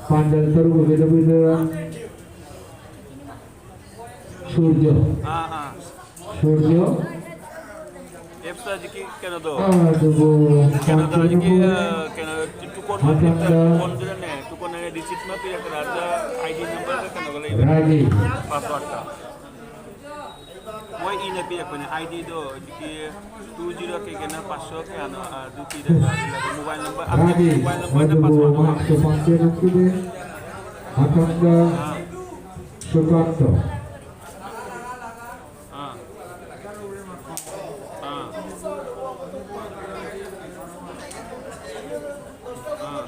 ꯄꯥꯟꯖꯜ ꯇꯔꯨꯛ ꯑꯣꯏꯒꯗꯕꯗ ꯁꯨꯔꯖ꯫ ꯑꯥ, ꯑꯥ꯫ ꯁꯨꯔꯖ꯫ ꯑꯦꯞꯁꯇ ꯍꯧꯖꯤꯛꯀꯤ ꯀꯩꯅꯣꯗꯣ꯫ ꯑꯗꯨꯕꯨ ꯀꯩꯅꯣꯗ ꯍꯧꯖꯤꯛꯀꯤ, ꯑ, ꯀꯩꯅꯣ, ꯇꯨꯀꯣꯟ ꯃꯊꯪꯗ ꯇꯨꯀꯣꯟꯗꯨꯗꯅꯦ, ꯇꯨꯀꯣꯟꯗꯅꯦ, ꯔꯤꯁꯤꯠ ꯑꯃ ꯄꯤꯔꯛꯀꯗ꯭ꯔꯥ? ꯑꯗ ꯑꯥꯏ ꯗꯤ ꯅꯝꯕꯔꯒ ꯀꯩꯅꯣꯒ ꯂꯩꯕꯅꯦ꯫ ꯔꯥꯒꯤ꯫ ꯄꯥꯁꯋꯥꯔꯗꯀ꯫ ꯃꯣꯏ ꯏꯅ ꯄꯤꯔꯛꯄꯅꯦ, ꯑꯥꯏ ꯗꯤꯗꯣ ꯍꯧꯖꯤꯛꯀꯤ ꯇꯨ ꯖꯤꯔꯣ ꯀꯩ ꯀꯩꯅꯣ, ꯄꯥꯁꯋꯥꯔꯗ ꯀꯌꯥꯅꯣ, ꯑ, ꯑꯗꯨ ꯄꯤꯔꯒ ꯑꯗꯨ ꯂꯩꯔꯦ꯫ ꯃꯣꯕꯥꯏꯜ ꯅꯝꯕꯔ, ꯑ, ꯔꯥꯒꯤ꯫ ꯃꯣꯕꯥꯏꯜ ꯅꯝꯕꯔꯗ ꯑꯗꯨꯕꯨ ꯄꯥꯁꯋꯥꯔꯗ ꯃꯍꯥꯛꯁꯨ ꯄꯥꯝꯖꯅ ꯄꯤꯔꯦ꯫ ꯃꯊꯪꯗ ꯑꯥ꯫ ꯁꯨꯀꯥꯟꯇ꯫ ꯑꯥ꯫ ꯑꯥ꯫ ꯑꯥ꯫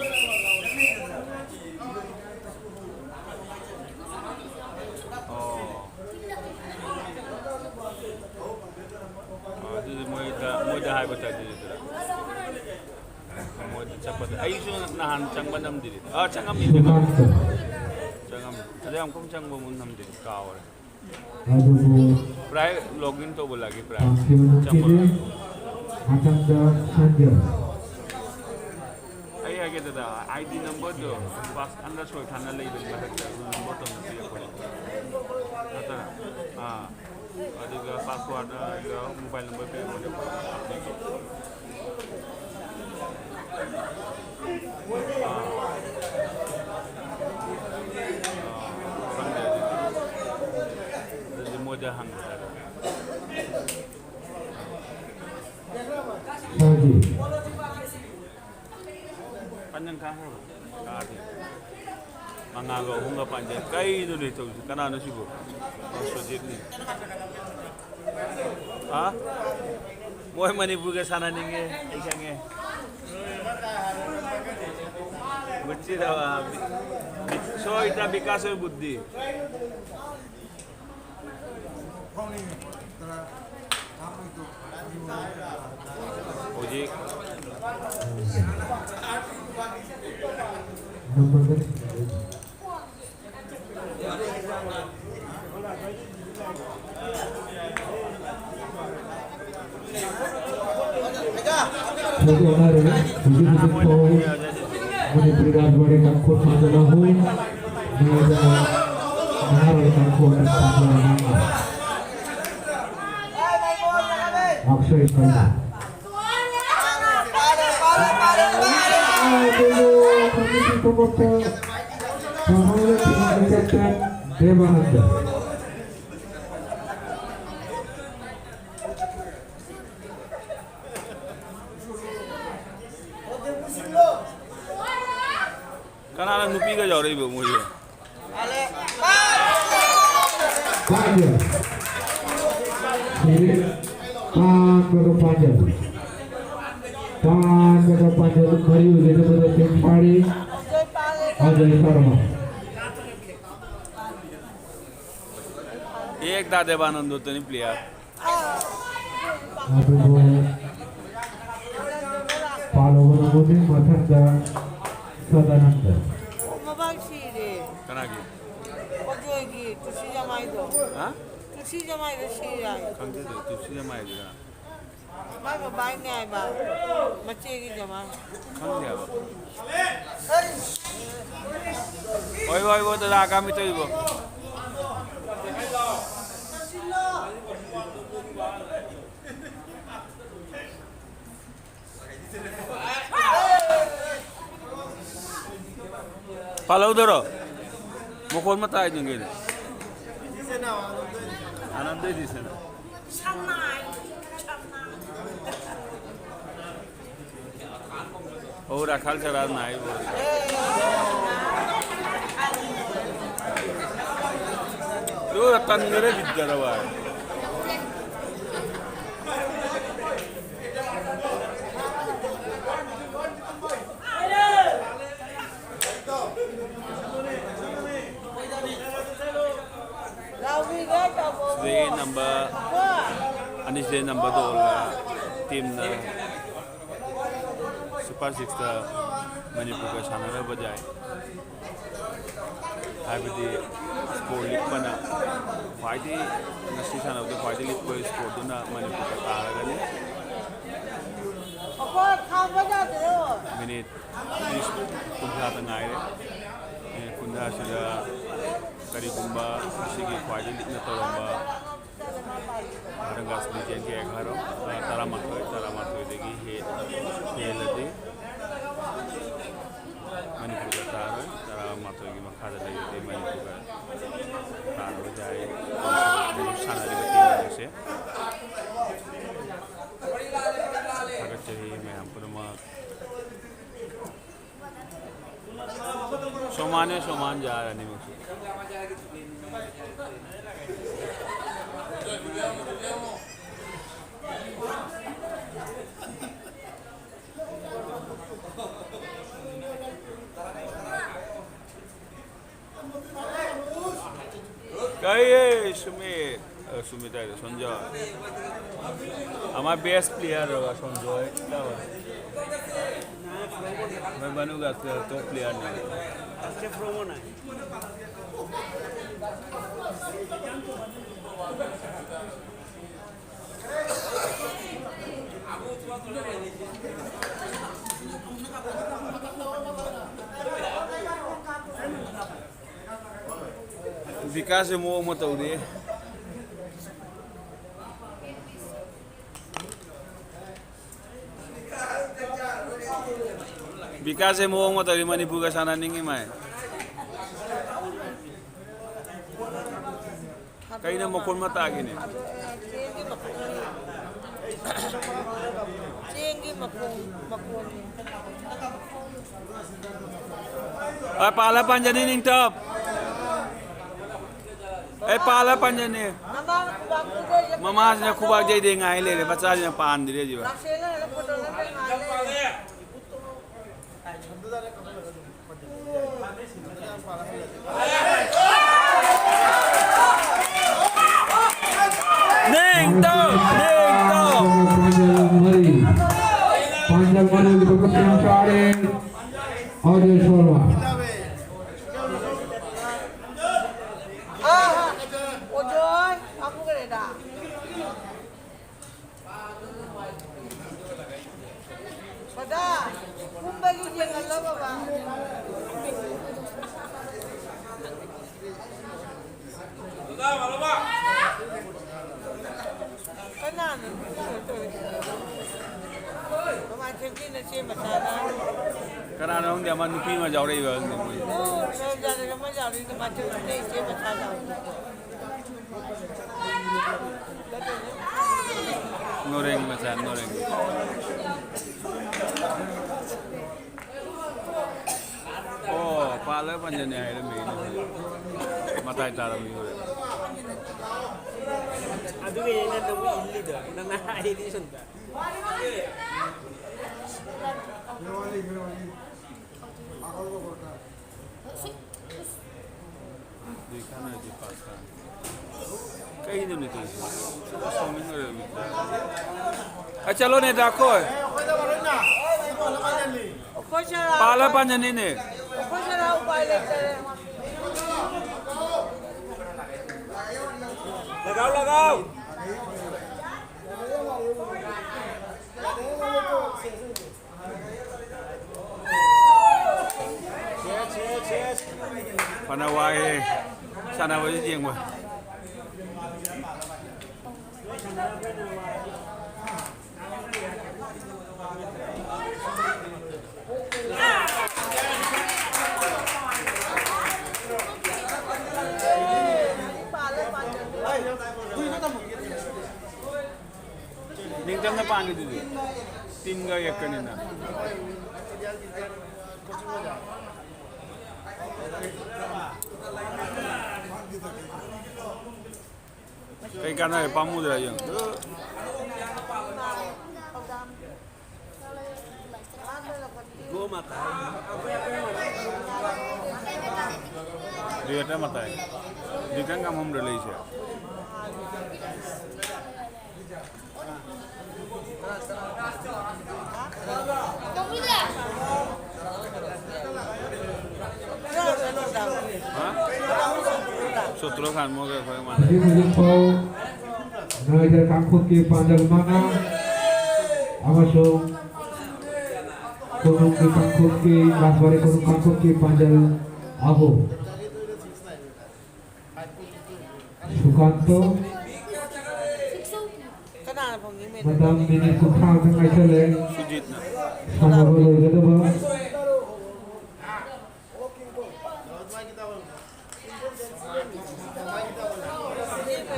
ꯍꯥꯏꯕ ꯇꯥꯏꯞꯇ ꯇꯧꯗꯣꯏꯔꯥ? ꯃꯣꯏꯗ ꯆꯠꯄꯗ ꯑꯩꯁꯨ ꯅꯍꯥꯟ ꯆꯪꯕ ꯅꯝꯗ꯭ꯔꯤ꯫ ꯑꯥ, ꯆꯪꯉꯝꯃꯤ, ꯆꯪꯉꯝꯃꯤ꯫ ꯁꯨꯃꯥꯡꯗ꯫ ꯆꯪꯉꯝꯃꯤ꯫ ꯑꯗ ꯌꯥꯝ ꯀꯨꯝ ꯆꯪꯕ ꯑꯃꯨꯛ ꯅꯝꯗ꯭ꯔꯤ, ꯀꯥꯎꯔꯦ꯫ ꯑꯗꯨꯕꯨ ꯄ꯭ꯔꯥꯏ ꯂꯣꯒꯏꯟ ꯇꯧꯕ ꯂꯥꯛꯀꯦ, ꯄ꯭ꯔꯥꯏ꯫ ꯄꯥꯝꯈꯤꯕ ꯅꯨꯄꯤꯗꯤ ꯆꯪꯕ ꯃꯊꯪꯗ ꯁꯟꯖꯣꯏ꯫ ꯑꯩ ꯍꯥꯏꯒꯦ ꯗꯗꯥ, ꯑꯥꯏ ꯗꯤ ꯅꯝꯕꯔꯗꯣ ꯄꯥꯁ ꯑꯟꯗꯔꯁꯀꯣꯔ ꯊꯥꯅ ꯂꯩꯕꯅꯤ ꯃꯊꯛꯇ, ꯑꯗꯨ ꯅꯝꯕꯔꯗꯣ ꯑꯃꯨꯛ ꯄꯤꯔꯛꯄꯅꯦ꯫ ꯅꯠꯇ꯭ꯔꯥ? ꯑꯥ꯫ ꯑꯗꯨꯒ ꯄꯥꯁꯋꯥꯔꯗ ꯑꯗꯨꯒ ꯃꯣꯕꯥꯏꯜ ꯅꯝꯕꯔ ꯄꯤꯔꯛꯄꯅꯦ꯫ ꯑꯥ꯫ ꯑꯥ, ꯈꯪꯗꯦ ꯑꯗꯨꯗꯤ꯫ ꯑꯗꯨꯗꯤ ꯃꯣꯏꯗ ꯍꯪꯕ ꯇꯥꯔꯦ꯫ ꯁꯥꯖꯤ꯫ ꯄꯟꯖꯪ ꯀꯥꯈ꯭ꯔꯕ? ꯀꯥꯗꯦ꯫ ꯃꯉꯥꯒ ꯑꯍꯨꯝꯒ ꯄꯥꯟꯖꯟ꯫ ꯀꯩꯅꯣꯅꯦ ꯇꯧꯔꯤꯁꯤ? ꯀꯅꯥꯅꯣ ꯁꯤꯕꯨ? ꯑꯣ, ꯁꯨꯖꯤꯠꯅꯤ꯫ ꯍꯥ? ꯃꯣꯏ ꯃꯅꯤꯄꯨꯔꯒ ꯁꯥꯟꯅꯅꯤꯡꯉꯦ, ꯑꯩ ꯈꯪꯉꯦ꯫ ꯕꯨꯠꯁꯤꯗ, ꯁꯣꯏꯗ ꯕꯤꯀꯥꯁ ꯍꯣꯏ ꯕꯨꯠꯇꯤ꯫ ꯍꯧꯖꯤꯛ ꯍꯧꯖꯤꯛ ꯑꯣꯟꯅꯔꯦ꯫ ꯍꯧꯖꯤꯛ ꯍꯧꯖꯤꯛ ꯐꯥꯎ ꯃꯅꯤꯄꯨꯔꯤ ꯔꯥꯖꯕꯥꯔꯤ ꯀꯥꯡꯈꯣꯠ ꯄꯥꯟꯖꯜ ꯑꯍꯨꯝ, ꯃꯌꯥꯏꯗ ꯅꯍꯥꯔꯣꯜ ꯀꯥꯡꯈꯣꯠ ꯄꯥꯟꯖꯜ ꯃꯉꯥ꯫ ꯑꯛꯁꯌ ꯁꯔꯃ꯫ ꯑꯗꯨꯕꯨ ꯃꯅꯤꯄꯨꯔ ꯈꯣꯡꯎꯞꯇ ꯃꯍꯥꯛꯅ ꯊꯤꯡꯕ ꯆꯠꯄ ꯗꯦꯕꯥꯅꯟꯗ꯫ ꯀꯅꯥꯅ ꯅꯨꯄꯤꯒ ꯌꯥꯎꯔꯛꯏꯕ ꯃꯣꯏꯁꯦ? ꯄꯥꯟꯖꯜ꯫ ꯁꯤꯔꯦ꯫ ꯄꯥꯟꯕꯒ ꯄꯥꯟꯖꯜ꯫ ꯄꯥꯟꯕꯒ ꯄꯥꯟꯖꯜ꯫ ꯃꯔꯤ ꯑꯣꯏꯒꯗꯕꯗ ꯇꯦꯝꯐꯥꯔꯤ ꯑꯖꯌ ꯁꯔꯃ꯫ ꯑꯦꯛ ꯗꯥ ꯗꯦꯕꯥꯅꯟꯗꯣ ꯇꯅꯤ ꯄ꯭ꯂꯦꯌꯔ꯫ ꯑꯗꯨꯕꯨ ꯃꯊꯛꯇ ꯁꯗꯥꯅꯟꯗ꯫ ꯑꯣ, ꯃꯃꯥꯡ ꯁꯤꯔꯦ꯫ ꯀꯅꯥꯒꯤ? ꯑꯣꯖꯣꯏꯒꯤ ꯇꯨꯁꯤ ꯖꯃꯥꯏꯗꯣ꯫ ꯍꯥ? ꯇꯨꯁꯤ ꯖꯃꯥꯏꯗꯣ ꯁꯤꯔꯦ ꯍꯥꯏ꯫ ꯈꯪꯗꯦꯗ, ꯇꯨꯁꯤ ꯖꯃꯥꯏꯗꯨꯅ꯫ ꯃꯥꯏ ꯃꯕꯥꯏꯅꯦ ꯍꯥꯏꯕ꯫ ꯃꯆꯦꯒꯤ ꯖꯃꯥꯏ꯫ ꯈꯪꯗꯦ ꯍꯥꯏꯕ꯫ ꯍꯣꯏ, ꯍꯣꯏ, ꯍꯣꯏ, ꯗꯗꯥ, ꯀꯥꯃꯤ ꯇꯧꯏꯕꯣ꯫ ꯄꯥꯜꯍꯧꯗꯔꯣ? ꯃꯈꯣꯟ ꯑꯃ ꯇꯥꯏꯗꯨꯅꯤ ꯀꯩꯅꯣ꯫ ꯑꯅꯟꯗꯩꯗꯤ ꯁꯦꯅ꯫ ꯑꯣ, ꯔꯥꯈꯥꯜ ꯆꯔꯥ ꯅꯥꯏꯕ꯫ ꯂꯣꯏꯔ ꯇꯟꯈꯔꯦ, ꯕꯤꯠ ꯌꯥꯔꯕ꯫ ꯁꯤꯗꯒꯤ ꯅꯝꯕꯔ ꯑꯅꯤꯁꯤꯗꯒꯤ ꯅꯝꯕꯔꯗꯣ ꯑꯣꯜꯂꯒ ꯇꯤꯝꯅ ꯁꯨꯄꯔ ꯁꯤꯛꯁꯇ ꯃꯅꯤꯄꯨꯔꯒ ꯁꯥꯟꯅꯔꯕꯗꯤ ꯌꯥꯏ꯫ ꯍꯥꯏꯕꯗꯤ ꯁ꯭ꯀꯣꯔ ꯂꯤꯛꯄꯅ ꯈ꯭ꯋꯥꯏꯗꯒꯤ, ꯉꯁꯤ ꯁꯥꯟꯅꯕꯗ ꯈ꯭ꯋꯥꯏꯗꯒꯤ ꯂꯤꯛꯄ ꯁ꯭ꯀꯣꯔꯗꯨꯅ ꯃꯅꯤꯄꯨꯔꯗ ꯇꯥꯔꯒꯅꯤ꯫ ꯃꯤꯅꯤꯠ ꯀꯨꯟꯊ꯭ꯔꯥꯗ ꯉꯥꯏꯔꯦ꯫ ꯃꯤꯅꯤꯠ ꯀꯨꯟꯊ꯭ꯔꯥꯁꯤꯗ ꯀꯔꯤꯒꯨꯝꯕ ꯉꯁꯤꯒꯤ ꯈ꯭ꯋꯥꯏꯗꯒꯤ ꯂꯤꯛꯅ ꯇꯧꯔꯝꯕ ꯚꯥꯔꯠ ꯂꯤꯖꯦꯟꯒꯤ ꯑꯦꯒꯥꯔꯣ, ꯇꯔꯥꯃꯥꯊꯣꯏ, ꯇꯔꯥꯃꯥꯊꯣꯏꯗꯒꯤ ꯍꯦ-, ꯍꯦꯜꯂꯗꯤ ꯃꯅꯤꯄꯨꯔꯗ ꯇꯥꯔꯣꯏ꯫ ꯇꯔꯥꯃꯥꯊꯣꯏꯒꯤ ꯃꯈꯥꯗ ꯂꯩꯔꯗꯤ ꯃꯅꯤꯄꯨꯔꯗ ꯇꯥꯔꯣꯏ ꯍꯥꯏ꯫ ꯁꯥꯟꯅꯔꯤꯕ ꯇꯤꯝꯁꯤꯡꯁꯦ ꯊꯥꯒꯠꯆꯔꯤ ꯃꯌꯥꯝ ꯄꯨꯝꯅꯃꯛ꯫ ꯁꯣꯃꯥꯟꯅꯦ, ꯁꯣꯃꯥꯟ ꯌꯥꯔꯅꯤ ꯃꯁꯤ꯫ ꯀꯩꯌꯦ ꯁꯨꯃꯤꯠ, ꯑ, ꯁꯨꯃꯤꯠ ꯍꯥꯏꯔꯦ, ꯁꯟꯖꯣꯏ꯫ ꯑꯃ best player ꯔꯕ ꯁꯟꯖꯣꯏ꯫ भाई, बनूंगा तो top player नहीं। ꯕꯤꯀꯥꯁꯁꯦ ꯃꯑꯣꯡ ꯑꯃ ꯇꯧꯔꯤ꯫ ꯕꯤꯀꯥꯁꯁꯦ ꯃꯑꯣꯡ ꯑꯃ ꯇꯧꯔꯤ, ꯃꯅꯤꯄꯨꯔꯒ ꯁꯥꯟꯅꯅꯤꯡꯉꯤ ꯃꯥꯏ꯫ ꯀꯩꯅꯣ ꯃꯈꯣꯟ ꯑꯃ ꯇꯥꯒꯦꯅꯦ? ꯑꯗꯨ, ꯑ, ꯆꯦꯡꯒꯤ ꯃꯈꯣꯟꯅꯤ꯫ ꯆꯦꯡꯒꯤ ꯃꯈꯣꯟ, ꯃꯈꯣꯟꯅꯤ꯫ ꯑ, ꯄꯥꯜꯂ ꯄꯥꯟꯖꯅꯤ ꯅꯤꯡꯊꯧ꯫ ꯑꯩ ꯄꯥꯜꯂ ꯄꯥꯟꯖꯅꯤ꯫ ꯃꯃꯥꯅ ꯈꯨꯕꯥꯛ ꯈꯨꯗꯩ ꯃꯃꯥꯁꯤꯅ ꯈꯨꯕꯥꯛ ꯌꯩꯗꯦ ꯉꯥꯏ ꯂꯩꯔꯦ, ꯃꯆꯥꯁꯤꯅ ꯄꯥꯟꯗ꯭ꯔꯦ ꯍꯧꯖꯤꯛ꯫ ꯂꯥꯛꯁꯦꯅ ꯍꯦꯛ ꯐꯣꯇꯣ ꯅꯝꯕ ꯉꯥꯏ ꯂꯩꯔꯦ꯫ ꯅꯤꯡꯊꯧ, ꯅꯤꯡꯊꯧ꯫ ꯄꯥꯟꯖꯜ ꯃꯔꯤ, ꯄꯥꯟꯖꯜ ꯃꯔꯤ, ꯂꯨꯄꯥ ꯀꯨꯟ ꯆꯥꯔꯦ꯫ ꯑꯣꯖꯣꯏ ꯁꯣꯔꯃ꯫ ꯑꯥ, ꯑꯣꯖꯣꯏ, ꯀꯥꯞꯄꯨꯈ꯭ꯔꯦꯗ꯫ ꯕꯗꯥ, ꯀꯨꯝꯕꯒꯤ ꯌꯦꯡꯍꯜꯂꯣ ꯕꯕꯥ꯫ ꯀꯅꯥꯅꯣ ꯅꯨꯄꯤ ꯑꯣꯏ ꯇꯧꯔꯤꯁꯦ? ꯃꯃꯥ ꯊꯦꯝꯀꯤꯅ ꯆꯦ ꯃꯆꯥꯅ꯫ ꯀꯅꯥꯅꯣ ꯈꯪꯗꯦ, ꯑꯃ ꯅꯨꯄꯤ ꯑꯃ ꯌꯥꯎꯔꯛꯏꯕ ꯈꯪꯗꯦ ꯃꯣꯏ꯫ ꯑꯣ, ꯁꯣꯔꯣꯖꯥꯗꯒ ꯑꯃ ꯌꯥꯎꯔꯤ, ꯃꯃꯥ ꯊꯦꯝꯀꯤꯅ ꯏꯆꯦ ꯃꯆꯥ ꯌꯥꯎꯔꯤ꯫ ꯅꯣꯔꯦꯡ ꯃꯆꯥ, ꯅꯣꯔꯦꯡ꯫ ꯑꯣ, ꯄꯥꯜꯂꯒ ꯄꯟꯖꯅꯤ ꯍꯥꯏꯔꯝꯃꯦ꯫ ꯃꯇꯥꯏ ꯇꯥꯔꯝꯃꯤ ꯍꯣꯔꯦꯟ꯫ ꯑꯗꯨꯒꯤꯅꯦ ꯅꯪ ꯅꯕꯨ ꯏꯜꯂꯤꯗꯣ, ꯅꯪꯅ ꯍꯥꯏꯔꯤ ꯁꯣꯝꯗ꯫ ꯀꯩꯅꯣꯅꯦ ꯇꯧꯔꯤꯁꯤꯕꯣ? ꯁꯥꯎꯅꯤꯡꯉꯛꯑꯦ꯫ ꯑ, ꯆꯠꯂꯣꯅꯦ, ꯗꯥ ꯀꯣꯏ꯫ ꯑꯩꯈꯣꯏ ꯁꯔꯥ ꯄꯥꯜꯂ ꯄꯥꯟꯖꯅꯤꯅꯦ꯫ ꯑꯩꯈꯣꯏ ꯁꯔꯥ ꯎꯄꯥꯏ ꯂꯩꯇꯔꯦ꯫ ꯂꯒꯥꯎ, ꯂꯒꯥꯎ꯫ ꯐꯅ ꯋꯥꯏꯍꯦ ꯁꯥꯟꯅꯕꯁꯤ ꯌꯦꯡꯕ꯫ ꯅꯤꯡꯇꯝꯅ ꯄꯥꯟꯒꯤꯗꯨꯗꯤ꯫ ꯇꯤꯝꯒ ꯌꯦꯛꯄꯅꯤꯅ꯫ ꯀꯩ ꯀꯥꯟꯅꯔꯦ? ꯄꯥꯝꯃꯨꯗ꯭ꯔꯥ ꯌꯦꯡꯉꯨ꯫ ꯗꯨꯏ ꯈꯛꯇ ꯃꯇꯥꯏ꯫ ꯗꯨꯏ ꯈꯛꯇ ꯉꯝꯃꯝꯗ꯭ꯔ ꯂꯩꯁꯦ꯫ ꯍꯥ? ꯁꯨꯇ꯭ꯔ ꯈꯥꯟ ꯃꯣꯏꯒ ꯑꯩꯈꯣꯏ ꯃꯥꯟꯅꯩ꯫ ꯍꯧꯖꯤꯛ ꯍꯧꯖꯤꯛ ꯐꯥꯎ ꯅꯣꯏꯗ ꯀꯥꯡꯈꯨꯠꯀꯤ ꯄꯥꯟꯖꯜ ꯃꯉꯥ ꯑꯃꯁꯨꯡ ꯀꯣꯅꯨꯡꯒꯤ ꯀꯥꯡꯈꯨꯠꯀꯤ, ꯔꯥꯖꯕꯥꯔꯤ ꯀꯣꯅꯨꯡ ꯀꯥꯡꯈꯨꯠꯀꯤ ꯄꯥꯟꯖꯜ ꯑꯍꯨꯝ꯫ ꯁꯨꯀꯥꯟꯇꯣ꯫ ꯀꯅꯥꯅ ꯐꯪꯉꯤ ꯃꯦꯗꯥꯝ? ꯃꯇꯝ ꯃꯤꯅꯤꯠ ꯀꯨꯟꯊ꯭ꯔꯥ ꯈꯛꯇ ꯉꯥꯏꯁꯜꯂꯦ꯫ ꯁꯨꯖꯤꯠꯅ꯫ ꯁꯥꯟꯅꯕ ꯂꯣꯏꯒꯗꯕ꯫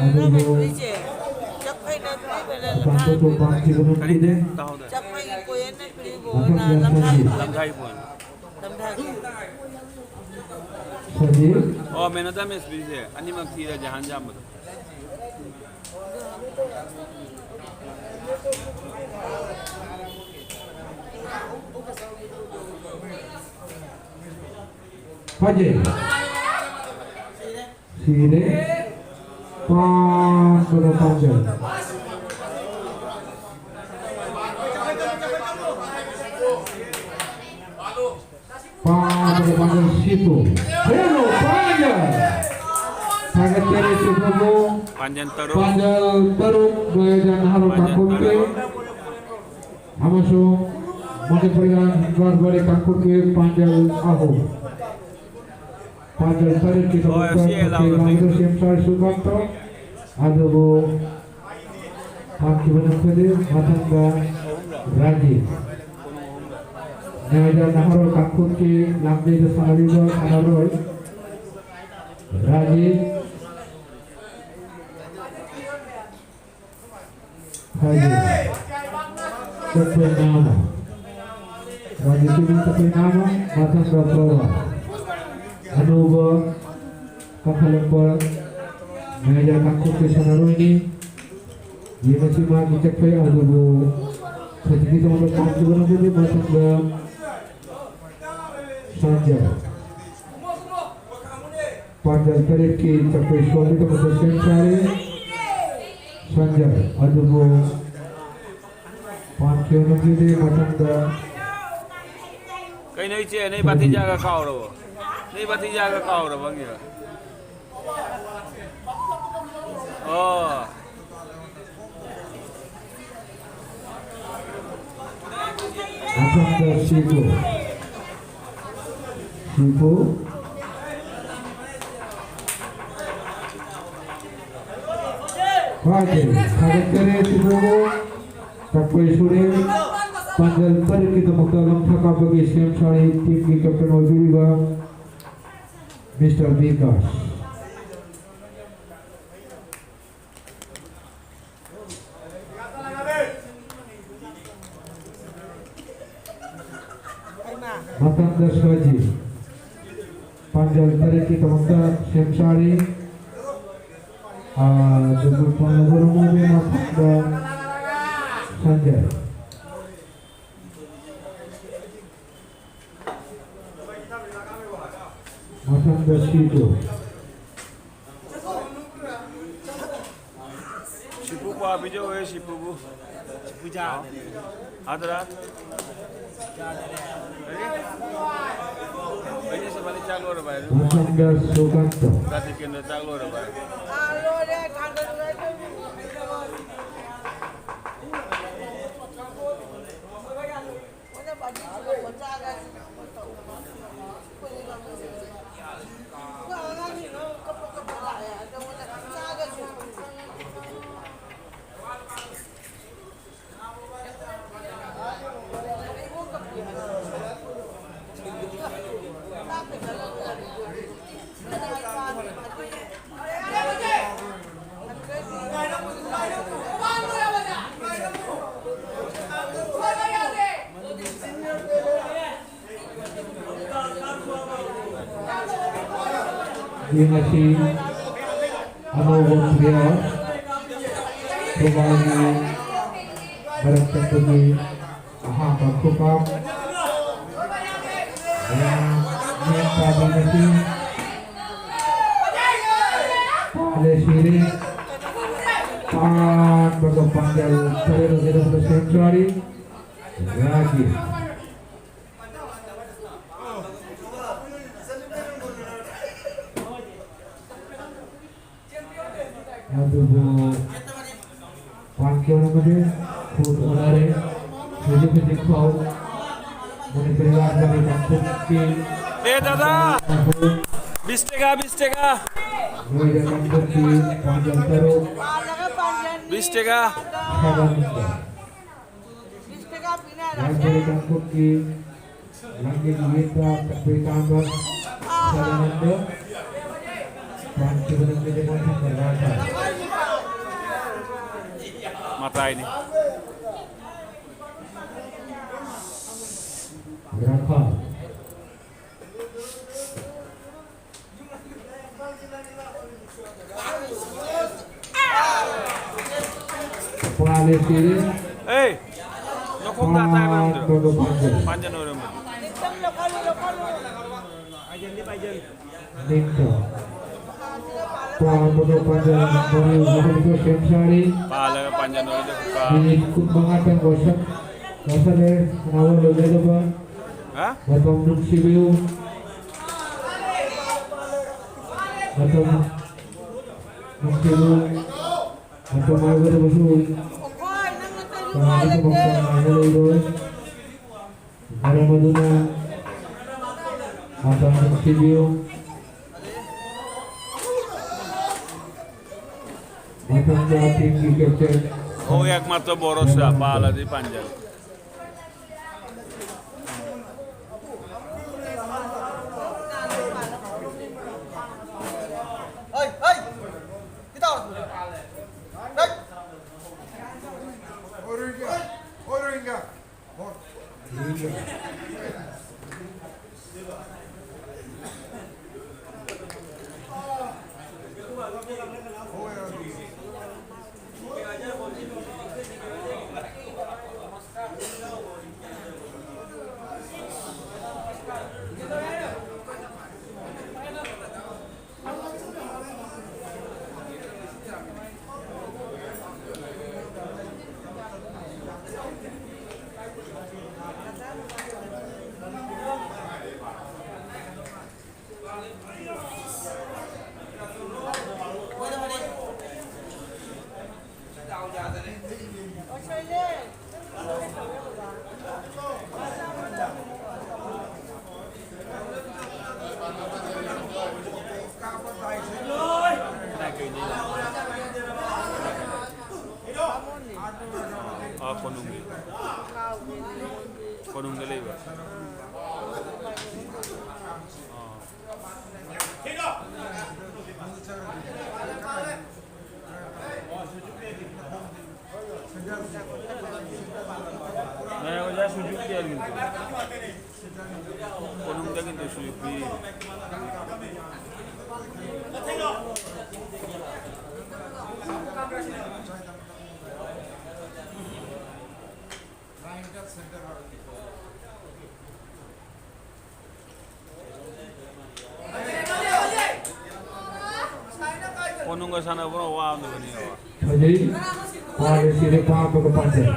ꯑꯗꯨꯕꯨ ꯆꯥꯛꯐꯩꯅ ꯄꯤꯕꯅ ꯁꯨꯀꯥꯟꯇꯣ ꯇꯣꯞ ꯄꯥꯟꯈꯤꯕ ꯀꯔꯤ? ꯉꯝꯈꯤꯗꯦ꯫ ꯇꯥꯍꯧꯗ꯭ꯔꯦ꯫ ꯆꯥꯛꯐꯩꯒꯤ ꯀꯣꯌꯦꯟꯅ ꯄꯤꯕ ꯃꯊꯪ ꯑꯣꯏꯅ ꯂꯝꯊꯥꯏ ꯌꯥꯁꯪꯒꯤ ꯀꯣꯌꯦꯟ꯫ ꯂꯝꯊꯥꯏ ꯀꯣꯌꯦꯟ꯫ ꯂꯝꯊꯥꯏ ꯀꯣꯌꯦꯟ꯫ ꯁꯖꯤꯠ꯫ ꯑꯣ, man of the match ꯄꯤꯔꯤꯁꯦ ꯑꯅꯤꯃꯛ ꯊꯤꯔ ꯖꯍꯥꯟ ꯌꯥꯝꯕꯗꯣ꯫ ꯐꯖꯩ꯫ ꯁꯤꯔꯦ꯫ ꯄꯥꯟꯕꯗ ꯄꯥꯟꯖꯔꯦ꯫ ꯄꯥꯕꯒ ꯄꯥꯡꯒꯜ ꯁꯤꯕꯨ꯫ ꯍꯦꯜꯂꯣ, ꯄꯥꯡꯒꯜ! ꯊꯥꯒꯠꯆꯔꯤ ꯁꯤꯕꯨꯕꯨ꯫ ꯄꯥꯡꯒꯜ ꯇꯔꯨꯛ꯫ ꯄꯥꯡꯒꯜ ꯇꯔꯨꯛ, ꯅꯣꯏꯗ ꯅꯍꯥꯔꯣꯜ ꯄꯥꯡꯒꯜ ꯀꯥꯡꯈꯨꯜꯒꯤ ꯇꯔꯨꯛ꯫ ꯑꯃꯁꯨꯡ ꯃꯅꯤꯄꯨꯔ ꯒꯥꯔꯕꯥꯔꯤ ꯀꯥꯡꯈꯨꯜꯒꯤ ꯄꯥꯡꯒꯜ ꯑꯍꯨꯝ꯫ ꯄꯥꯡꯒꯜ ꯇꯔꯦꯠꯀꯤꯗꯃꯛꯇ ꯍꯣꯏ, ꯁꯤ ꯑꯦ ꯂꯥꯎꯅ ꯀꯩꯅꯥꯕꯗ ꯁꯦꯝ ꯁꯥꯔꯤ ꯁꯨꯀꯥꯟꯇ꯫ ꯑꯗꯨꯕꯨ ꯐꯪꯈꯤꯕ ꯅꯠꯇ꯭ꯔꯗꯤ ꯃꯊꯪꯗ ꯔꯥꯖꯤ꯫ ꯅ꯭ꯌꯥꯌꯥ ꯅꯍꯥꯔꯣꯜ ꯀꯥꯡꯈꯨꯜꯒꯤ ꯂꯝꯖꯦꯜꯗ ꯁꯥꯟꯅꯔꯤꯕ ꯁꯥꯟꯅꯔꯣꯏ ꯔꯥꯖꯤ꯫ ꯍꯥꯏꯗꯤ ꯆꯠꯄ ꯅꯥꯃ꯫ ꯔꯥꯖꯤ ꯇꯤꯝ ꯆꯠꯄ ꯅꯥꯃ, ꯃꯊꯪꯗ ꯄ꯭ꯔꯣꯕꯥ꯫ ꯑꯅꯧꯕ ꯀꯥꯈꯠꯂꯛꯄ ꯃꯦꯖꯔ ꯀꯥꯡꯈꯨꯠꯀꯤ ꯁꯥꯟꯅꯔꯣꯏꯅꯤ꯫ ꯌꯦꯡꯉꯁꯤ ꯃꯥꯒꯤ ꯆꯠꯄ ꯑꯗꯨꯕꯨ ꯁꯖꯤꯒꯤꯗꯃꯛꯇ ꯄꯥꯝꯈꯤꯕ ꯅꯠꯇꯦ꯫ ꯃꯊꯪꯗ ꯁꯟꯖꯌ꯫ ꯄꯥꯡꯒꯜ ꯇꯔꯦꯠꯀꯤ ꯆꯠꯄꯩ ꯁꯣꯝꯒꯤꯗꯃꯛꯇ ꯁꯦꯝ ꯁꯥꯔꯤ꯫ ꯁꯟꯖꯌ ꯑꯗꯨꯕꯨ ꯄꯥꯝꯈꯤꯕ ꯅꯠꯇꯦ꯫ ꯃꯊꯪꯗ ꯀꯩꯅꯣ ꯏꯆꯦ, ꯅꯣꯏ ꯕꯥꯇꯤ ꯖꯥꯒ ꯀꯥꯎꯔꯕꯣ? ꯅꯣꯏ ꯕꯥꯇꯤ ꯖꯥꯒ ꯀꯥꯎꯔꯕ ꯍꯪꯉꯤꯕ? ꯑꯣ꯫ ꯃꯊꯪꯗ ꯁꯤꯕꯨ꯫ ꯁꯤꯕꯨ꯫ ꯈ꯭ꯋꯥꯏꯗꯒꯤ ꯊꯥꯒꯠꯆꯔꯤ ꯁꯤꯕꯨꯕꯨ꯫ ꯆꯠꯄꯩ ꯁꯨꯔꯦ꯫ ꯄꯥꯡꯒꯜ ꯇꯔꯦꯠꯀꯤꯗꯃꯛꯇ ꯂꯪꯊꯥ ꯀꯥꯞꯄꯒꯤ ꯁꯦꯝ ꯁꯥꯔꯤ ꯇꯤꯝꯒꯤ ꯀꯦꯞꯇꯦꯟ ꯑꯣꯏꯕꯤꯔꯤꯕ ꯃꯤꯁꯇꯔ ꯕꯤꯀꯥꯁ꯫ ꯃꯊꯪꯗ ꯁꯖꯤ꯫ ꯄꯥꯡꯒꯜ ꯇꯔꯦꯠꯀꯤꯗꯃꯛꯇ ꯁꯦꯝ ꯁꯥꯔꯤ꯫ ꯑꯥ, ꯑꯗꯨꯒ ꯄꯥꯡꯒꯜ ꯑꯃꯒꯤ ꯃꯊꯪꯗ ꯁꯟꯖꯌ꯫ ꯃꯊꯪꯗ ꯁꯤꯇꯨ꯫ ꯁꯤꯄꯨ ꯀ꯭ꯋꯥ ꯄꯤꯖꯧꯍꯦ, ꯁꯤꯄꯨꯕꯨ꯫ ꯁꯤꯄꯨ ꯆꯥꯗꯔꯦ꯫ ꯑꯗ꯭ꯔꯥ? ꯆꯥꯗꯔꯦ꯫ ꯀꯔꯤ? ꯃꯊꯪꯗ ꯁꯨꯀꯥꯟꯇ꯫ ꯌꯦꯡꯉꯁꯤ꯫ ꯑꯅꯧꯕ player ꯊꯧꯕꯥꯜꯒꯤ ꯃꯔꯛ ꯆꯠꯄꯒꯤ ꯑꯍꯥꯟꯕ ꯈꯨꯄꯥꯛ꯫ ꯃꯌꯥꯝ ꯃꯤꯠ ꯇꯥꯕꯤꯔꯁꯤ꯫ ꯄꯥꯜꯂꯦ ꯁꯤꯔꯦ꯫ ꯄꯥꯟꯕꯒ ꯄꯥꯟꯖꯜ ꯇꯔꯦꯠ ꯑꯣꯏꯒꯗꯕ century꯫ ꯔꯥꯒꯤ ꯑꯗꯨꯕꯨ ꯄꯥꯟꯈꯤꯕ ꯑꯃꯗꯤ ꯈꯨꯠ ꯑꯣꯟꯅꯔꯦ꯫ ꯍꯧꯖꯤꯛ ꯍꯧꯖꯤꯛ ꯐꯥꯎ ꯃꯅꯤꯄꯨꯔꯤ ꯂꯥꯟꯐꯝꯒꯤ ꯀꯥꯡꯂꯨꯞꯀꯤ ꯑꯦ ꯗꯥꯗꯥ! ꯃꯈꯣꯏ ꯕꯤꯁ ꯇꯦꯒꯥ, ꯕꯤꯁ ꯇꯦꯒꯥ! ꯃꯣꯏꯗ ꯀꯥꯡꯂꯨꯞꯀꯤ ꯄꯥꯡꯒꯜ ꯇꯔꯨꯛ ꯕꯤꯁ ꯇꯦꯒꯥ! ꯁꯥꯟꯅꯔꯝꯕ ꯃꯅꯤꯄꯨꯔꯤ ꯀꯥꯡꯂꯨꯞꯀꯤ ꯂꯥꯡꯖꯦꯜ ꯌꯦꯠꯄ ꯀꯛꯄꯩ ꯇꯥꯡꯕ ꯁꯗꯥꯅꯟꯗ ꯄꯥꯟꯈꯤꯕ ꯂꯝꯕꯤꯗ ꯃꯊꯪꯗ ꯂꯥꯛꯄ ꯃꯇꯥꯏꯅꯤ꯫ ꯔꯥꯈꯥ꯫ ꯄꯥꯜꯂꯦ ꯁꯤꯔꯦ꯫ ꯑꯦ! ꯅꯈꯣꯡꯗ ꯇꯥꯏ ꯃꯔꯝꯗꯨ꯫ ꯄꯥꯟꯕꯗꯣ ꯄꯥꯟꯖꯜ꯫ ꯄꯥꯟꯖꯜ ꯑꯣꯏꯔꯝꯃꯅꯤ꯫ ꯅꯤꯡꯊꯧ꯫ ꯄꯥꯟꯕꯗꯣ ꯄꯥꯟꯖꯜ ꯃꯔꯤ ꯃꯔꯤꯗꯣ ꯁꯦꯝ ꯁꯥꯔꯤ꯫ ꯄꯥꯜꯂꯒ ꯄꯥꯟꯖꯜ ꯑꯣꯏꯔꯤꯗꯣ ꯀꯨꯀꯥ꯫ ꯃꯤꯅꯤꯠ ꯀꯨꯟ ꯃꯉꯥꯇꯪ ꯂꯣꯏꯁꯟ-, ꯂꯣꯏꯁꯜꯂꯦ꯫ ꯁꯥꯟꯅꯕ ꯂꯣꯏꯒꯗꯕ꯫ ꯍꯥ? ꯃꯇꯝ ꯅꯨꯡꯁꯤꯕꯤꯌꯨ꯫ ꯃꯇꯝ ꯅꯨꯡꯁꯤꯕ, ꯃꯇꯝ ꯍꯥꯏꯕꯗꯨꯃꯁꯨ ꯀꯅꯥꯒꯤꯗꯃꯛꯇ ꯉꯥꯏꯅ ꯂꯩꯔꯣꯏ꯫ ꯃꯔꯝ ꯑꯗꯨꯅ ꯃꯇꯝ ꯅꯨꯡꯁꯤꯕꯤꯌꯨ꯫ ꯃꯊꯪꯗ teamꯒꯤ captain ও একমাত্র ভরসা, পাল আদি পাঞ্জাল। ꯑꯥ, ꯀꯣꯅꯨꯡꯒꯤ꯫ ꯀꯣꯅꯨꯡꯗ ꯂꯩꯕ꯫ ꯑꯥ꯫ ꯉꯥꯏꯈꯣ, ꯑꯣꯖꯥ, ꯁꯨꯖꯨ ꯀꯌꯥꯒꯤ? ꯀꯣꯅꯨꯡꯗꯒꯤꯗꯤ ꯁꯨꯖꯨ ꯄꯤꯔꯤ꯫ ꯀꯣꯅꯨꯡꯒ ꯁꯥꯟꯅꯕ ꯋꯥꯕꯅꯦ꯫ ꯐꯖꯩ꯫ ꯄꯥꯜꯂꯤꯁꯤꯗ ꯄꯥꯛꯄꯒ ꯄꯥꯟꯖꯔꯦ꯫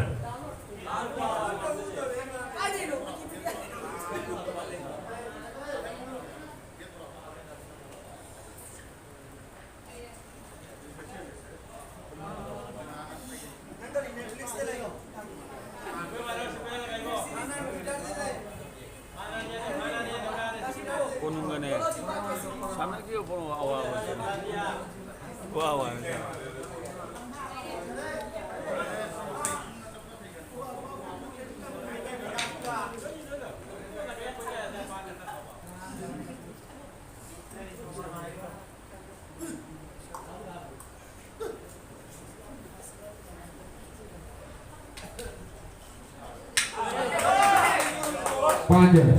ꯄꯥꯟꯖꯜ,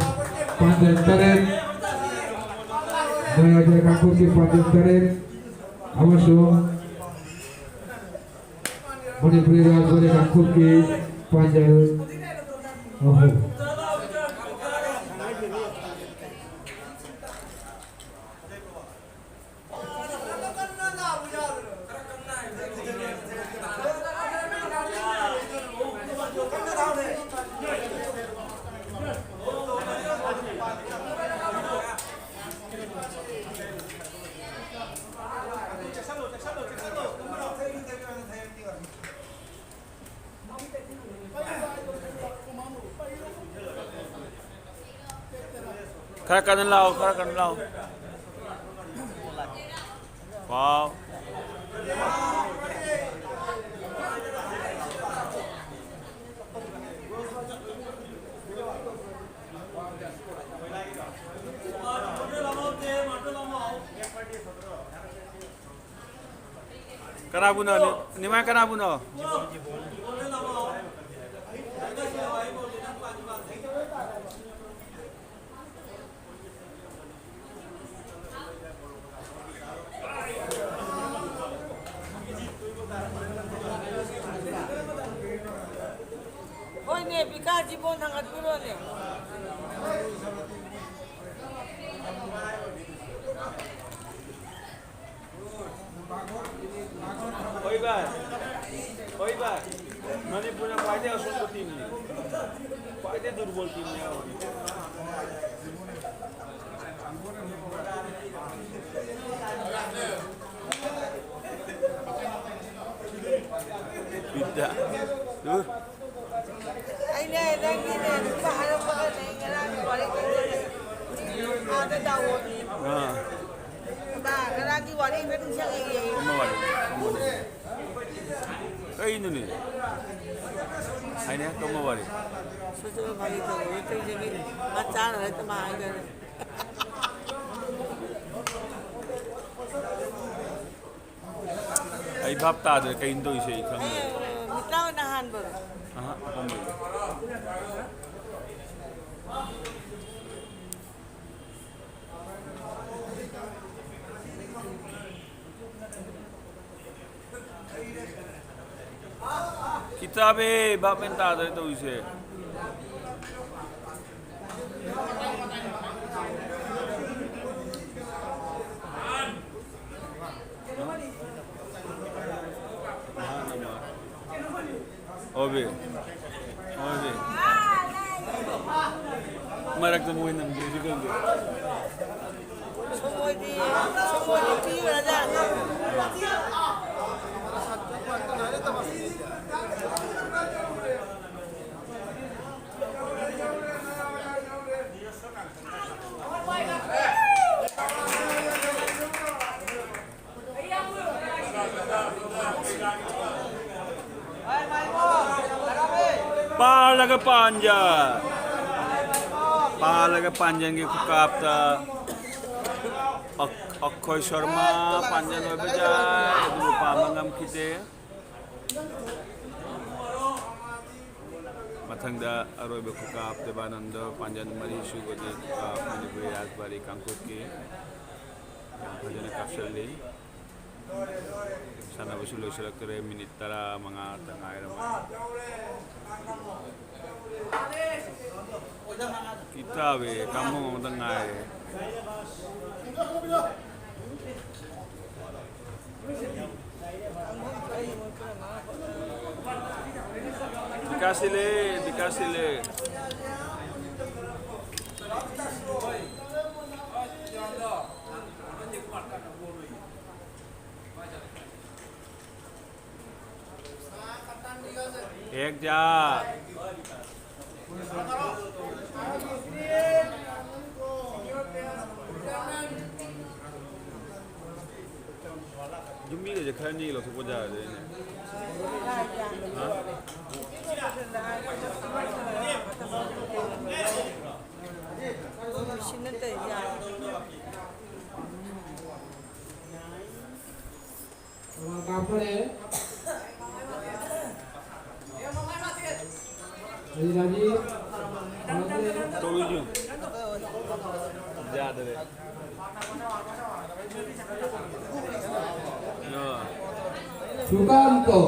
ꯄꯥꯟꯖꯜ ꯇꯔꯦꯠ, ꯃꯌꯥꯏꯗ ꯀꯥꯡꯄꯣꯛꯄꯤ ꯄꯥꯟꯖꯜ ꯇꯔꯦꯠ, ꯑꯃꯁꯨꯡ ꯃꯅꯤꯄꯨꯔꯤ ꯔꯥꯖ꯭ꯌ ꯀꯥꯡꯄꯣꯛꯄꯤ ꯄꯥꯟꯖꯜ ꯑꯍꯨꯝ꯫ ꯈꯔ ꯀꯟꯅ ꯂꯥꯎ, ꯈꯔ ꯀꯟꯅ ꯂꯥꯎ꯫ ꯄꯥꯎ꯫ ꯀꯅꯥꯕꯨꯅꯣ? ꯅꯤ-, ꯅꯤꯃꯥꯏ ꯀꯅꯥꯕꯨꯅꯣ? ꯍꯣꯏꯅꯦ, ꯕꯤꯀꯥꯁꯖꯤꯕꯨ ꯊꯥꯡꯒꯠꯄꯤꯔꯣꯅꯦ꯫ ꯍꯣꯏ ꯚꯥꯏ, ꯍꯣꯏ ꯚꯥꯏ, ꯃꯅꯤꯄꯨꯔꯅ ꯈ꯭ꯋꯥꯏꯗꯒꯤ ꯑꯁꯣꯟꯕ teamꯅꯤ, ꯈ꯭ꯋꯥꯏꯗꯒꯤ ꯗꯨꯔꯕꯣꯜ teamꯅꯤ ꯍꯥꯏꯕꯅꯤ꯫ ꯕꯤꯠꯇ꯫ ꯎ꯫ ꯑꯩꯅꯦ, ꯅꯪꯒꯤꯅꯦ, ꯅꯨꯄꯥ ꯍꯥꯏꯔꯛꯄꯒꯅꯦ, ꯉꯔꯥꯡꯒꯤ ꯋꯥꯔꯤ ꯀꯩꯅꯣꯅꯦ꯫ ꯑꯥꯗ ꯇꯧꯑꯣ꯫ ꯑꯥ꯫ ꯕꯥ, ꯉꯔꯥꯡꯒꯤ ꯋꯥꯔꯤ ꯀꯝꯃ ꯋꯥꯔꯤ? ꯀꯩꯅꯣꯅꯦ? ꯍꯥꯏꯅꯦ, ꯀꯝꯃ ꯋꯥꯔꯤ? ꯁꯨꯁꯨ ꯐꯥꯒꯤ ꯇꯧꯕꯅꯦ, ꯇꯧꯖꯒꯦ꯫ ꯃꯆꯥꯅ ꯍꯦꯛꯇ ꯃꯥ ꯍꯥꯏꯗꯅ꯫ ꯑꯩ ꯚꯥꯞ ꯇꯥꯗ꯭ꯔꯦ, ꯀꯩꯅꯣ ꯇꯧꯔꯤꯁꯦ ꯑꯩ ꯈꯪꯗ꯭ꯔꯦ꯫ ꯑꯦ, ꯃꯤꯇ꯭ꯔꯥ ꯑꯣꯏꯅ ꯍꯥꯟꯕꯔꯣ? ꯑꯍ, ꯑꯄꯣꯝꯕꯩ꯫ ꯀꯤꯇꯥꯕꯦ, ꯚꯥꯞ ꯃꯦꯟ ꯇꯥꯗ꯭ꯔꯦ ꯇꯧꯔꯤꯁꯦ꯫ ꯍꯣꯏꯕꯤ꯫ ꯍꯣꯏꯕꯤ꯫ ꯃꯔꯛꯇ ꯃꯣꯏ ꯅꯪꯗ꯭ꯔꯤꯁꯤ ꯀꯩꯒꯤ? ꯁꯣꯃꯣꯏꯗꯤ, ꯁꯣꯃꯣꯏꯗꯤ ꯄꯤꯈ꯭ꯔꯖꯥꯠꯅꯤ꯫ ꯄꯥꯜꯂꯒ ꯄꯥꯟꯖ-, ꯄꯥꯜꯂꯒ ꯄꯥꯟꯖꯟꯒꯤ ꯈꯨꯀꯥꯞꯇ ꯑꯛ-, ꯑꯛꯈꯣꯏ ꯁꯔꯃ ꯄꯥꯟꯖꯟ ꯑꯣꯏꯕ ꯌꯥꯏ, ꯑꯗꯨꯕꯨ ꯄꯥꯟꯕ ꯉꯝꯈꯤꯗꯦ꯫ ꯃꯊꯪꯗ ꯑꯔꯣꯏꯕ ꯈꯨꯀꯥꯞ ꯗꯦꯕꯥꯅꯟꯗ ꯄꯥꯟꯖꯟ ꯃꯔꯤ ꯁꯨꯕꯒꯤ ꯈꯨꯀꯥꯞ ꯃꯅꯤꯄꯨꯔꯤ ꯔꯥꯖꯕꯥꯔꯤ ꯀꯥꯡꯈꯨꯠꯀꯤ ꯌꯥꯝ ꯐꯖꯅ ꯀꯥꯞꯁꯤꯜꯂꯤ꯫ ꯁꯥꯟꯅꯕꯁꯨ ꯂꯣꯏꯁꯤꯜꯂꯛꯇꯣꯔꯦ, ꯃꯤꯅꯤꯠ ꯇꯔꯥ ꯃꯉꯥ ꯇ ꯉꯥꯏꯔꯕ꯫ ꯀꯤꯇꯥꯕꯦ, ꯀꯥꯡꯕꯨ ꯑꯃꯗ ꯉꯥꯏꯔꯦ꯫ ꯕꯤꯀꯥꯁꯁꯤꯂꯦ, ꯕꯤꯀꯥꯁꯁꯤꯂꯦ꯫ एक जा। ꯌꯨꯝꯕꯤꯒꯁꯦ ꯈꯔ ꯅꯦꯛꯑ ꯂꯧꯊꯣꯛꯄ ꯌꯥꯔꯗꯤ ꯑꯩꯅ꯫ ꯍꯥ? ꯃꯦꯆꯤꯟꯅ ꯇꯧꯔꯗꯤ ꯌꯥꯔꯦ꯫ ꯀꯥꯞꯊꯣꯔꯛꯑꯦ꯫ ꯇꯧꯔꯤꯁꯤ ꯌꯥꯗꯔꯦ꯫ ꯑꯥ꯫ ꯁꯨꯀꯥꯟꯇꯣ꯫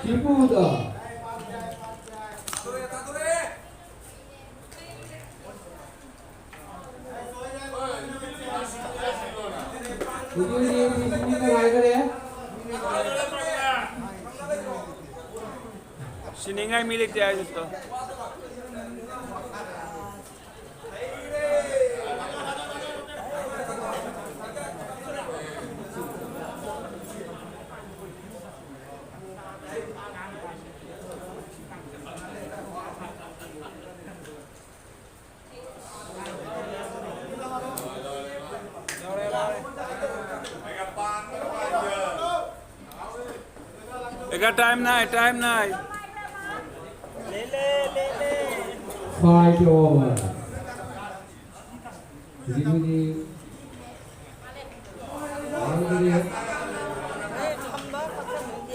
ꯁꯤꯄꯨꯗ꯫ ꯍꯧꯖꯤꯛ ꯍꯧꯖꯤꯛ ꯃꯤ ꯁꯤꯟꯕꯤꯗ ꯉꯥꯏꯈꯔꯦ꯫ ꯁꯤꯅꯤꯡꯉꯥꯏ ꯃꯤ ꯂꯩꯇꯦ ꯍꯥꯏ ꯆꯠꯇꯣ꯫ ꯑꯦꯀꯥ, time ꯅꯥꯏ, time ꯅꯥꯏ꯫ Fight over. ꯍꯧꯖꯤꯛ ꯍꯧꯖꯤꯛ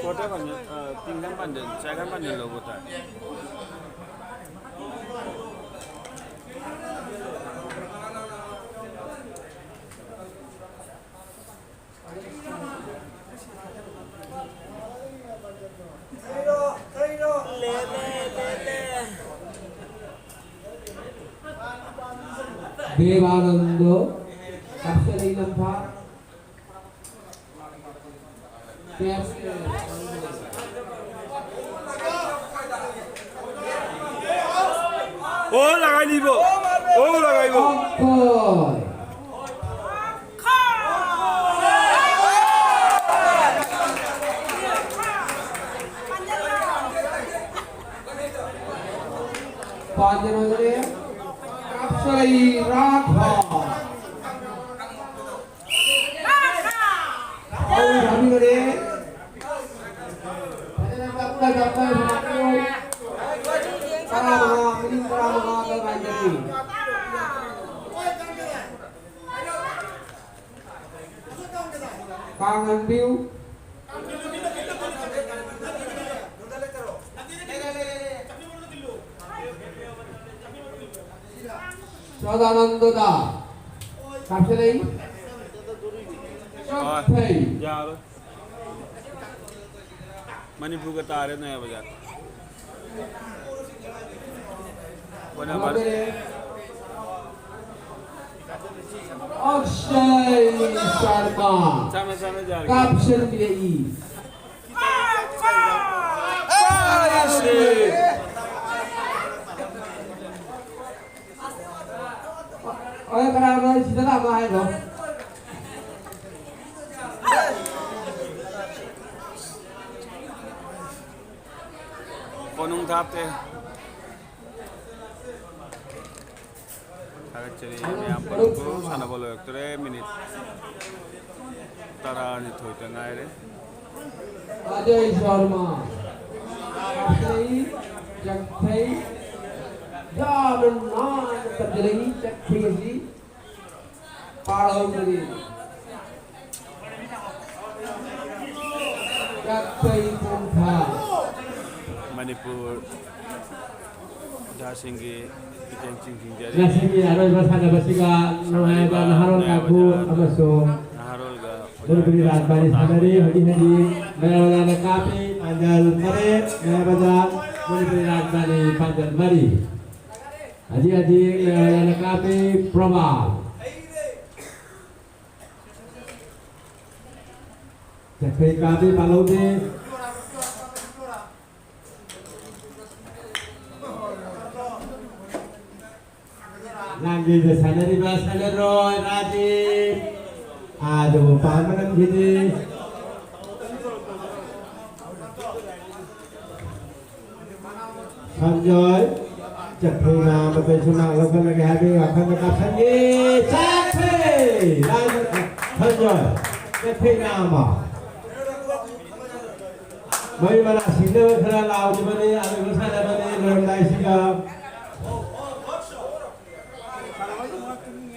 Quarter final, ꯑ, ꯇꯤꯡꯈꯪ ꯄꯥꯟꯖꯤꯜ, ꯆꯥꯏꯈꯪ ꯄꯥꯟꯖꯤꯜ ꯂꯧꯕ ꯇꯥꯏ꯫ ꯗꯦꯕꯥꯅꯟꯗꯣ, ꯀꯛꯆꯤꯡ ꯂꯝꯐꯥ꯫ ꯑꯣ, ꯂꯥꯛꯏꯕꯣ꯫ ꯑꯣ, ꯂꯥꯛꯏꯕꯣ꯫ ꯑꯣꯀꯣꯏ꯫ ꯄꯥꯟꯖꯔꯣꯏꯗꯧꯔꯦ꯫ ꯀꯥꯞꯆꯔꯩ ꯔꯥꯈꯣ꯫ ꯄꯥꯎ ꯊꯥꯕꯤꯈꯔꯦ꯫ ꯐꯖꯅ ꯇꯞꯅ ꯇꯞꯅ ꯁꯥꯟꯅꯕꯤꯌꯨ꯫ ꯇꯔꯥꯃꯉꯥ, ꯃꯤꯅꯤꯠ ꯇꯔꯥꯃꯉꯥꯗ ꯉꯥꯏꯖꯔꯤ꯫ ꯀꯥꯡ ꯉꯟꯕꯤꯌꯨ꯫ ꯁꯗꯥꯅꯟꯗꯗ ꯀꯥꯞꯁꯤꯜꯂꯛꯏ꯫ ꯆꯠꯊꯩ꯫ ꯌꯥꯔꯣꯏ꯫ ꯃꯅꯤꯄꯨꯔꯒ ꯇꯥꯔꯦ ꯅꯌꯥ ꯕꯖꯥꯔ꯫ ꯋꯥꯅ ꯕꯥꯔ-꯫ ꯑꯛꯁꯌ ꯁꯔꯃ ꯆꯥꯝꯃ ꯆꯥꯝꯃ ꯌꯥꯔꯦ꯫ ꯀꯥꯞꯁꯤꯟꯕꯤꯔꯛꯏ꯫ ꯑꯩꯁꯦ꯫ ꯑꯣꯏ, ꯀꯅꯥꯅꯣ ꯁꯤꯗ ꯂꯥꯛꯄ ꯍꯥꯏꯗꯣ? ꯀꯣꯅꯨꯡ ꯊꯥꯞꯇꯦ꯫ ꯊꯥꯒꯠꯆꯔꯤ ꯃꯌꯥꯝ ꯄꯨꯝꯅꯃꯛꯄꯨ꯫ ꯁꯥꯟꯅꯕ ꯂꯣꯏꯔꯛꯇꯣꯔꯦ, ꯃꯤꯅꯤꯠ ꯇꯔꯥꯅꯤꯊꯣꯏꯇ ꯉꯥꯏꯔꯦ꯫ ꯑꯖꯌ ꯁꯔꯃ, ꯆꯠꯊꯩ, ꯆꯠꯊꯩ, ꯌꯥꯝꯅ ꯅꯥꯟꯅ ꯇꯝꯖꯔꯛꯏ ꯆꯠꯊꯩ ꯑꯁꯤ꯫ ꯄꯥꯜꯍꯧꯗ꯭ꯔꯤ꯫ ꯆꯠꯊꯩ ꯄꯣꯝꯊꯥ꯫ ꯃꯅꯤꯄꯨꯔ ꯑꯣꯖꯥꯁꯤꯡꯒꯤ ꯄꯤꯛꯆꯦꯡꯁꯤꯡ ꯁꯤꯡꯖꯔꯤ꯫ ꯉꯁꯤꯒꯤ ꯑꯔꯣꯏꯕ ꯁꯥꯟꯅꯕꯁꯤꯒ ꯅꯨꯡꯉꯥꯏꯕ ꯁꯥꯟꯅꯔꯤꯕ ꯅꯍꯥꯔꯣꯜ ꯃꯌꯥꯝ ꯀꯥꯡꯕꯨ ꯑꯣꯖꯥ ꯑꯃꯁꯨꯡ ꯅꯍꯥꯔꯣꯜꯒ ꯃꯅꯤꯄꯨꯔꯤ ꯑꯣꯖꯥ ꯔꯥꯖꯕꯥꯔꯤ ꯁꯥꯟꯅꯔꯤ꯫ ꯍꯧꯖꯤꯛ ꯍꯧꯖꯤꯛ ꯃꯌꯥꯝ ꯑꯣꯖꯥꯅ ꯀꯥꯞꯄꯤ꯫ ꯄꯥꯟꯖꯜ ꯇꯔꯦꯠ, ꯃꯌꯥꯝ ꯑꯣꯖꯥ ꯃꯅꯤꯄꯨꯔꯤ ꯔꯥꯖꯕꯥꯔꯤ ꯄꯥꯟꯖꯜ ꯃꯔꯤ꯫ ꯍꯧꯖꯤꯛ ꯍꯧꯖꯤꯛ ꯃꯌꯥꯝ ꯑꯣꯖꯥꯅ ꯀꯥꯞꯄꯤ꯫ ꯄ꯭ꯔꯣꯃꯥ꯫ ꯆꯠꯊꯩ ꯀꯥꯞꯄꯤ ꯄꯥꯜꯍꯧꯗꯦ꯫ ꯂꯥꯡꯖꯩꯗ ꯁꯥꯟꯅꯔꯤꯕ ꯁꯥꯟꯅꯔꯣꯏ ꯔꯥꯖꯤꯞ꯫ ꯑꯥꯗꯕꯨ ꯄꯥꯟꯕ ꯉꯝꯈꯤꯗꯦ꯫ ꯁꯟꯖꯣꯏ꯫ ꯆꯠꯈ꯭ꯔꯦꯅ ꯃꯇꯩꯁꯨ ꯃꯥꯡ ꯂꯧꯈꯠꯂꯒꯦ ꯍꯥꯏꯕꯒꯤ ꯋꯥꯈꯜꯗ ꯀꯥꯞꯁꯟꯒꯦ꯫ ꯆꯠꯈ꯭ꯔꯦ! ꯂꯥꯏꯅ ꯊꯟꯖꯣꯏ꯫ ꯆꯠꯈ꯭ꯔꯦꯅ ꯑꯃ꯫ ꯃꯩ ꯃꯅꯥ ꯁꯤꯡꯅꯕ ꯈꯔ ꯂꯥꯎꯈꯤꯕꯅꯤ, ꯑꯗꯨꯒ ꯁꯥꯟꯅꯕꯅꯤ ꯂꯣꯏꯔꯝꯗꯥꯏꯁꯤꯒ꯫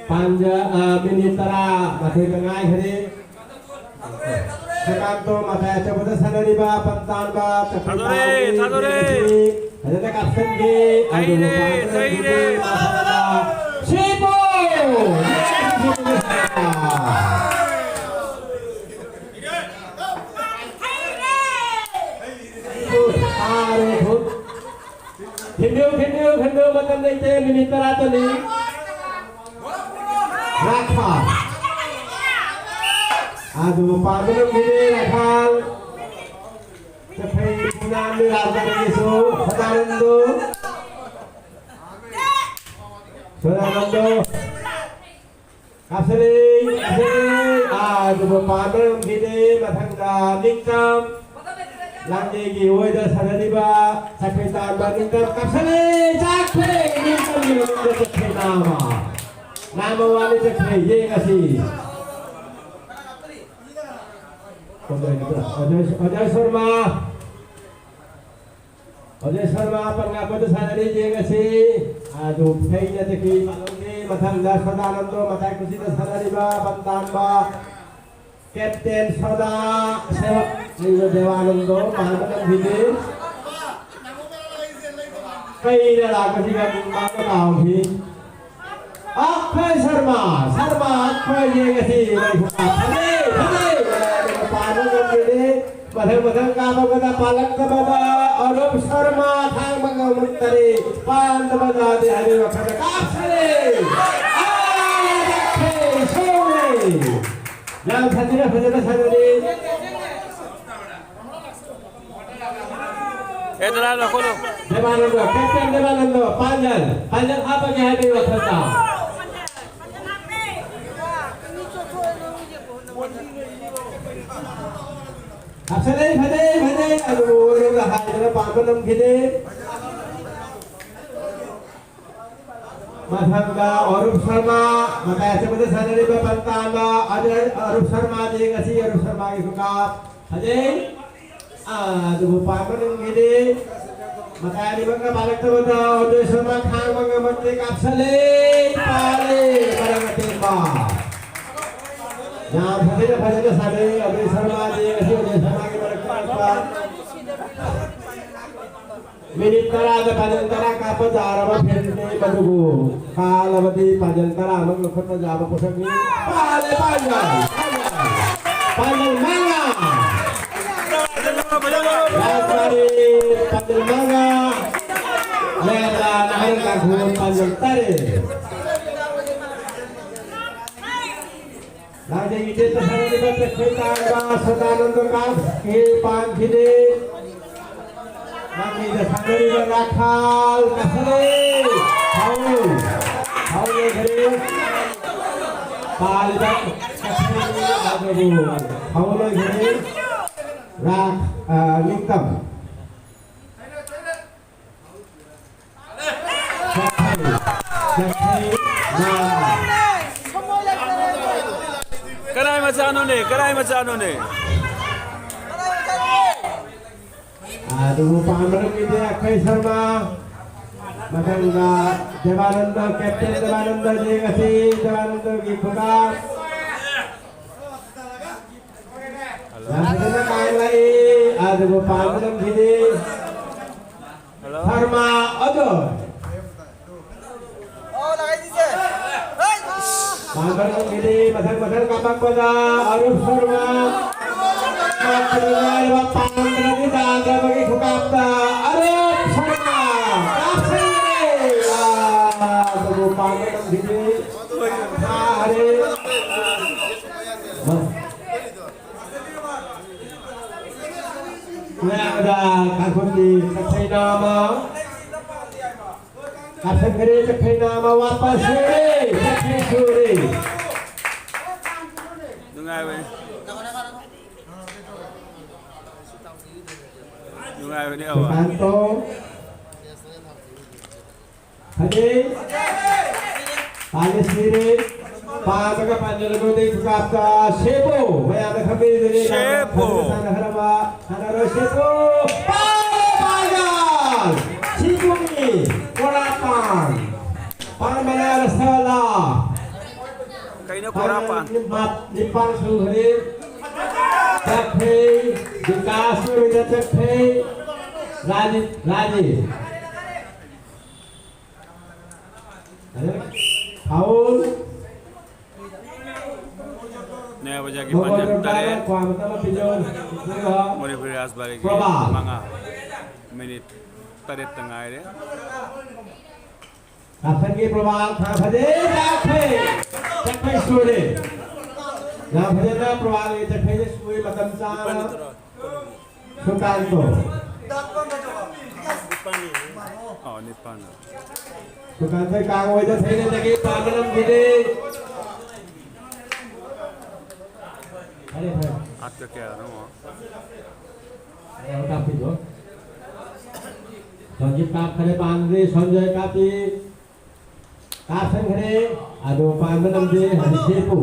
ꯄꯥꯟꯖ-, ꯑ, ꯃꯤꯅꯤꯠ ꯇꯔꯥ ꯃꯥꯊꯣꯏꯗ ꯉꯥꯏꯈ꯭ꯔꯦ꯫ ꯁ꯭ꯔꯤꯀꯥꯟꯇꯣ ꯃꯇꯥꯏ ꯑꯆꯧꯕꯗ ꯁꯥꯟꯅꯔꯤꯕ ꯄꯟ ꯇꯥꯟꯕ ꯆꯠꯈ꯭ꯔꯦ, ꯊꯥꯗꯣꯔꯦ, ꯊꯥꯗꯣꯔꯦ꯫ ꯐꯖꯅ ꯀꯥꯞꯁꯤꯟꯈꯤ꯫ ꯑꯗꯨꯕꯨ ꯂꯩꯔꯦ, ꯄꯥꯟꯕ ꯂꯩꯔꯦ꯫ ꯉꯝꯈꯤꯗꯦ꯫ ꯁꯤꯕꯨ! ꯊꯥꯔꯦ ꯈꯨꯠ꯫ ꯊꯤꯟꯕꯤꯌꯨ, ꯊꯤꯟꯕꯤꯌꯨ, ꯊꯤꯟꯕꯤꯌꯨ, ꯃꯇꯝ ꯂꯩꯇꯦ, ꯃꯤꯅꯤꯠ ꯇꯔꯥꯇꯅꯤ꯫ ꯔꯥꯈꯥ꯫ ꯑꯗꯨ ꯄꯥꯟꯕ ꯉꯝꯈꯤꯗꯦ, ꯔꯥꯈꯥꯜ꯫ ꯆꯐꯩ ꯄꯨꯅꯥꯝꯅꯤ ꯔꯥꯖꯥꯒꯤꯁꯨ, ꯁꯗꯥꯅꯟꯗꯣ꯫ ꯁꯗꯥꯅꯟꯗꯣ꯫ ꯀꯥꯞꯁꯤꯜꯂꯤ, ꯀꯥꯞꯁꯤꯜꯂꯤ꯫ ꯑꯥ, ꯑꯗꯨꯕꯨ ꯄꯥꯟꯕ ꯉꯝꯈꯤꯗꯦ꯫ ꯃꯊꯪꯗ ꯅꯤꯡꯇꯝ꯫ ꯂꯥꯡꯖꯩꯒꯤ ꯑꯣꯏꯗ ꯁꯥꯟꯅꯔꯤꯕ ꯆꯠꯈ꯭ꯔꯦ ꯇꯥꯟꯕ ꯅꯤꯡꯇꯝ ꯀꯥꯞꯁꯤꯜꯂꯤ꯫ ꯆꯠꯈ꯭ꯔꯦ꯫ ꯅꯤꯡꯇꯝꯒꯤ ꯃꯅꯨꯡꯗ ꯆꯠꯈ꯭ꯔꯦ ꯅꯥꯃ꯫ ꯅꯥꯃ ꯋꯥꯠꯂꯤ ꯆꯠꯈ꯭ꯔꯦ꯫ ꯌꯦꯡꯉꯁꯤ꯫ ꯑꯣꯖꯥ, ꯑꯣꯖꯥ, ꯑꯣꯖꯥ ꯁꯔꯃ꯫ ꯑꯣꯖꯥ ꯁꯔꯃ ꯄꯟꯒꯥꯄꯗ ꯁꯥꯟꯅꯔꯤ, ꯌꯦꯡꯉꯁꯤ꯫ ꯑꯗꯨ ꯐꯩꯅꯗꯒꯤ ꯃꯥꯂꯣꯝꯒꯤ ꯃꯊꯪꯗ ꯁꯣꯗꯥꯅꯟꯗꯣ ꯃꯇꯥꯏ ꯈꯨꯁꯤꯗ ꯁꯥꯟꯅꯔꯤꯕ ꯄꯟ ꯇꯥꯟꯕ ꯀꯦꯞꯇꯦꯟ ꯁꯣꯗꯥ ꯁꯦꯕ-, ꯑꯩꯕ ꯗꯦꯋꯥꯅꯟꯗꯣ ꯃꯥꯟꯕ ꯉꯝꯈꯤꯗꯦ꯫ ꯐꯩꯅ ꯂꯥꯛꯄꯁꯤꯗ ꯃꯥꯅ ꯀꯥꯎꯈꯤ꯫ ꯑꯛꯈꯣꯏ ꯁꯔꯃ, ꯁꯔꯃ ꯑꯛꯈꯣꯏ ꯌꯦꯡꯉꯁꯤ꯫ ꯐꯖꯩ, ꯐꯖꯩ꯫ ꯄꯥꯟꯕ ꯉꯝꯈꯤꯗꯦ꯫ ꯃꯊꯪ ꯃꯊꯪ ꯀꯥꯞꯄꯛꯄꯗ ꯄꯥꯜꯂꯛꯇꯕꯗ ꯑꯔꯨꯞ ꯁꯔꯃ ꯈꯥꯡꯕ ꯉꯝꯃꯛꯇꯔꯦ꯫ ꯄꯥꯟꯗꯕ ꯇꯥꯗꯦ ꯍꯥꯏꯕꯒꯤ ꯋꯥꯈꯜꯗ ꯀꯥꯞꯁꯜꯂꯦ꯫ ꯑꯥ, ꯌꯥꯔꯛꯈ꯭ꯔꯦ, ꯁꯣꯝꯂꯦ꯫ ꯌꯥꯝ ꯐꯖꯅ, ꯐꯖꯅ ꯁꯥꯟꯅꯔꯤ꯫ ꯑꯦ, ꯗꯗꯥ, ꯂꯧꯈꯠꯂꯣ꯫ ꯗꯦꯕꯥꯅꯟꯗ, ꯀꯦꯞꯇꯦꯟ ꯗꯦꯕꯥꯅꯟꯗ, ꯄꯥꯟꯖꯜ, ꯄꯥꯟꯖꯜ ꯍꯥꯞꯄꯒꯦ ꯍꯥꯏꯕꯒꯤ ꯋꯥꯈꯜꯗ꯫ ꯀꯥꯞꯁꯜꯂꯦ, ꯐꯖꯩ, ꯐꯖꯩ, ꯑꯗꯨꯕꯨ ꯑꯣꯏꯔꯣꯝꯗ ꯍꯥꯏꯗꯅ ꯄꯥꯟꯕ ꯉꯝꯈꯤꯗꯦ꯫ ꯃꯊꯪꯗ ꯑꯔꯨꯞ ꯁꯔꯃ, ꯃꯇꯥꯏ ꯑꯆꯧꯕꯗ ꯁꯥꯟꯅꯔꯤꯕ ꯄꯟꯇꯥꯟꯗ ꯑꯔꯨꯞ ꯁꯔꯃꯗꯤ ꯉꯁꯤ ꯑꯔꯨꯞ ꯁꯔꯃꯒꯤ ꯈꯨꯀꯥꯞ ꯐꯖꯩ꯫ ꯑꯗꯨꯕꯨ ꯄꯥꯟꯕ ꯅꯨꯡꯒꯤꯗꯤ ꯃꯇꯥꯏ ꯑꯅꯤꯃꯛꯅ ꯄꯥꯜꯂꯛꯇꯕꯗ ꯑꯖꯣꯏ ꯁꯔꯃ ꯈꯥꯡꯕ ꯉꯝꯃꯛꯇꯦ, ꯀꯥꯞꯁꯜꯂꯦ, ꯄꯥꯜꯂꯦ, ꯃꯔꯝ ꯑꯇꯦꯟꯕ꯫ ꯌꯥꯝ ꯐꯖꯅ, ꯐꯖꯅ ꯁꯥꯟꯅꯩ ꯑꯖꯣꯏ ꯁꯔꯃꯗꯤ꯫ ꯉꯁꯤ ꯑꯖꯣꯏ ꯁꯔꯃꯒꯤ ꯃꯔꯛꯇ ꯃꯤꯅꯤꯠ ꯇꯔꯥꯗ ꯄꯥꯖꯜ ꯇꯔꯥ ꯀꯥꯞꯄ ꯌꯥꯔꯕ ꯐꯤꯜꯅꯤ ꯃꯗꯨꯕꯨ ꯀꯥꯜꯂꯕꯗꯤ ꯄꯥꯖꯜ ꯇꯔꯥꯃꯛ ꯂꯧꯈꯠꯄ ꯌꯥꯕ ꯄꯣꯠꯁꯛꯅꯤ꯫ ꯄꯥꯜꯂꯦ ꯄꯥꯖꯜ! ꯄꯥꯖꯜ ꯃꯉꯥ! ꯔꯥꯖꯕꯥꯔꯤ ꯄꯥꯖꯜ ꯃꯉꯥ! ꯂꯦꯟꯗꯥ ꯅꯍꯥꯔꯣꯜ ꯇꯥꯡꯈꯨꯜ ꯄꯥꯖꯜ ꯇꯔꯦꯠ! ꯂꯥꯡꯖꯩ ꯏꯆꯦꯠꯇ ꯁꯥꯟꯅꯔꯤꯕ ꯆꯦꯛꯈꯣꯏ ꯇꯥꯔꯕ ꯁꯗꯥꯅꯟꯗ ꯀꯥꯞꯈꯤ ꯄꯥꯟꯈꯤꯗꯦ꯫ ꯂꯥꯡꯖꯩꯗ ꯁꯥꯟꯅꯔꯤꯕ ꯔꯥꯈꯥꯜ ꯀꯥꯁꯂꯦ꯫ ꯐꯥꯎꯜ꯫ ꯐꯥꯎꯜ ꯑꯣꯏꯈꯔꯦ꯫ ꯄꯥꯜꯂꯤꯕ ꯀꯥꯁꯂꯦ ꯑꯗꯨꯕꯨ ꯐꯥꯎꯜ ꯑꯣꯏꯈꯔꯦ꯫ ꯔꯥ-, ꯑ, ꯅꯤꯡꯇꯝ꯫ ꯀꯅꯥꯏ ꯃꯆꯥꯅꯣꯅꯦ? ꯀꯅꯥꯏ ꯃꯆꯥꯅꯣꯅꯦ? ꯑꯗꯨꯕꯨ ꯄꯥꯟꯕ ꯅꯨꯃꯤꯠꯇꯤ ꯑꯈꯩ ꯁꯔꯃ꯫ ꯃꯊꯪꯗ ꯗꯦꯕꯥꯅꯟꯗ, ꯀꯦꯞꯇꯦꯟ ꯗꯦꯕꯥꯅꯟꯗ ꯌꯦꯡꯉꯁꯤ꯫ ꯗꯦꯕꯥꯅꯟꯗꯒꯤ ꯈꯨꯗꯥ꯫ ꯌꯥꯝ ꯐꯖꯅ ꯀꯥꯏꯂꯛꯏ꯫ ꯑꯗꯨꯕꯨ ꯄꯥꯟꯕ ꯅꯝꯈꯤꯗꯦ꯫ ꯍꯜꯂꯣ꯫ ꯁꯔꯃ ꯑꯗꯣ꯫ ꯄꯥꯟꯕ ꯅꯝꯈꯤꯗꯦ꯫ ꯃꯊꯪ ꯃꯊꯪ ꯀꯥꯞꯄꯛꯄꯗ ꯑꯔꯨꯞ ꯁꯔꯃ꯫ ꯀꯥꯞꯄꯗ ꯉꯥꯏꯔꯕ ꯄꯥꯟꯗ꯭ꯔꯗꯤ ꯇꯥꯗ꯭ꯔꯕꯒꯤ ꯈꯨꯀꯥꯞꯇ ꯑꯔꯨꯞ ꯁꯔꯃ ꯀꯥꯞꯁꯤꯜꯂꯦ꯫ ꯑꯗꯨꯕꯨ ꯄꯥꯟꯕ ꯅꯝꯈꯤꯗꯦ꯫ ꯊꯥꯔꯦ꯫ ꯃꯌꯥꯝꯗ ꯀꯥꯡꯈꯨꯜꯒꯤ ꯆꯠꯈꯩꯅ ꯑꯃ ꯀꯥꯁꯟꯈ꯭ꯔꯦ, ꯆꯠꯈꯩꯅ ꯑꯃ ꯋꯥꯠꯄ ꯁꯨꯔꯦ, ꯆꯠꯈꯩ ꯁꯨꯔꯦ꯫ ꯅꯨꯡꯉꯥꯏꯕꯅꯤ꯫ ꯅꯨꯡꯉꯥꯏꯕꯅꯦ ꯑꯋꯥ꯫ ꯁꯨꯀꯥꯟꯇꯣ꯫ ꯐꯖꯩ꯫ ꯑꯥꯏ ꯑꯦꯁ ꯄꯤꯔꯦ꯫ ꯄꯥꯗꯒ ꯄꯥꯟꯖꯜꯂꯒ ꯈꯨꯀꯥꯞꯇ ꯁꯦꯞꯄꯨ꯫ ꯃꯌꯥꯝꯅ ꯈꯪꯕꯤꯔꯤꯗꯨꯅꯤ꯫ ꯁꯦꯞꯄꯨ꯫ ꯐꯖꯅ ꯁꯥꯟꯅꯈ꯭ꯔꯕ ꯁꯥꯟꯅꯔꯣꯏ ꯁꯦꯞꯄꯨ꯫ ꯄꯥꯜꯂꯦ, ꯄꯥꯜꯂꯦ꯫ ꯁꯤꯕꯨꯅꯤ꯫ ꯀꯣꯔꯥꯄꯥꯟ꯫ ꯄꯥꯟ ꯃꯅꯥ ꯔꯁꯒꯨꯂꯥ꯫ ꯀꯩꯅꯣ ꯀꯣꯔꯥꯄꯥꯟ? ꯄꯥꯟ ꯅꯤꯄꯥꯟ ꯁꯨꯈ꯭ꯔꯦ꯫ ꯆꯠꯈ꯭ꯔꯦ꯫ ꯕꯤꯀꯥꯁꯀꯤ ꯑꯣꯏꯅ ꯆꯠꯈ꯭ꯔꯦ꯫ ꯔꯥꯖꯤꯠ, ꯔꯥꯖꯤꯠ꯫ ꯐꯥꯎꯜ꯫ ꯅꯌꯥ ꯕꯖꯥꯔꯒꯤ ꯄꯥꯟꯖꯟ ꯇꯔꯦꯠ, ꯃꯅꯤꯄꯨꯔꯤ ꯔꯥꯖꯕꯥꯔꯤꯒꯤ ꯃꯉꯥ꯫ ꯃꯤꯅꯤꯠ ꯇꯔꯦꯠꯇ ꯉꯥꯏꯔꯦ꯫ ꯀꯥꯞꯁꯟꯒꯤ ꯄ꯭ꯔꯣꯕꯥꯜ ꯊꯥ ꯐꯖꯩ, ꯆꯠꯈ꯭ꯔꯦ꯫ ꯆꯠꯈ꯭ꯔꯦ, ꯁꯣꯏꯔꯦ꯫ ꯌꯥꯝ ꯐꯖꯅ ꯄ꯭ꯔꯣꯕꯥꯜꯒꯤ ꯆꯠꯈ꯭ꯔꯦ, ꯁꯣꯏ ꯃꯇꯝ ꯆꯥꯅ꯫ ꯁꯨꯀꯥꯟꯇꯣ꯫ ꯑꯣ, ꯅꯤꯄꯥꯟ꯫ ꯁꯨꯀꯥꯟꯇꯣ ꯀꯥꯡ ꯑꯣꯏꯗ ꯊꯦꯡꯅꯗꯒꯤ ꯄꯥꯟꯕ ꯉꯝꯈꯤꯗꯦ꯫ ꯐꯔꯦ, ꯐꯔꯦ꯫ ꯑꯥꯠꯀ ꯀꯌꯥꯅꯣ? ꯐꯔꯦ, ꯑꯃ ꯀꯥꯞꯄꯤꯔꯣ꯫ ꯁꯟꯖꯤꯠ ꯀꯥꯞꯈꯔꯦ, ꯄꯥꯟꯗ꯭ꯔꯤ, ꯁꯟꯖꯣꯏ ꯀꯥꯞꯄꯤ꯫ ꯀꯥꯞꯁꯟꯈ꯭ꯔꯦ, ꯑꯗꯣ ꯄꯥꯟꯕ ꯉꯝꯗꯦ, ꯍꯧꯖꯤꯛ ꯁꯦꯞꯄꯨ꯫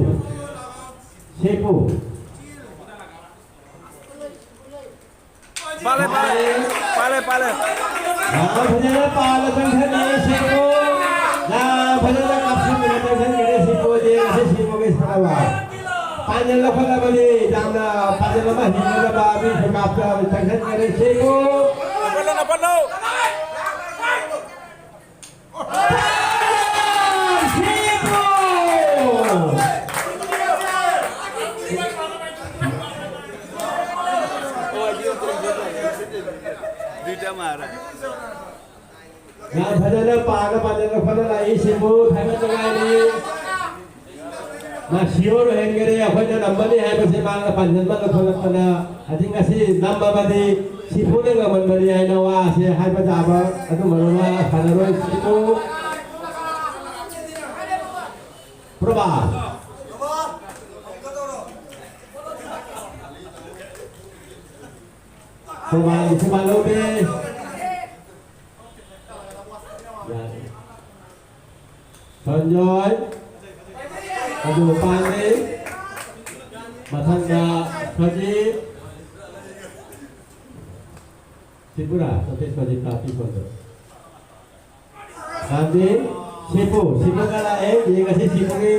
ꯁꯦꯞꯄꯨ꯫ ꯄꯥꯜꯂꯦ, ꯄꯥꯜꯂꯦ꯫ ꯄꯥꯜꯂꯦ, ꯄꯥꯜꯂꯦ꯫ ꯌꯥꯝ ꯐꯖꯅ ꯄꯥꯜꯂ ꯆꯪꯁꯤꯜꯂꯤ, ꯁꯤꯕꯨ꯫ ꯌꯥꯝ ꯐꯖꯅ ꯀꯥꯞꯁꯤꯟꯗꯅ ꯆꯪꯁꯤꯟꯈꯔꯦ, ꯁꯤꯕꯨ꯫ ꯌꯦꯡꯉꯁꯤ, ꯁꯤꯕꯨꯒꯤ ꯁꯥꯟꯅꯕ꯫ ꯄꯥꯟꯖꯜ ꯂꯧꯈꯠꯂꯕꯅꯤ, ꯌꯥꯝꯅ ꯄꯥꯟꯖꯜ ꯑꯃ ꯍꯦꯟꯒꯗꯕ ꯃꯤꯁꯨ ꯀꯥꯞꯇ ꯆꯪꯁꯤꯟꯈꯔꯦ, ꯁꯤꯕꯨ꯫ ꯅꯄꯜꯂꯣ, ꯅꯄꯜꯂꯣ꯫ ꯌꯥꯝ ꯐꯖꯅ ꯄꯥꯅ ꯄꯥꯖꯅ ꯐꯖꯅ ꯂꯥꯛꯏ ꯁꯤꯕꯨ ꯊꯥꯒꯠꯅꯤꯡꯉꯥꯏꯅꯤ꯫ ꯃꯥ ꯁꯤꯌꯣꯔ ꯑꯣꯏꯍꯟꯈꯔꯦ, ꯑꯩꯈꯣꯏꯅ ꯉꯝꯃꯅꯤ ꯍꯥꯏꯕꯁꯦ ꯃꯥꯅ ꯄꯥꯟꯖꯟꯕ ꯂꯧꯈꯠꯂꯛꯄꯗ꯫ ꯍꯧꯖꯤꯛ ꯉꯁꯤ ꯅꯝꯃꯕꯗꯤ ꯁꯤꯐꯨꯅ ꯉꯝꯍꯟꯕꯅꯤ ꯍꯥꯏꯅ ꯋꯥꯁꯦ ꯍꯥꯏꯕ ꯇꯥꯕ꯫ ꯑꯗꯨꯝꯕ ꯋꯥ ꯁꯥꯟꯅꯔꯣꯏ ꯁꯤꯕꯨ꯫ ꯄ꯭ꯔꯚꯥ꯫ ꯄ꯭ꯔꯚꯥꯒꯤꯁꯨ ꯃꯥ ꯂꯧꯔꯦ꯫ ꯌꯥꯔꯦ꯫ ꯁꯟꯖꯣꯏ, ꯑꯗꯨ ꯄꯥꯟꯗꯦ꯫ ꯃꯊꯪꯗ ꯁꯖꯤꯠ, ꯁꯤꯕꯨꯔꯥ, ꯁꯖꯤꯠ, ꯁꯖꯤꯠ ꯇꯥꯛꯄꯤ ꯐꯣꯟꯗꯣ꯫ ꯄꯥꯟꯗꯦ꯫ ꯁꯤꯄꯨ, ꯁꯤꯄꯨ ꯀꯅꯥ? ꯑꯦ, ꯌꯦꯡꯉꯁꯤ ꯁꯤꯄꯨꯒꯤ꯫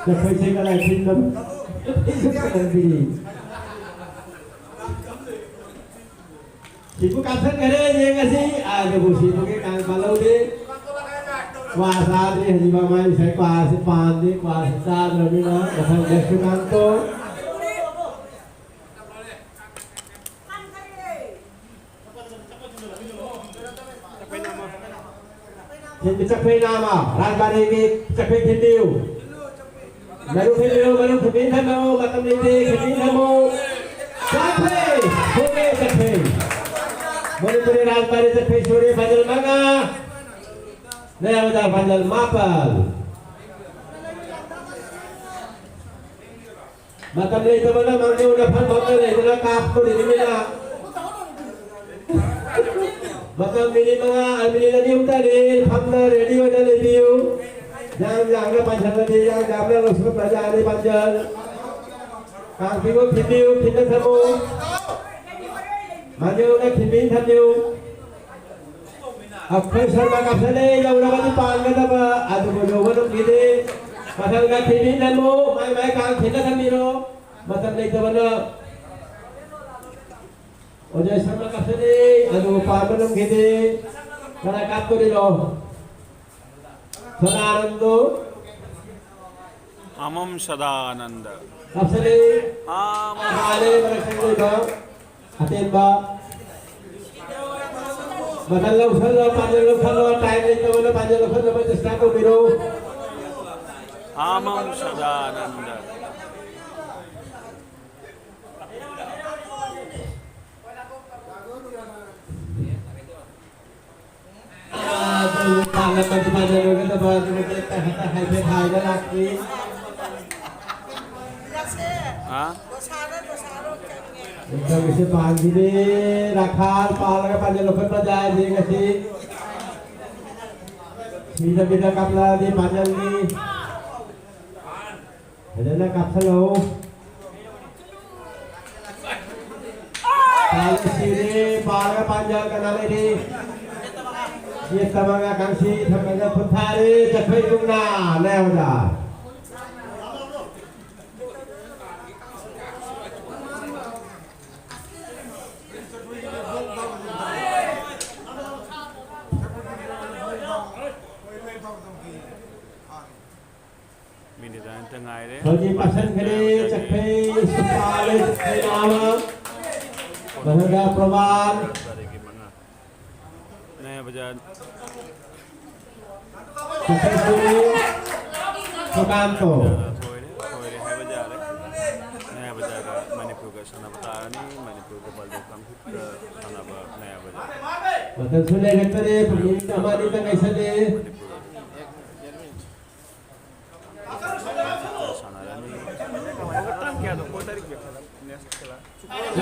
ꯂꯐꯣꯏꯁꯦ ꯀꯅꯥ ꯊꯤꯟꯕ? ꯁꯤꯄꯨ ꯀꯥꯞꯊꯠꯈꯔꯦ, ꯌꯦꯡꯉꯁꯤ꯫ ꯑꯗꯨꯕꯨ ꯁꯤꯕꯨꯒꯤ ꯀꯥꯡ ꯄꯥꯜꯍꯧꯗꯦ꯫ ꯀ꯭ꯋꯥ ꯆꯥꯗ꯭ꯔꯤ ꯍꯧꯖꯤꯛꯐꯥꯎ꯫ ꯃꯥꯏ ꯉꯁꯥꯏ ꯀ꯭ꯋꯥꯁꯦ ꯄꯥꯟꯗꯦ, ꯀ꯭ꯋꯥꯁꯦ ꯆꯥꯗ꯭ꯔꯕꯅꯤꯅ꯫ ꯃꯊꯪ ꯅꯦꯛꯁ ꯀꯥꯡꯇꯣ꯫ ꯊꯤꯟꯕꯤ ꯆꯠꯈ꯭ꯔꯦ ꯅꯥꯃ, ꯔꯥꯖꯕꯥꯔꯤꯒꯤ ꯆꯠꯈ꯭ꯔꯦ ꯊꯤꯟꯕꯤꯌꯨ꯫ ꯃꯔꯨ ꯈꯦꯝꯕꯤꯌꯨ, ꯃꯔꯨ ꯈꯦꯝꯕꯤ ꯊꯝꯃꯣ, ꯃꯇꯝ ꯂꯩꯇꯦ, ꯈꯦꯝꯕꯤ ꯊꯝꯃꯣ꯫ ꯆꯠꯈ꯭ꯔꯦ, ꯁꯨꯔꯦ, ꯆꯠꯈ꯭ꯔꯦ꯫ ꯃꯅꯤꯄꯨꯔꯤ ꯔꯥꯖꯕꯥꯔꯤ ꯆꯠꯈ꯭ꯔꯦ, ꯁꯨꯔꯦ, ꯐꯥꯏꯅꯦꯜ ꯃꯉꯥ꯫ ꯅꯌꯥꯝꯕꯗ ꯐꯥꯏꯅꯦꯜ ꯃꯥꯄꯜ꯫ ꯃꯇꯝ ꯂꯩꯇꯕꯅ ꯃꯥꯡꯖꯧꯅ ꯐꯝ ꯐꯝꯅ ꯂꯩꯗꯨꯅ ꯀꯥꯞꯇꯣꯔꯤꯕꯅꯤꯅ꯫ ꯃꯇꯝ ꯃꯤꯅꯤꯠ ꯃꯉꯥ, ꯃꯤꯅꯤꯠ ꯑꯅꯤ ꯑꯍꯨꯝꯇꯅꯤ꯫ ꯐꯝꯅ ꯔꯦꯗꯤ ꯑꯣꯏꯅ ꯂꯩꯕꯤꯌꯨ꯫ ꯌꯥꯝ ꯌꯥꯝꯅ ꯄꯥꯟꯁꯤꯜꯂꯗꯤ ꯌꯥꯝ ꯌꯥꯝꯅ ꯂꯧꯁꯤꯜꯂꯛꯄ ꯌꯥꯅꯤ ꯄꯥꯟꯖꯜ꯫ ꯀꯥꯡ ꯐꯤꯕꯝ ꯊꯤꯟꯕꯤꯌꯨ, ꯊꯤꯟꯅ ꯊꯝꯃꯨ꯫ ꯃꯥꯡꯖꯧꯅ ꯊꯤꯟꯕꯤ ꯊꯝꯕꯤꯌꯨ꯫ ꯑꯩꯈꯣꯏ ꯁꯔꯃ ꯀꯥꯞꯁꯜꯂꯦ, ꯌꯧꯔꯕꯗꯤ ꯄꯥꯟꯒꯗꯕ, ꯑꯗꯨꯕꯨ ꯌꯧꯕ ꯅꯨꯡꯁꯤꯗꯦ꯫ ꯃꯊꯪꯗ ꯊꯤꯟꯕꯤ ꯊꯝꯃꯨ, ꯃꯥꯏ ꯃꯥꯏ ꯀꯥꯡ ꯊꯤꯟꯅ ꯊꯝꯕꯤꯔꯣ꯫ ꯃꯇꯝ ꯂꯩꯇꯕꯅ꯫ ꯑꯣꯖꯥ ꯁꯔꯃ ꯀꯥꯞꯁꯜꯂꯦ, ꯑꯗꯨꯕꯨ ꯄꯥꯟꯕ ꯅꯨꯡꯁꯤꯗꯦ꯫ ꯀꯅꯥ ꯀꯥꯞꯇꯣꯔꯤꯅꯣ? ꯁꯅꯥꯅꯟꯗꯣ꯫ ꯑꯃꯝ ꯁꯗꯥꯅꯟꯗ꯫ ꯀꯥꯞꯁꯜꯂꯤ꯫ ꯑꯃꯝ꯫ ꯃꯥꯂꯦ ꯃꯔꯛꯁꯪꯗ ꯂꯩꯕ ꯑꯇꯦꯟꯕ꯫ ꯃꯇꯝ ꯂꯧꯁꯜꯂꯣ, ꯄꯥꯟꯖꯜ ꯂꯧꯁꯜꯂꯣ, ꯇꯥꯏꯝ ꯂꯩꯇꯕꯅ ꯄꯥꯟꯖꯜ ꯂꯧꯁꯜꯂꯣ, ꯗꯤꯁꯇꯥꯔꯕ ꯇꯧꯕꯤꯔꯣ꯫ ꯑꯃꯝ ꯁꯗꯥꯅꯟꯗ꯫ ꯑꯗꯨ ꯄꯥꯜꯂꯛꯄꯗꯤ ꯄꯥꯟꯖꯜ ꯑꯣꯏꯒꯗꯕ ꯑꯗꯨꯅ ꯍꯥꯏꯐꯦꯠ ꯍꯥꯏꯕ ꯂꯥꯛꯄꯤ꯫ ꯍꯥ? ꯅꯤꯡꯊꯧꯒꯤꯁꯦ ꯄꯥꯟꯈꯤꯅꯤ꯫ ꯔꯥꯈꯥꯜ ꯄꯥꯜꯂꯒ ꯄꯥꯟꯖꯜ ꯂꯧꯈꯠꯄ ꯌꯥꯏ ꯉꯁꯤ꯫ ꯁꯤꯗ ꯕꯤꯗ ꯀꯥꯞꯂꯛꯑꯗꯤ ꯄꯥꯟꯖꯜꯒꯤ꯫ ꯐꯖꯅ ꯀꯥꯞꯁꯜꯂꯛꯎ꯫ ꯄꯥꯜ ꯁꯤꯔꯦ, ꯄꯥꯜꯒ ꯄꯥꯟꯖꯜ ꯀꯅꯥ ꯂꯩꯔꯤ? ꯌꯦꯠꯇ ꯃꯉꯥ ꯀꯥꯡꯁꯤ ꯊꯪꯒꯠꯂ ꯈꯨꯠ ꯊꯥꯔꯦ, ꯆꯠꯈ꯭ꯔꯦ ꯏꯕꯨꯡꯅ, ꯂꯩꯍꯧꯗ꯫ ꯃꯤꯅꯤꯠ ꯑꯅꯤꯇ ꯉꯥꯏꯔꯦ꯫ ꯍꯧꯖꯤꯛ ꯄꯥꯁꯟꯈ꯭ꯔꯦ, ꯆꯠꯈ꯭ꯔꯦ, ꯁꯨꯄꯥꯔ ꯆꯠꯈ꯭ꯔꯦ ꯅꯥꯕ꯫ ꯃꯊꯪꯗ ꯄ꯭ꯔꯃꯥꯟ꯫ ꯅꯌꯥ ꯕꯖꯥꯔ꯫ ꯆꯠꯈ꯭ꯔꯦ, ꯁꯨꯀꯥꯟꯇꯣ꯫ ꯁꯣꯏꯔꯦ, ꯁꯣꯏꯔꯦ ꯍꯥꯏꯕ ꯌꯥꯔꯦ꯫ ꯅꯌꯥ ꯕꯖꯥꯔꯒ ꯃꯅꯤꯄꯨꯔꯒ ꯁꯥꯟꯅꯕ ꯇꯥꯔꯅꯤ꯫ ꯃꯅꯤꯄꯨꯔꯒ ꯕꯜꯗꯣ ꯀꯥꯡꯂꯨꯞꯇ ꯁꯥꯟꯅꯕ ꯅꯌꯥ ꯕꯖꯥꯔ꯫ ꯃꯇꯝꯁꯨ ꯂꯩꯔꯛꯇꯔꯦ, ꯃꯤꯅꯤꯠ ꯑꯃ ꯑꯅꯤꯇ ꯉꯥꯏꯁꯜꯂꯦ꯫ ꯃꯅꯤꯄꯨꯔ ꯁꯥꯟꯅꯔꯅꯤ꯫ ꯇꯥꯡ ꯀꯌꯥꯗꯣ? ꯀꯣꯜ ꯇꯥꯔꯤꯛ ꯀꯌꯥ? ꯅꯦꯛꯁ ꯈꯦꯂꯥ꯫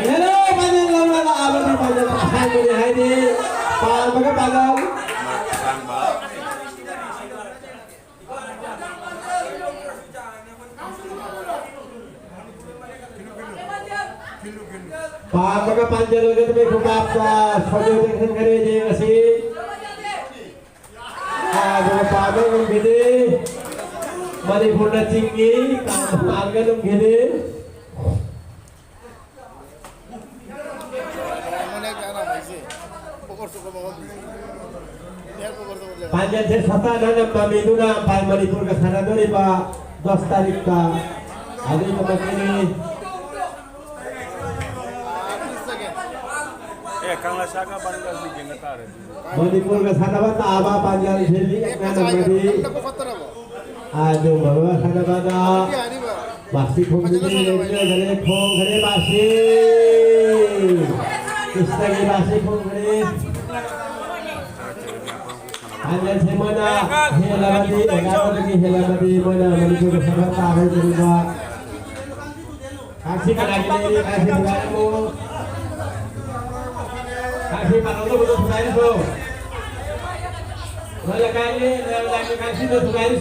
ꯍꯦꯔꯣ ꯄꯥꯟꯖꯜ ꯂꯧꯔ ꯂꯥꯛꯑꯕꯅꯤ, ꯄꯥꯟꯖꯜ ꯑꯁꯥꯡꯕꯅꯤ ꯍꯥꯏꯗꯤ ꯄꯥꯟꯕꯒ ꯄꯥꯟꯖꯜ꯫ ꯃꯔꯛ ꯑꯁꯥꯡꯕ꯫ ꯄꯥꯟꯕꯒ ꯄꯥꯟꯖꯜꯒꯗꯕꯩ ꯈꯨꯀꯥꯞꯇ ꯁꯣꯏꯗꯣꯛ ꯆꯦꯟꯁꯤꯟꯈꯔꯦ ꯌꯦꯡ ꯑꯁꯤ꯫ ꯀꯥꯗꯅ ꯄꯥꯕ ꯉꯝꯈꯤꯗꯦ꯫ ꯃꯅꯤꯄꯨꯔꯅ ꯆꯤꯡꯉꯤ, ꯀꯥꯗꯅ ꯄꯥꯕ ꯉꯝꯈꯤꯗꯦ꯫ ꯄꯥꯟꯖꯜꯁꯦ ꯁꯇꯥꯅ ꯉꯝꯕ ꯃꯤꯗꯨꯅ ꯃꯅꯤꯄꯨꯔꯒ ꯁꯥꯟꯅꯗꯣꯔꯤꯕ ꯗꯁ ꯇꯥꯔꯤꯛꯇ ꯑꯗꯨꯒꯤ ꯃꯇꯨꯡ ꯑꯦ, ꯀꯪꯂꯥ ꯁꯥꯒ ꯕꯟꯒꯁꯨ ꯌꯦꯡꯉ ꯇꯥꯔꯦ꯫ ꯃꯅꯤꯄꯨꯔꯒ ꯁꯥꯟꯅꯕ ꯇꯥꯕ ꯄꯥꯟꯖꯜꯁꯦ ꯂꯤꯛꯅ ꯅꯝꯕꯗꯤ ꯑꯗꯨꯒꯨꯝꯕ ꯁꯥꯟꯅꯕꯗ ꯃꯥꯁꯤ ꯈꯣꯡꯕꯤꯗꯤ ꯂꯦꯞꯆꯈ꯭ꯔꯦ, ꯈꯣꯡꯈ꯭ꯔꯦ ꯃꯥꯁꯤ꯫ ꯀ꯭ꯔꯤꯁꯅꯒꯤ ꯃꯥꯁꯤ ꯈꯣꯡꯈ꯭ꯔꯦ꯫ ꯄꯥꯟꯖꯜꯁꯦ ꯃꯣꯏꯅ ꯍꯦꯜꯂꯕꯗꯤ, ꯑꯦꯒꯥꯔꯣꯗꯒꯤ ꯍꯦꯜꯂꯕꯗꯤ ꯃꯣꯏꯅ ꯃꯅꯤꯄꯨꯔꯒ ꯁꯥꯟꯅꯕ ꯇꯥꯔꯣꯏꯗꯧꯔꯤꯕ꯫ ꯀꯥꯡꯁꯤ ꯀꯅꯥꯒꯤ ꯂꯩꯔꯤ? ꯀꯥꯡꯁꯤ ꯊꯨꯒꯥꯏꯔꯝꯃꯨ꯫ ꯀꯥꯡꯁꯤ ꯄꯥꯜꯍꯧꯗꯕꯗꯣ ꯊꯨꯒꯥꯏꯔꯝꯃꯨ꯫ ꯂꯩꯀꯥꯏꯒꯤ ꯂꯩꯀꯥꯏꯒꯤ ꯉꯁꯤꯗ ꯊꯨꯒꯥꯏꯔꯤ